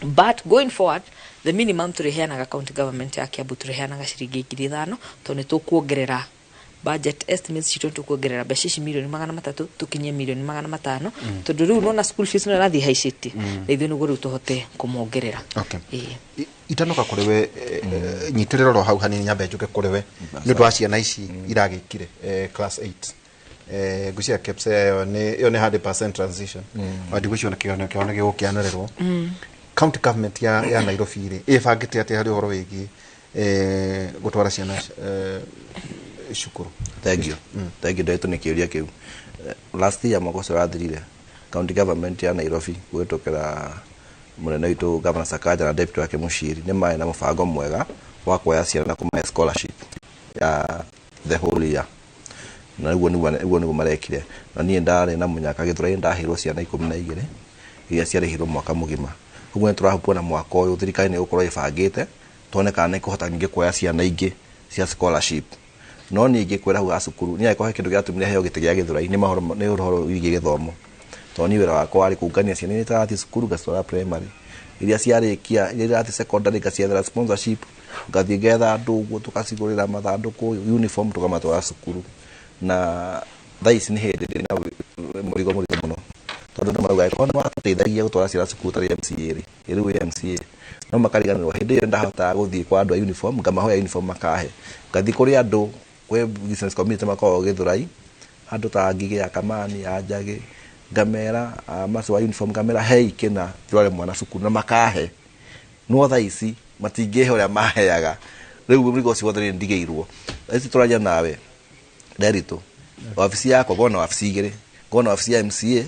Speaker 13: But going forward, the minimum tũrĩheanaga county government ya Kiambu tũrĩheanaga ciringi 5,000, tondũ nĩ tũkuongerera budget estimates citũ, nĩ tũkuongerera mbeca ici 300,000,000 tũkinyie 500,000,000, tondũ rĩu nona school fees no ĩrathiĩ haicĩtie, na ithuĩ nĩguo rĩu tũhote kũmongerera.
Speaker 11: Okay.
Speaker 13: Ĩĩ.
Speaker 11: Itanoka kũrĩ we, nyitĩrĩra oro hau hanini nyambe njũke kũrĩ we nĩ ũndũ wa ciana ici iragĩkire class 8. Ngwĩciria KPSEA ĩyo nĩ 100% transition. Ndigwĩciria ona kĩgeranio kĩao nĩ gĩgũkĩanĩrĩrwo. County government ya Nairobi rĩ, ĩbangĩte atĩa harĩ ũhoro wĩgiĩ gũtwara ciana cukuru?
Speaker 12: Thank you. Thank you Nderitu nĩ kĩũria kĩu. Last year mwaka ũcio wathirire, county government ya Nairobi kũhĩtũkĩra mũnene witũ Governor Sakaja na deputy wake Mushiri nĩ marĩ na mũbango mwega wa kuoya ciana na kũmahe scholarship ya the whole year, na ũguo nĩguo marekire. Na niĩ ndarĩ na mũnyaka Gĩthũrai, ndaheirwo ciana 12 iria ciarĩhirwo mwaka mũgima. Ũguo nĩ tũrahopwo na mwaka ũyũ thirikari nĩ ĩgũkorwo ĩbangĩte tuone kana nĩ ĩkũhota ningĩ kuoya ciana ingĩ cia scholarship. No niĩ ingĩkwĩra hau ha cukuru, niĩ angĩkorwo he kĩndũ gĩatũmire heo gĩtĩ gĩa Gĩthũrai nĩ mahoro, nĩ ũhoro wĩgiĩ gĩthomo, tondũ niĩ wĩra wakwa warĩ kũngania ciana iria itarathiĩ cukuru ngacitwara primary, iria ciarĩkia, iria irathiĩ secondary ngaciethera sponsorship, ngathiĩ ngetha andũ ũguo tũkacigũrĩra mathandũkũ, uniform, tũkamatwara cukuru. Na thaa ici nĩ hĩndĩ ndĩna mũrigo mũritũ mũno, tondũ andũ marauga angĩkorwo nĩ watũteithagia gũtwara ciana cukuru tarĩ MCA rĩ, rĩu wĩ MCA no makariganĩrwo. Hĩndĩ ĩyo ndahotaga gũthiĩ kwa andũ a uniform, ngamahoya uniform makahe, ngathiĩ kũrĩ andũ kwĩ business community makoragwo Gĩthũrai, andũ ta Ngigĩ ya Kamani ya Njagĩ, ngamera macio wa uniform, ngamera hei kĩna ndware mwana cukuru, na makahe. No thaa ici matingĩhe ũrĩa maheaga, rĩu mũrigo ũcio wothe nĩ ndigĩirwo. Thaa ici tũraria nawe Nderitu, wabici yakwa ngoragwo na wabici igĩrĩ, ngoragwo na wabici ya MCA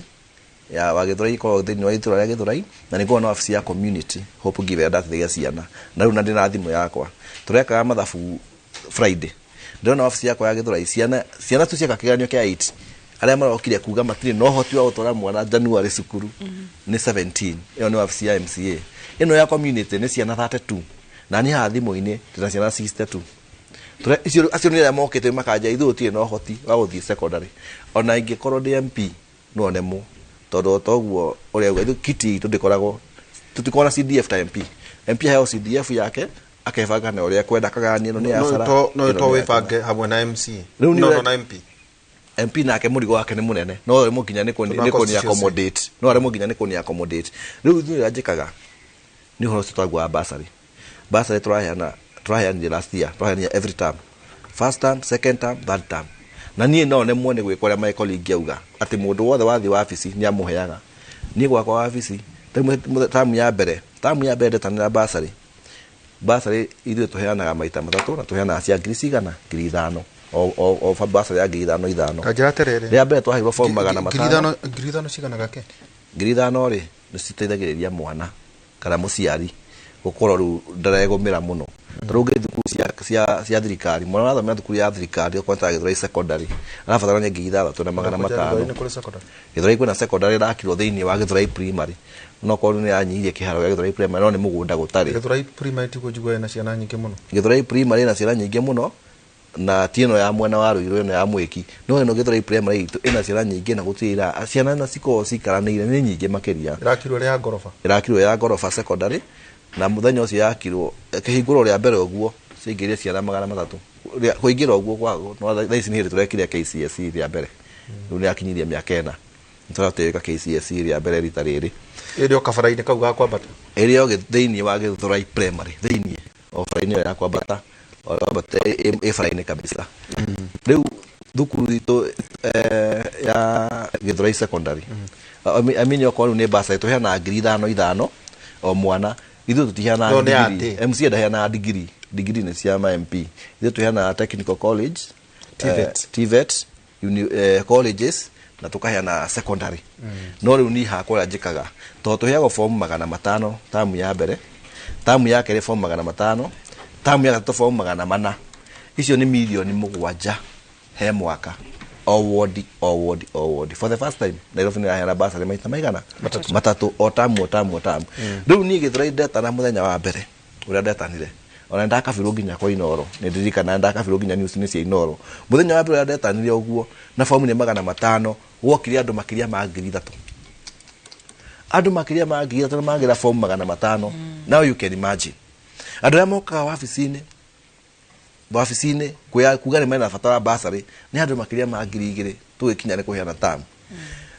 Speaker 12: ya wa Gĩthũrai ĩkoragwo thĩinĩ wa itũra rĩa Gĩthũrai, na nĩ ngoragwo na wabici ya community Hope Give ĩrĩa ndateithagia ciana, na rĩu na ndĩna thimũ yakwa tũrekaga mathabu Friday, ndĩrona wabici yakwa ya Gĩthũrai ciana tu cieka kĩgeranio kĩa 8, arĩa marokire kuga matirĩ na ũhoti wa gũtwara mwana January cukuru nĩ 17. Ĩyo nĩ wabici ya MCA. Ĩno ya community nĩ ciana 32, na niĩ haha thimũ-inĩ ndĩna ciana 62. Icio acio nĩ arĩa mokĩte makanja ithuĩ tũtirĩ na ũhoti wa gũthiĩ secondary, ona ingĩkorwo ndĩ MP no nemwo, tondũ o toguo ũrĩa uga ithuĩ kiti itũ ndĩkoragwo Tutikorwo na CDF ta MP. MP aheo CDF yake akebanga na ũrĩa kwenda akagayania ĩno nĩ ya bara.
Speaker 11: No to wĩbange hamwe na MC.
Speaker 12: Rĩu nĩ
Speaker 11: No na MP.
Speaker 12: MP nake mũrigo wake nĩ mũnene no aremwo nginya nĩ kũni accommodate, no aremwo nginya nĩ kũni accommodate. Rĩu ithuĩ ũrĩa njĩkaga nĩ ũhoro ũcio twaguaga bursary. Bursary tũraheanire last year, tũraheanire every term, first term, second term, third term. Na niĩ no nemwo nĩ gwĩka ũrĩa my colleague auga atĩ mũndũ wothe wathiĩ wabici nĩ amũheaga. Niĩ gwakwa wabici tamu ya mbere ndetanĩra bursary. Bursary ithuĩ tũheanaga maita matatũ na tũheanaga cia ngiri cigana, 5,000 o bursary ya 5,000.
Speaker 11: Ta njĩra atĩrĩrĩ,
Speaker 12: rĩa mbere twaheirwo form 500.
Speaker 11: 5,000 cigana gake?
Speaker 12: 5,000 rĩ nĩ citeithagĩrĩria mwana kana mũciari gũkorwo rĩu ndaregũmĩra mũno. Tondũ ũngĩ thukuru cia thirikari, mwana arathomera thukuru ya thirikari okorwo ta Gĩthũrai secondary arabatara nĩ 6,500. Gĩthũrai kwĩna secondary ĩrakirwo thĩinĩ wa Gĩthũrai primary, no korwo nĩ yanyihirie kĩharo gĩa Gĩthũrai primary no nĩ mũgũnda gũtarĩ.
Speaker 11: Gĩthũrai primary tiguo njiguaga ĩna ciana nyingĩ mũno.
Speaker 12: Gĩthũrai primary ĩna ciana nyingĩ mũno na ti ĩno ya mwena wa Ruiru, ĩno ya Mwĩki, no ĩno Gĩthũrai primary itũ ĩna ciana nyingĩ na gũtirĩ ira ciana na cikoragwo cikaranĩire nĩ nyingĩ makĩria.
Speaker 11: Ĩrakirwo ĩrĩ ya ngoroba.
Speaker 12: Ĩrakirwo ya ngoroba secondary, na mũthenya ũcio yakirwo kĩhingũro rĩa mbere ũguo ciaingĩrire ciana 300. Kũingĩra ũguo kwa no thaa ici nĩ hĩndĩ tũrekire KCSE rĩa mbere. Rĩu nĩ yakinyirie mĩaka 4. Nĩ tũratĩka KCSE rĩa mbere rita rĩrĩ.
Speaker 11: Ĩrĩ o kabara-inĩ kau ga kwambata.
Speaker 12: Ĩrĩ o thĩinĩ wa Gĩthũrai primary, thĩinĩ o bara-inĩ ĩyo ya kwambata, o kwambata ĩ bara-inĩ kabisa. Rĩu thukuru itũ ya Gĩthũrai secondary. I mean okorwo rĩu nĩ bursary tũheanaga 5,000 o mwana. Ithuĩ tũtiheanaga degree. MC ndaheanaga degree. Degree nĩ cia ma MP. Ithuĩ tũheanaga technical college, TVET, colleges na tũkaheana secondary. No rĩu niĩ hakwa ũrĩa njĩkaga tondũ tũheagwo form 500 tamu ya mbere, tamu ya kerĩ form 500, tamu ya gatatũ form 400. Icio nĩ 7 million he mwaka. O ward, o ward, o ward. For the first time Nairobi nĩ ĩraheana bursary maita maigana matatũ o tamu o tamu o tamu. Rĩu niĩ Gĩthũrai ndetana mũthenya wa mbere ũrĩa ndetanire, ona ndakabirwo nginya kwa Inooro, nĩ ndirikana ndakabirwo nginya news-inĩ cia Inooro. Mũthenya wa mbere ũrĩa ndetanire ũguo na fomu nĩ 500, gwokire andũ makĩria ma 3,000. Andũ makĩria ma 3,000 magĩra fomu 500. Now you can imagine andũ arĩa mokaga wabici-inĩ kuga nĩ mena bata wa bursary nĩ andũ makĩria ma 2,000 tũgĩkinya nĩ kũheana tamu.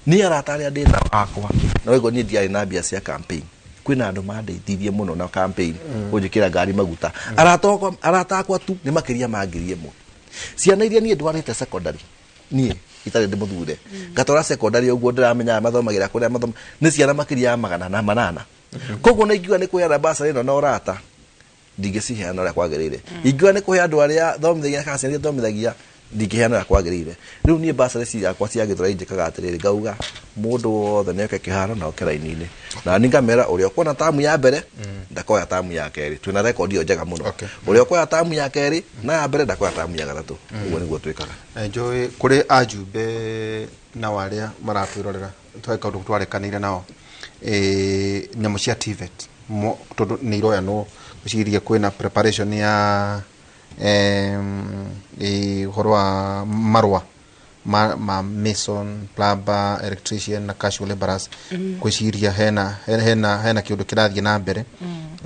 Speaker 12: Niĩ arata arĩa ndĩ nao akwa na waigua niĩ ndiarĩ na mbia cia campaign, kwĩna andũ mandeithirie mũno na campaign kũnjĩkĩra ngari maguta. Arata akwa tu nĩ makĩria ma 1,000. Ciana iria niĩ ndwarĩte secondary, niĩ itarĩ ndĩmũthure ngatwara secondary ũguo ndĩramenya mathomagĩra kũrĩa mathoma nĩ ciana makĩria ya 800. Koguo na ingiuga nĩ kũheana bursary ĩno na ũrata ndingĩciheana ũrĩa kwagĩrĩire. Ingiuga nĩ kũhe andũ arĩa thomithagia kana ciana iria thomithagia ndingĩheana ũrĩa kwagĩrĩire. Rĩu niĩ bursary ciakwa cia Gĩthũrai njĩkaga atĩrĩrĩ, ngauga mũndũ wothe nĩ oke kĩharo na oke raini-inĩ, na niĩ ngamera ũrĩa ũkuona tamu ya mbere ndakoya tamu ya kerĩ. Twĩna rekondi ĩyo njega mũno. Ũrĩa ũkoya tamu ya kerĩ na ya mbere ndakoya tamu ya gatatũ. Ũguo nĩguo twĩkaga.
Speaker 11: Njũĩ kũrĩ ajumbe nao arĩa maratwĩrorera twĩ kaũndũ twarekanĩire nao nyamũ cia TVET tondũ nĩ iroyanwo gwĩciria kwĩna preparation ya ũhoro wa marũa ma mason, plumber, electrician na casual laborers. Gwĩciria hena kĩũndũ kĩrathiĩ na mbere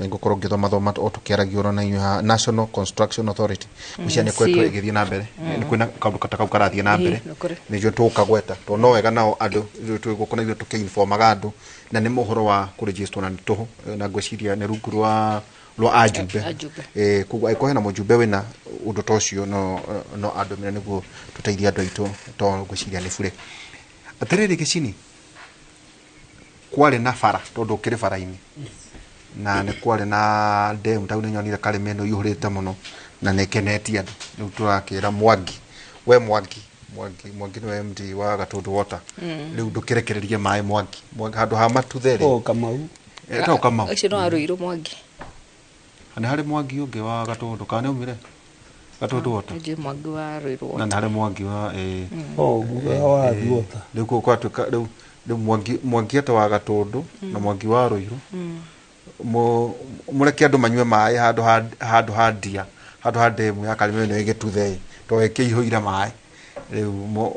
Speaker 11: ngũkorwo ngĩthoma thoma o tũkĩaragia ũhoro na inyuĩ haha. National Construction Authority gwĩciria nĩ kwetwo ĩgĩthiĩ na mbere, nĩ kwĩna kaũndũ ta kau karathiĩ na mbere nĩguo tũkagweta tondũ no wega nao andũ twĩgũkũ na ithuĩ tũkĩinformaga andũ na nĩ ũhoro wa kũregister na nĩ tũhũ, na ngwĩciria nĩ rungu rwa ajumbe. Koguo angĩkorwo hena mũjumbe wĩna ũndũ ta ũcio no andũmĩre nĩguo tũteithie andũ aitũ tondũ ngwĩciria nĩ bure. Atĩrĩrĩ Gĩcini, kwarĩ na bara tondũ ũkĩrĩ bara-inĩ na nĩ kwarĩ na ndemu tau nĩ nyonire karĩma ĩno ĩihũrĩte mũno na nĩ ĩkenetie andũ. Rĩu tũrakĩra Mwangi, we Mwangi, Mwangi nĩwe MD wa Gatũndũ Water. Rĩu ndũkĩrekererie maĩ Mwangi. Mwangi handũ ha matuthe rĩ.
Speaker 14: O Kamau.
Speaker 11: To Kamau.
Speaker 13: Ũcio no wa Ruiru Mwangi.
Speaker 11: Nĩ harĩ Mwangi ũngĩ wa Gatũndũ kana nĩ aumire Gatũndũ Water?
Speaker 13: Nĩnjũĩ Mwangi wa Ruiru
Speaker 11: Na nĩ
Speaker 13: Water.
Speaker 11: harĩ Mwangi wa
Speaker 14: Oh, wa Water.
Speaker 11: Rĩu kwatuĩka rĩu Mwangi eta wa Gatũndũ na Mwangi wa Ruiru. Mũreke andũ manyue maĩ handũ ha ndia handũ ha ndemu ya Karĩma ĩno ĩgĩtuthe tondũ ĩkĩihũire maĩ. Rĩu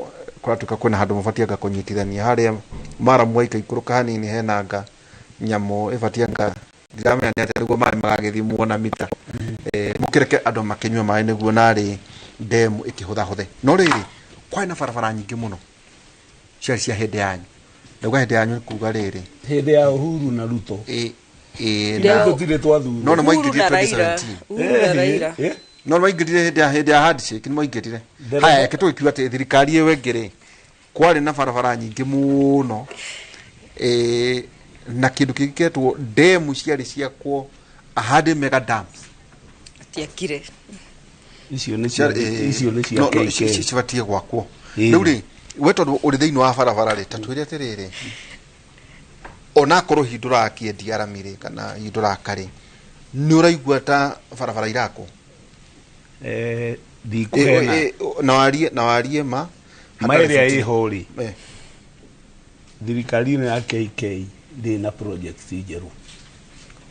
Speaker 11: kũratuĩka kwĩna handũ mabatiĩ anga kũnyitithania harĩa maramu waikaikũrũka hanini hena anga nyamũ ĩbatiĩ anga ndiramenya nĩ atĩa nĩguo maĩ magagĩthimwo na mita. Mũkĩreke andũ makĩnyue maĩ nĩguo narĩ ndemu ĩkĩhũthahũthe. No rĩrĩ kwarĩ na barabara nyingĩ mũno ciarĩ cia hĩndĩ yanyu. Ndauga hĩndĩ yanyu nĩ kuga rĩrĩ
Speaker 14: hĩndĩ ya Uhuru na Ruto. Tũtirĩ twathurwo.
Speaker 11: No nĩ mwaingĩrire 2017. No nĩ mwaingĩrire hĩndĩ ya handshake nĩ mwaingĩrire. Haya reke tũgĩkiuga atĩ thirikari ĩyo ĩngĩ rĩ kwarĩ na barabara nyingĩ mũno na kĩndũ kĩngĩ kĩetwo ndemu ciarĩ ciakwo 100 mega dams.
Speaker 13: Tiakire.
Speaker 14: Icio nĩ cia KK.
Speaker 11: Cibatiĩ gwakwo. Rĩu rĩ we tondũ ũrĩ thĩinĩ wa barabara rĩ ta twĩre atĩrĩrĩ onakorwo hihi ndũrakĩendia arami rĩ kana hihi ndũraka rĩ nĩ ũraigua ta barabara irakwo?
Speaker 14: Ndikũhena.
Speaker 11: Na warie ma
Speaker 14: ma ĩrĩa ĩho rĩ thirikari ĩno ya KK ndĩ na project njerũ.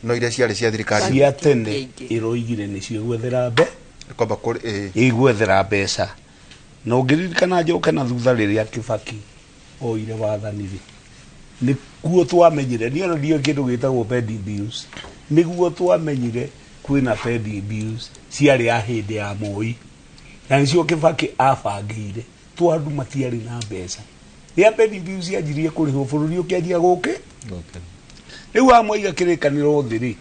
Speaker 11: No iria ciarĩ cia thirikari
Speaker 14: cia tene ĩroigire nĩcio ĩgwethera
Speaker 11: kwamba kũrĩ
Speaker 14: ĩgwethera mbeca. Na ũngĩririkana njoke na thutha rĩrĩa Kibaki oire wathani rĩ nĩkuo twamenyire niĩ ona ndiũĩ kĩndũ gĩtagwo pending bills nĩguo twamenyire kwĩna pending bills ciarĩ ya hĩndĩ ya Moi na nĩcio Kibaki abangĩire tondũ matiarĩ na mbeca. Rĩrĩa pending bills cianjirie kũrĩhwo bũrũri ũkĩanjia gũkĩ rĩu wamwaiga kĩrĩkanĩro thĩ rĩ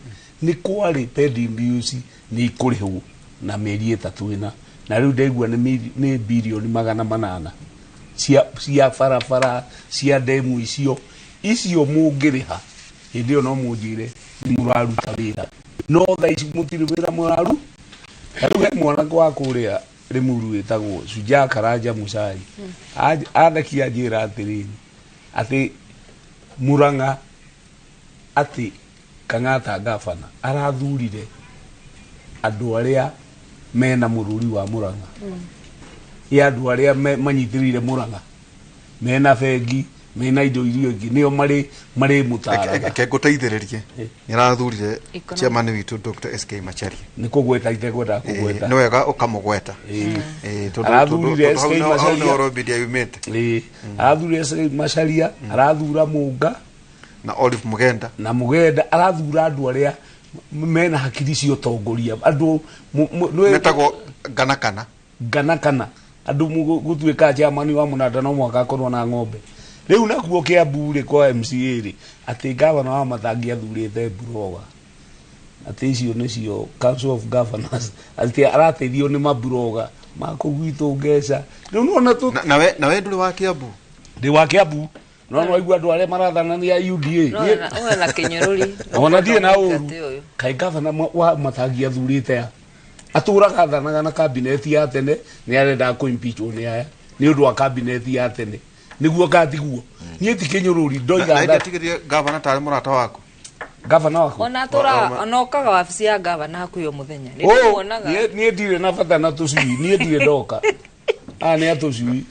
Speaker 14: nĩ kwarĩ pending bills nĩ ikũrĩhwo na mĩeri 3 ĩna na rĩu ndaigua nĩ bilioni 800 cia barabara cia ndemu icio mũngĩrĩha hĩndĩ ĩyo no mũnjĩre nĩ mũraruta wĩra no thaa ici mũtirĩ wĩra mũraru. Na rĩu he mwanake wa kũrĩa Limuru wĩtagwo Shujaa Karanja Muchai athekia njĩra atĩrĩrĩ atĩ Murang'a atĩ Kang'ata gavana arathurire andũ arĩa mena mũrũri wa Murang'a ya andũ arĩa manyitĩrĩire Murang'a mena bengi mena indo iria ingĩ nĩo marĩ mũtaraga.
Speaker 11: Reke ngũteithĩrĩrie nĩ arathurire chairman witũ Dr. SK Macharia.
Speaker 14: Nĩ kũgweta itekwendaga kũgweta.
Speaker 11: Nĩ wega ũkamũgweta.
Speaker 14: Arathurire SK Macharia.
Speaker 11: Hau nĩho media yumĩte.
Speaker 14: Arathurire SK Macharia, arathura Mũnga
Speaker 11: na Olive Mugenda.
Speaker 14: Na Mugenda arathura andũ arĩa mena hakiri cia ũtongoria andũ
Speaker 11: metagwo ngana kana
Speaker 14: andũ gũtuĩka chairman wa mũnanda no mũhaka akorwo na ng'ombe. Rĩu nakuo Kiambu rĩ kwa MCA rĩ atĩ gavana wa Matangi athurĩte Mburoga atĩ icio nĩcio Council of Governors atĩ arateithio nĩ mamburoga makũgwitũ ngeca. Rĩu nĩwona tũ
Speaker 11: nawe ndũrĩ wa Kiambu?
Speaker 14: Ndĩ wa Kiambu no no waigua andũ arĩa marathana nĩ a UDA.
Speaker 13: Ona kĩnyũrũri.
Speaker 14: Ona ndirĩ na ũru. Kaĩ gavana wa Matangi athurĩte a atũraga athanaga na kabineti ya tene nĩ arendaga kũ-impeachwo nĩ aya nĩ ũndũ wa kabineti ya tene nĩguo katiguo niĩ ti kĩnyũrũri ndoiga
Speaker 11: ndatigĩrie gavana tarĩ mũrata waku.
Speaker 14: Gavana waku
Speaker 13: ona atũraga ona okaga wabici ya gavana hakuhĩ o mũthenya nĩ ndĩmuonaga.
Speaker 14: Niĩ ndirĩ na bata na tũcui niĩ ndirĩ ndoka aya nĩ atũcui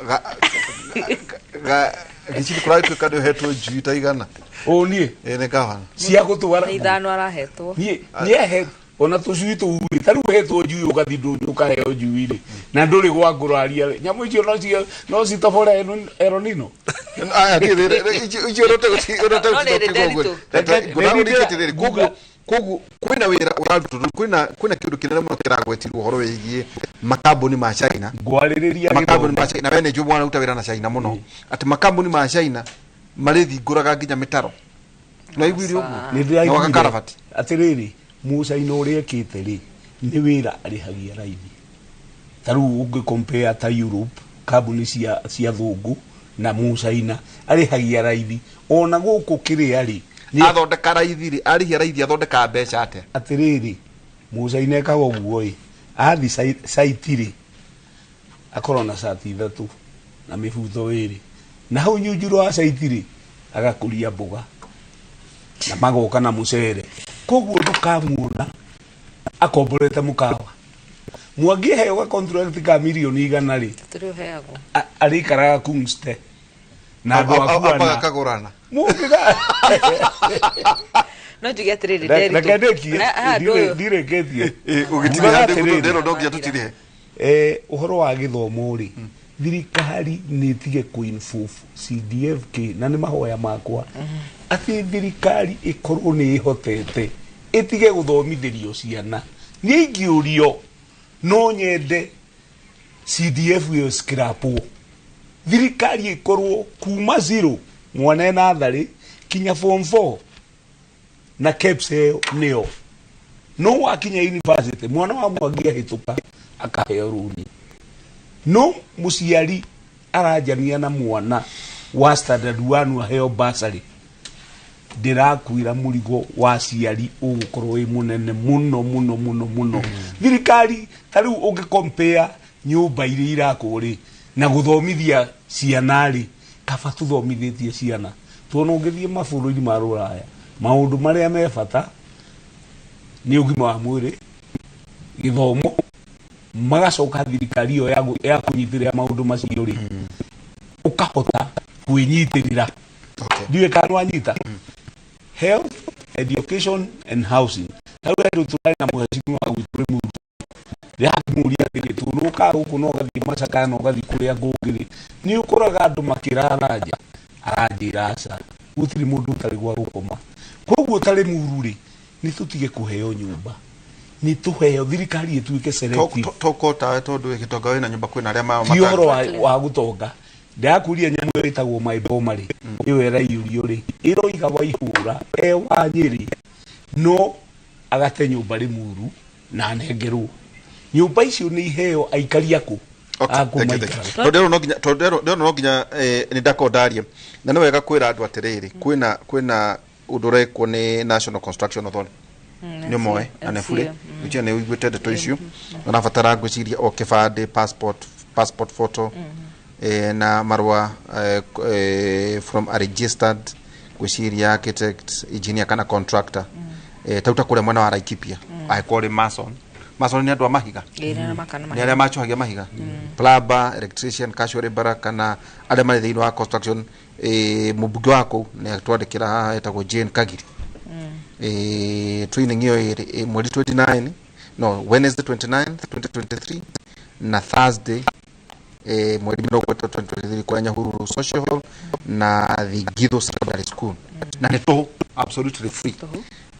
Speaker 11: gĩciri kũragĩtuĩka nĩ ũhetwo njui ta igana.
Speaker 14: Ũ niĩ
Speaker 11: nĩ gavana
Speaker 14: cia gũtwara
Speaker 13: nĩ ithano arahetwo.
Speaker 14: Niĩ nĩ ona tũcui tũu rĩ ta rĩu ũhetwo njui ũgathiĩ ndũnyũ ũkaheo njui rĩ na ndũrĩ gwa ngũraria rĩ nyamũ icio no citobore eronino.
Speaker 11: Koguo kwĩna wĩra ũrarutwo kwĩna kĩndũ kĩnene mũno kĩragwetirwo ũhoro wĩgiĩ makambuni ma China.
Speaker 14: Ngwarĩrĩria
Speaker 11: makambuni ma China we nĩ njũĩ mwanaruta wĩra na China mũno atĩ makambuni ma China marĩthingũraga nginya mĩtaro. No iguire ũguo?
Speaker 14: Nĩ
Speaker 11: Na wakakarabati.
Speaker 14: Atĩrĩrĩ Mũcaina ũrĩa ekĩte rĩ nĩ wĩra arĩhagia raithi. Ta rĩu ũngĩ compare ta Europe kambuni cia thũngũ na Mũcaina arĩhagia raithi ona gũkũ kĩrĩa rĩ
Speaker 11: athondeka raithi rĩ arĩhia raithi athondeka mbeca atĩa?
Speaker 14: Atĩrĩrĩ Mũcaina ekaga ũguo ĩ athi site rĩ akorwo na cati 3 na mĩbuto 2 na hau nyunjuro wa site rĩ agakũria mboga na magoka na mũcere koguo ndũkamuona akomborete mũkawa. Mwangi heo ga contract ka milioni 100 rĩ
Speaker 13: tũrĩ ũheagwo
Speaker 14: arĩikaraga Kungste na andũ akuana
Speaker 11: akagũrana
Speaker 14: mũngĩga
Speaker 13: no njuge atĩrĩrĩ
Speaker 14: Reke ndĩkie ndirĩkĩtie
Speaker 11: ũgĩtirĩha ndĩrwo no nginya tũtirĩhe.
Speaker 14: Ũhoro wa gĩthomo rĩ Thirikari nĩ ĩtige kũ-involve CDF K na nĩ mahoya makwa atĩ thirikari ĩkorwo nĩ ĩhotete ĩtige gũthomithĩrio ciana. Niĩ ingĩũrio no nyende CDF ĩyo scrapwo, thirikari ĩkorwo kuma zero mwana ena natharĩ kinya form 4 na KEBS ĩyo nĩyo, no wakinya university mwana wa Mwangi ahĩtũka akaheo rũni, no mũciari aranjania na mwana wa standard 1 aheo bursary. Ndĩrakwĩra mũrigo wa ciari ũgũkorwo wĩ mũnene mũno mũno mũno mũno. Thirikari ta rĩu ũngĩ compare nyũmba iria irakwo rĩ na gũthomithia ciana rĩ, kaba tũthomithĩtie ciana, tondũ ũngĩthiĩ mabũrũri ma rũraya maũndũ marĩa me bata nĩ ũgima wa mwĩrĩ, gĩthomo, magacoka thirikari ĩyo ya kũnyitĩrĩra maũndũ macio rĩ, ũkahota kwĩnyitĩrĩra. Ndiũĩ kana wanyita. Health, education and housing. Rĩu andũ tũrarĩ na mheshimiwa gwitũ Limuru, ndĩrakĩmũria atĩrĩ, tondũ ũkaga gũkũ na ũgathiĩ Macakaya na ũgathiĩ kũrĩa kũngĩ rĩ, nĩ ũkoraga andũ makĩrara nja? Aranjĩra aca, gũtirĩ mũndũ ũtarĩ gwa gũkoma. Koguo ta Limuru rĩ, nĩ tũtige kũheo nyũmba, nĩ tũheo thirikari ĩtuĩke selective.
Speaker 11: Toko tawe tondũ gĩtonga wĩna nyũmba kwĩna arĩa ma
Speaker 14: ti ũhoro wa gũtonga. Ndĩrakũria nyamũ ĩyo ĩtagwo My Boma rĩ, ĩyo ĩraiyũrio rĩ, ĩroiga Waihũra e wa Nyĩrĩ no agate nyũmba Limuru na anengerwo nyũmba icio nĩ iheo aikari akũ
Speaker 11: tondũ no nginya nĩ ndakorwo ndaria na nĩ wega kwĩra andũ atĩrĩrĩ, kwĩna ũndũ ũrekwo nĩ National Construction Authority nĩ moe na nĩ bure ũcio nĩ ũiguĩte ndeto icio, ũrabatara ngwĩciria o kĩbandĩ, passport photo na marũa from a registered ngwĩciria architect, engineer kana contractor. Tau ta kũrĩa mwena wa Laikipia angĩkorwo ũrĩ mason nĩ andũ a mahiga, nĩ arĩa macuhagia mahiga, plumber, electrician, casual laborer kana arĩa marĩ thĩinĩ wa construction. Mũmbunge wa kũu nĩ atwandĩkĩra haha etagwo Jane Kagiri. Training ĩyo ĩrĩ mweri 29, no Wednesday 29 2023 na Thursday mweri 30 2023 kwa Nyahururu Social Hall na Thigitho Secondary School, na nĩ tũhũ, absolutely free.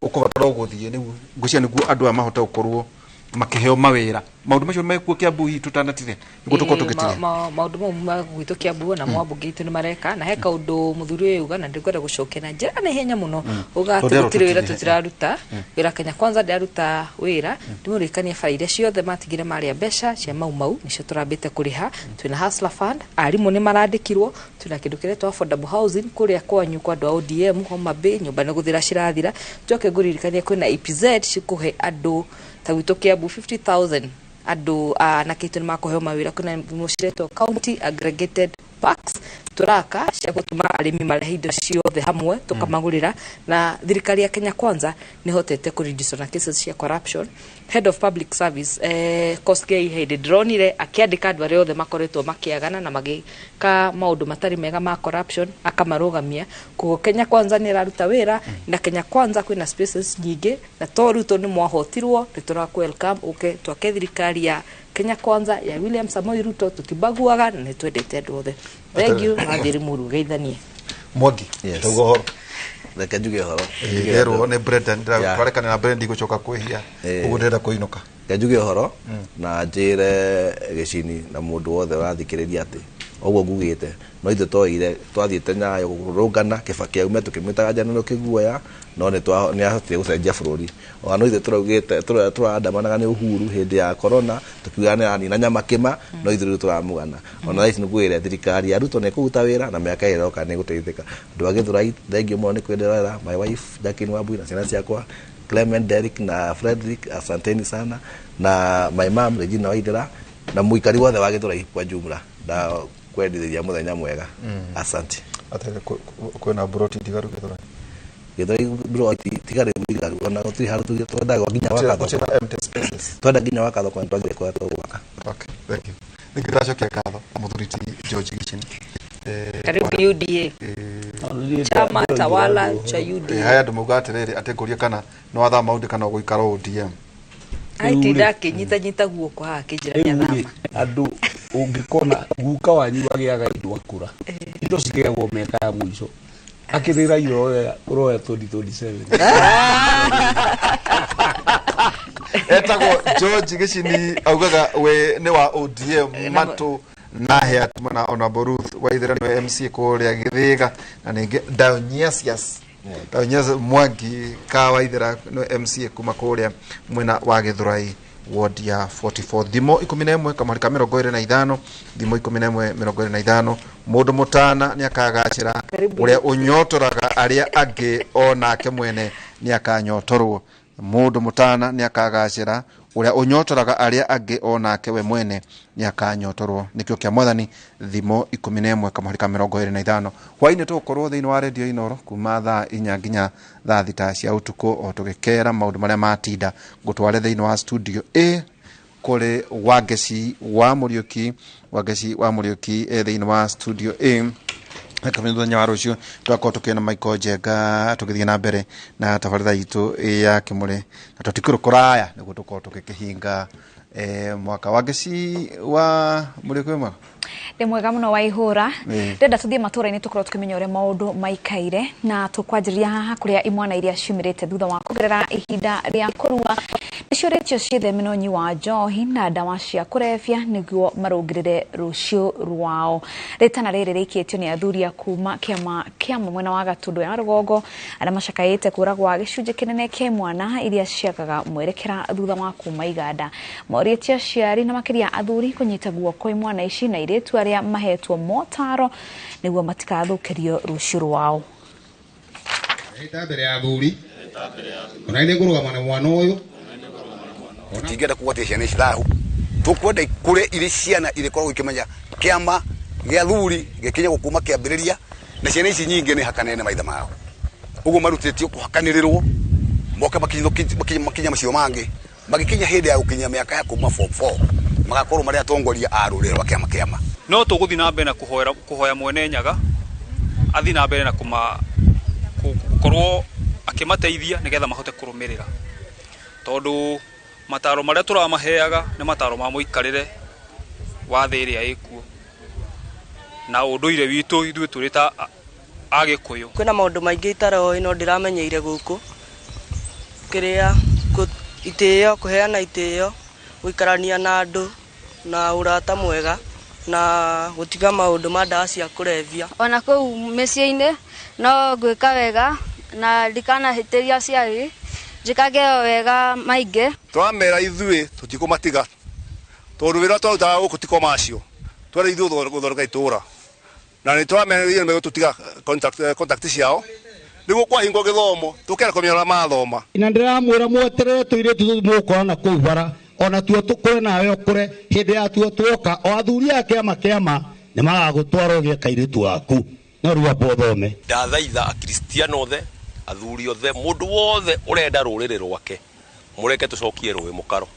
Speaker 11: Ũkũbatara ũgũthiĩ nĩguo ngwĩciria nĩguo andũ aya mahote gũkorwo makĩheo mawĩra. Maũndũ macio mekuo Kiambu hihi tũtanatire nĩguo tũkorwo tũgĩtiria
Speaker 13: maũndũ mau ma gwitũ Kiambu na mwambunge itũ nĩ mareka. Na he kaũndũ mũthuri ũyũ uga na ndĩkwenda gũcokia na njĩra na ihenya mũno, uga atĩ gũtirĩ wĩra tũtiraruta wĩra. Kenya Kwanza ndĩraruta wĩra, ndĩmũririkanie bara iria ciothe matigire marĩa mbeca cia Mau Mau nĩcio tũrambĩte kũrĩha. Twĩna Hustler Fund, arimũ nĩ marandĩkirwo, twĩna kĩndũ kĩretwo affordable housing kũrĩa kwanyu kwa andũ a ODM Homa Bay, nyũmba nĩ gũthira cirathira. Njoke ngũririkanie kwĩna EPZ cikũhe andũ ta gwitũ Kiambu 50,000 andũ anake aitũ nĩ makũheo mawĩra. Kwĩna ciretwo county aggregated parks tũraka cia gũtũma arĩmi marehe indo ciothe hamwe tũkamagũrĩra. Na thirikari ya Kenya Kwanza nĩ hotete kũ reduce na cases cia corruption. Head of public service Kosgei hĩndĩ ndĩronire akĩandĩka andũ arĩa othe makoretwo makĩagana na magĩka maũndũ matarĩ mega ma corruption akamarũgamia. Koguo Kenya Kwanza nĩ ĩraruta wĩra, na Kenya Kwanza kwĩna spaces nyingĩ, na to Ruto nĩ mwahotirwo, nĩ tũrakũ welcome ũke twake thirikari ya Kenya Kwanza ya William Samoei Ruto, tũtibaguaga na nĩ twendete andũ othe. Thank you. Wathiri Muru geithanie
Speaker 11: Mwangi. Tauga ũhoro.
Speaker 12: Reke njuge ũhoro.
Speaker 11: Nderwo nĩ Brendan, twarekana na Brendan gũcoka kwĩhia ũguo ndĩrenda kũinũka.
Speaker 12: Reke njuge ũhoro na njĩre Gĩcini na mũndũ wothe ũrathikĩrĩria atĩ ũguo ngugĩte no ithuĩ twoire twathiĩte Nyayo kũrũngana Kibaki aume tũkĩmwĩtaga General Kĩguoya, no nĩ ahotire gũcenjia bũrũri. Ona no ithuĩ tũraugĩte tũrandamanaga nĩ Uhuru hĩndĩ ya corona tũkiuga nĩ aranina nyama kĩma, no ithuĩ rĩu tũramũgana. Ona thaa ici nĩngwĩre thirikari ya Ruto nĩ ĩkũruta wĩra na mĩaka ĩrĩa ĩroka nĩ ĩgũteithĩka. Andũ a Gĩthũrai thengiũ mũno nĩ kwĩnderera, my wife Jacqueline Wambui na ciana ciakwa Clement, Derrick na Frederick, asanteni sana, na my mom Regina Waithera na mũikari wothe wa Gĩthũrai kwa jumla na kwendithĩria mũthenya mwega. Asante.
Speaker 11: Atĩ kwĩna mburoti ndigaru Gĩthũrai?
Speaker 12: Gĩthũrai mburoti tigarĩ ndigaru, ona gũtirĩ handũ twendaga nginya gwaka thoko. Twenda nginya gwaka thoko nĩ twagĩrĩire kũrĩa tũgwaka.
Speaker 11: Okay, thank you. Nĩ ndĩracokia ngatho mũthuri ti George Gĩchini.
Speaker 13: Karibu UDA. Chama tawala cha UDA.
Speaker 11: Haya andũ mauga atĩrĩrĩ atĩ ngũrie kana nĩ wathama maũndũ kana ũgũikara ODM.
Speaker 13: Aitinda akĩnyitanyita guoko haha akĩnjĩra nĩathama.
Speaker 14: Andũ Ũngĩkona guka wanyu agĩaga indo akũra, indo cikĩgagwo mĩaka ya mũico, akĩrĩra ũroya 2027.
Speaker 11: Etagwo George Gicini, augaga we nĩ wa ODM matu nahe atumana Honorable Ruth Waithera nĩwe MC kũrĩa Gĩthĩga, na ningĩ Dionysius Mwangi ka Waithera nĩwe MC kuma kũrĩa mwena wa Gĩthũrai ward ya 44. Thimo 11 kamũhari ka 25, thimo 11 25. Mũndũ mũtana nĩ akagacĩra, ũrĩa ũnyotoraga arĩa angĩ o nake mwene nĩ akanyotorwo. Mũndũ mũtana nĩ akagacĩra, ũrĩa ũnyotoraga arĩa angĩ o nake we mwene nĩ akanyotorwo. Nĩkĩo kĩa Mwathani, thimo 11 kamũhari ka 25. Hwaĩ-inĩ tũgũkorwo thĩinĩ wa Radio Inoro kuma thaa 4 nginya thaa 6 cia ũtukũ, o tũgĩkera maũndũ marĩa matinda. Ngũtware thĩinĩ wa studio A kũrĩ Wangeci wa Mũriũki, Wangeci wa Mũriũki thĩinĩ wa studio A. Kamwe mũthenya wa rũciũ tũgakorwo tũkĩona Michael Njenga tũgĩthiĩ na mbere na tabarĩra itũ ya Kĩmũrĩ, na tũtikũrũ kũraya nĩguo tũkorwo tũgĩkĩhinga mwaka. Wangeci wa Mũriũki, wĩ mwega?
Speaker 8: Ndĩ mwega mũno wa ihũra. Ndĩrenda tũthiĩ matũra-inĩ tũkorwo tũkĩmenya ũrĩa maũndũ maikaire, na tũkwanjĩrĩria haha kũrĩa imwana iria ciumĩrĩte thutha wa kũgerera ihinda rĩa kũrua nĩciũrĩtio ciĩtheme na ũnyui wa njohi na ndawa cia kũrebia nĩguo marũngĩrĩre rũciũ rwao. Rĩtana rĩrĩ rĩikĩtio nĩ athuri a kuma kĩama mwena wa Gatũndũ ya rũgongo arĩa macakaĩte kũra gwa gĩcunjĩ kĩnene kĩa imwana iria ciagaga mwerekera thutha wa kuma iganda. Morĩtie aciari na makĩria athuri kũnyita guoko imwana ici na airĩtu arĩa mahetwo motaro nĩguo matikathũkĩrio rũciũ rwao.
Speaker 9: Mbere ya athuri ona nĩ ngũrũgama na mwana ũyũ,
Speaker 10: tũtingĩenda kũgwatia ciana ici thahu, tũkwenda ikũre irĩ ciana irĩkoragwo ikĩmenya kĩama gĩa athuri gĩkinya gũkuma kĩambĩrĩria, na ciana ici nyingĩ nĩ hakanĩre nĩ maithe mao, ũguo marutĩtio kũhakanĩrĩrwo moke makinya macio mangĩ, magĩkinya hĩndĩ ya gũkinya mĩaka ya kuma form 4 magakorwo marĩ atongoria a rũrĩrĩ rwa kĩama kĩama.
Speaker 15: No tũgũthiĩ na mbere na kũhoya mwene Nyaga athiĩ na mbere na gũkorwo akĩmateithia nĩgetha mahote kũrũmĩrĩra, tondũ mataro marĩa tũramaheaga nĩ mataro ma mũikarĩre wa thĩ ĩrĩa ĩkuo na ũndũire witũ ithuĩ tũrĩ ta Agĩkũyũ.
Speaker 16: Kwĩna maũndũ maingĩ itaroĩ no ndĩramenyeire gũkũ, kĩrĩa itĩo, kũheana itĩo, gũikarania na andũ na ũrata mwega na gũtiga maũndũ ma ndawa cia kũrebia.
Speaker 17: Ona kũu mĩciĩ-inĩ no ngwĩka wega na ndikanahĩtĩria aciari, njĩkage o wega maingĩ.
Speaker 10: Twamera ithuĩ tũtikũmatiga tondũ wĩra twarutaga gũkũ ti commercial, twara ithuĩ gũthondeka itũra, na nĩ twamera ithuĩ nĩmegũtũtiga contact ciao nĩguo kwahingwo gĩthomo tũkera kũmenya ũrĩa mathoma.
Speaker 9: Na ndĩramwĩra mweterere tũirĩtu tũtũ mũgũkorana kũu bara, ona tuo tũkũre nawe ũkũre, hĩndĩ ya tuo tuoka o athuri a kĩama kĩama nĩ magagũtwara ũgĩe kairĩtu waku, no rĩu amba ũthome.
Speaker 26: Ndathaitha akristiano othe, athuri othe, mũndũ wothe ũrenda rũrĩrĩ rwake, mũreke tũcokie rũĩ mũkaro.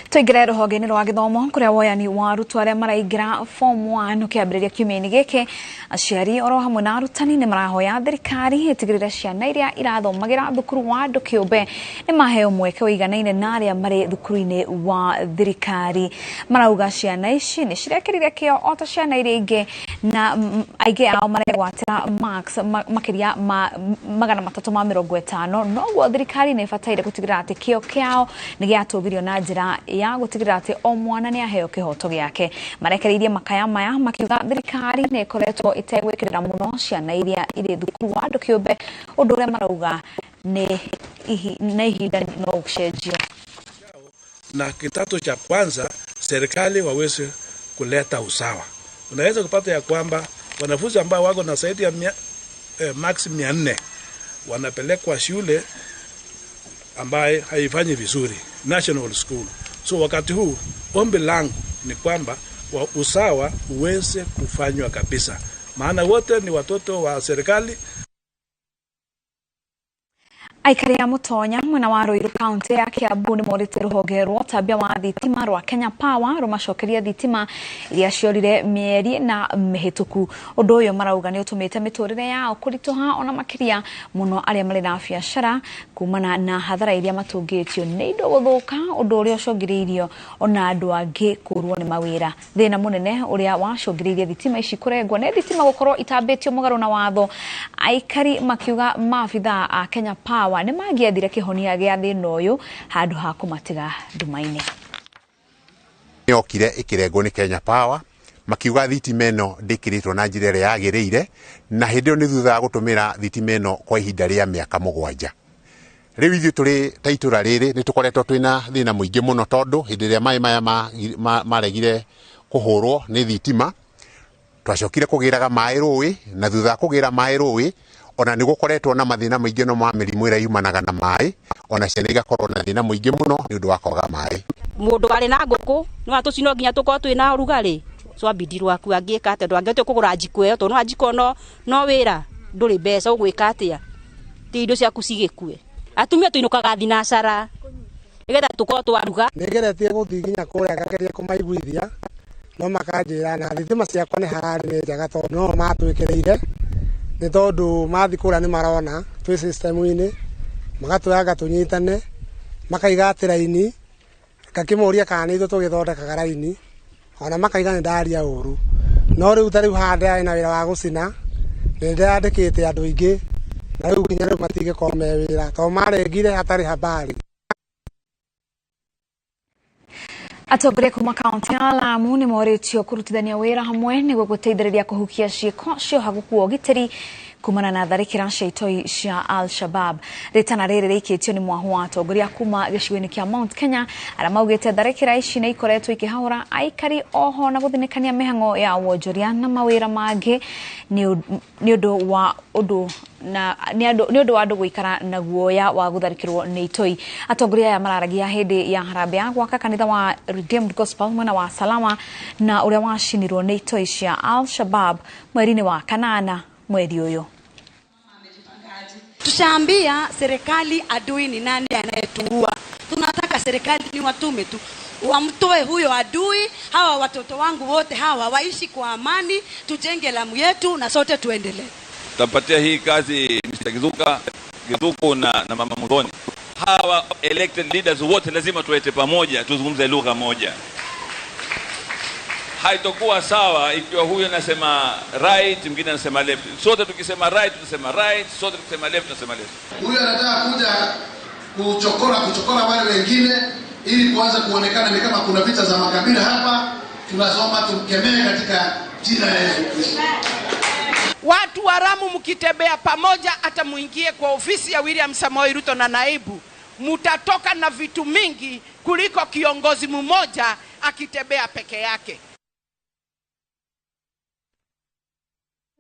Speaker 8: Tũingĩre rũhonge-inĩ rwa gĩthomo kũrĩa woyani wa arutwo arĩa maraingĩra form 1 ũkĩambĩrĩria kiumia-inĩ gĩkĩ. Aciari oro hamwe na arutani nĩ marahoya thirikari ĩtigĩrĩre ciana iria irathomagĩra thukuru wa andũ kĩũmbe nĩ maheo mweke ũiganaine na arĩa marĩ thukuru-inĩ wa thirikari. Marauga ciana ici nĩ cirekĩrire kĩo o ta ciana iria ingĩ, na aingĩ ao maregwatĩra marks makĩria ma 350, noguo thirikari nĩ ĩbataire gũtigĩrĩra atĩ kĩo kĩao nĩ gĩatũgĩrio na njĩra ya gũtigĩrĩra atĩ o mwana nĩ aheo kĩhoto gĩake. Marekereirie makaya maya makiuga thirikari nĩ ĩkoretwo ĩtegwĩkĩrĩra mũno ciana iria irĩ thukuru wa andũ kĩũmbe, ũndũ ũrĩa marauga nĩ ihinda no ũcenjio.
Speaker 18: Na kitatu cha kwanza, serikali waweze kuleta usawa. Unaweza kupata ya kwamba wanafunzi ambao wako na zaidi ya max 400 wanapelekwa shule ambaye haifanyi vizuri, national school. So wakati huu ombi langu ni kwamba usawa uweze kufanywa kabisa, maana wote ni watoto wa serikali.
Speaker 8: Aikari a Mutonya mwena wa Ruiru kaunti ya Kiambu nĩ morĩtie rũhonge rwa ũtambia wa thitima rwa Kenya Power rũmacokerie thitima iria ciorire mĩeri na mĩhĩtũku. Ũndũ ũyũ marauga nĩ ũtũmĩte mĩtũrĩre yao kũritũha ona makĩria mũno arĩa marĩ na biacara kumana na hathara iria matũngĩtio nĩ indo gũthũka, ũndũ ũrĩa ũcũngĩrĩirio ona andũ angĩ kũrwo nĩ mawĩra. Thĩna mũnene ũrĩa wacũngĩrĩirie thitima ici kũrengwo nĩ thitima gũkorwo itambĩtio mũgarũ na watho. Aikari makiuga maabithaa a Kenya Power nĩ mangĩethire kĩhonia gĩa thĩna ũyũ handũ ha kũmatiga nduma-inĩ.
Speaker 19: Yokire ĩkĩrengwo nĩ Kenya Power makiuga thitima ĩno ndĩkĩrĩtwo na njĩra ĩrĩa yagĩrĩire, na hĩndĩ ĩyo nĩ thutha wa gũtũmĩra thitima ĩno kwa ihinda rĩa mĩaka 7. Rĩu ithuĩ tũrĩ ta itũra rĩrĩ nĩ tũkoretwo twĩna thĩna mũingĩ mũno, tondũ hĩndĩ ĩrĩa maĩ maya maregire kũhũrwo nĩ thitima twacokire kũgĩraga maĩ rũĩ, na thutha wa kũgĩra maĩ rũĩ ona nĩ gũkoretwo na mathĩna maingĩ no ma mĩrimũ ĩrĩa yumanaga na maĩ, ona ciana igakorwo na thĩna mũingĩ mũno nĩ ũndũ wa kwaga maĩ.
Speaker 20: Mũndũ arĩ na ngũkũ no atũcino nginya tũkorwo twĩna ũrugarĩ twambindi rwaku angĩka atĩa ndwangĩhota kũgũra njiko ĩyo tondũ no njiko no wĩra ndũrĩ mbeca ũgwĩka atĩa ti indo ciaku cigĩkue. Atumia tũinũkaga thinacara nĩgetha tũkorwo twaruga.
Speaker 21: Nĩngeretie gũthiĩ nginya kũrĩa ngageria kũmaiguithia no makanjĩra na thitima ciakwa nĩ hararĩ nĩ njega tondũ no matwĩkĩrĩire nĩ tondũ mathiĩ kũrĩa nĩ marona twĩ system-inĩ magatwĩranga tũnyitane makaiga atĩ raini ngakĩmũria kana nĩ ithuĩ tũgĩthondekaga raini ona makaiga nĩ ndaria ũru no rĩu ta rĩu haha ndĩrarĩ na wĩra wa gũcina nĩ ndĩrandĩkĩte andũ aingĩ na rĩu nginya rĩu matingĩkorwo me wĩra tondũ marengire hatarĩ habari.
Speaker 8: Atongoria kuma kaunti ya Lamu nĩ morĩtio kũrutithania wĩra hamwe nĩguo gũteithĩrĩria kũhukia ciĩko cia ũhagũku wa ũgitĩri kumana na tharĩkĩra cia itoi cia Al-Shabab. Rĩtana rĩrĩ rĩikĩtio nĩ mwahu wa atongoria kuma gĩcigo-inĩ kĩa Mount Kenya arĩa maugĩte tharĩkĩra ici nĩ ikoretwo ikĩhahũra aikari oho na gũthinĩkania mĩhang'o ya wonjoria na mawĩra mangĩ nĩ ũndũ wa ũndũ na nĩ ũndũ wa andũ gũikara na guoya wa gũtharĩkĩrwo nĩ itoi. Atongoria aya mararagia hĩndĩ ya harambee ya gwaka kanitha wa Redeemed Gospel mwena wa Salama na ũrĩa wacinirwo nĩ itoi cia Al-Shabab mweri-inĩ wa 8 mweri ũyũ.
Speaker 22: Tushaambia serikali adui ni nani anayetuua. Tunataka serikali ni watume tu wamtoe huyo adui, hawa watoto wangu wote hawa waishi kwa amani, tujenge Lamu yetu na sote tuendelee.
Speaker 23: Tampatia hii kazi Mr. Githuku na Mama Muthoni. Hawa elected leaders wote lazima tuwete pamoja, tuzungumze lugha moja. Haitokuwa sawa ikiwa huyu anasema right, mwingine anasema left. Sote tukisema right tunasema right, sote tukisema left tunasema left.
Speaker 24: Huyu anataka kuja kuchokora wale wengine ili kuanza kuonekana ni kama kuna vita za makabila hapa. Tunasoma tumkemee katika jina la Yesu Kristo.
Speaker 25: Watu wa Lamu mkitembea pamoja, hata muingie kwa ofisi ya William Samoei Ruto na naibu, mutatoka na vitu mingi kuliko kiongozi mmoja akitembea peke yake.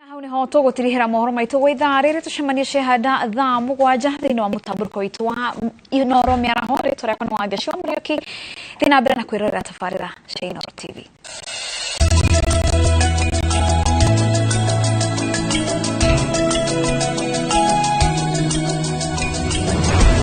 Speaker 8: Hau niho tũgũtirihĩra mohoro maitũ gwa ithaa rĩrĩ, tũcemanie cehanda thaa 7 thĩinĩ wa mũtambũrũko witũ wa Inooro mĩaraho. Rĩtwa rĩakwa nĩ Wangeci wa Mũrĩũki. Thiĩ na mbere na kwĩrorera tabarĩra cia Inooro TV.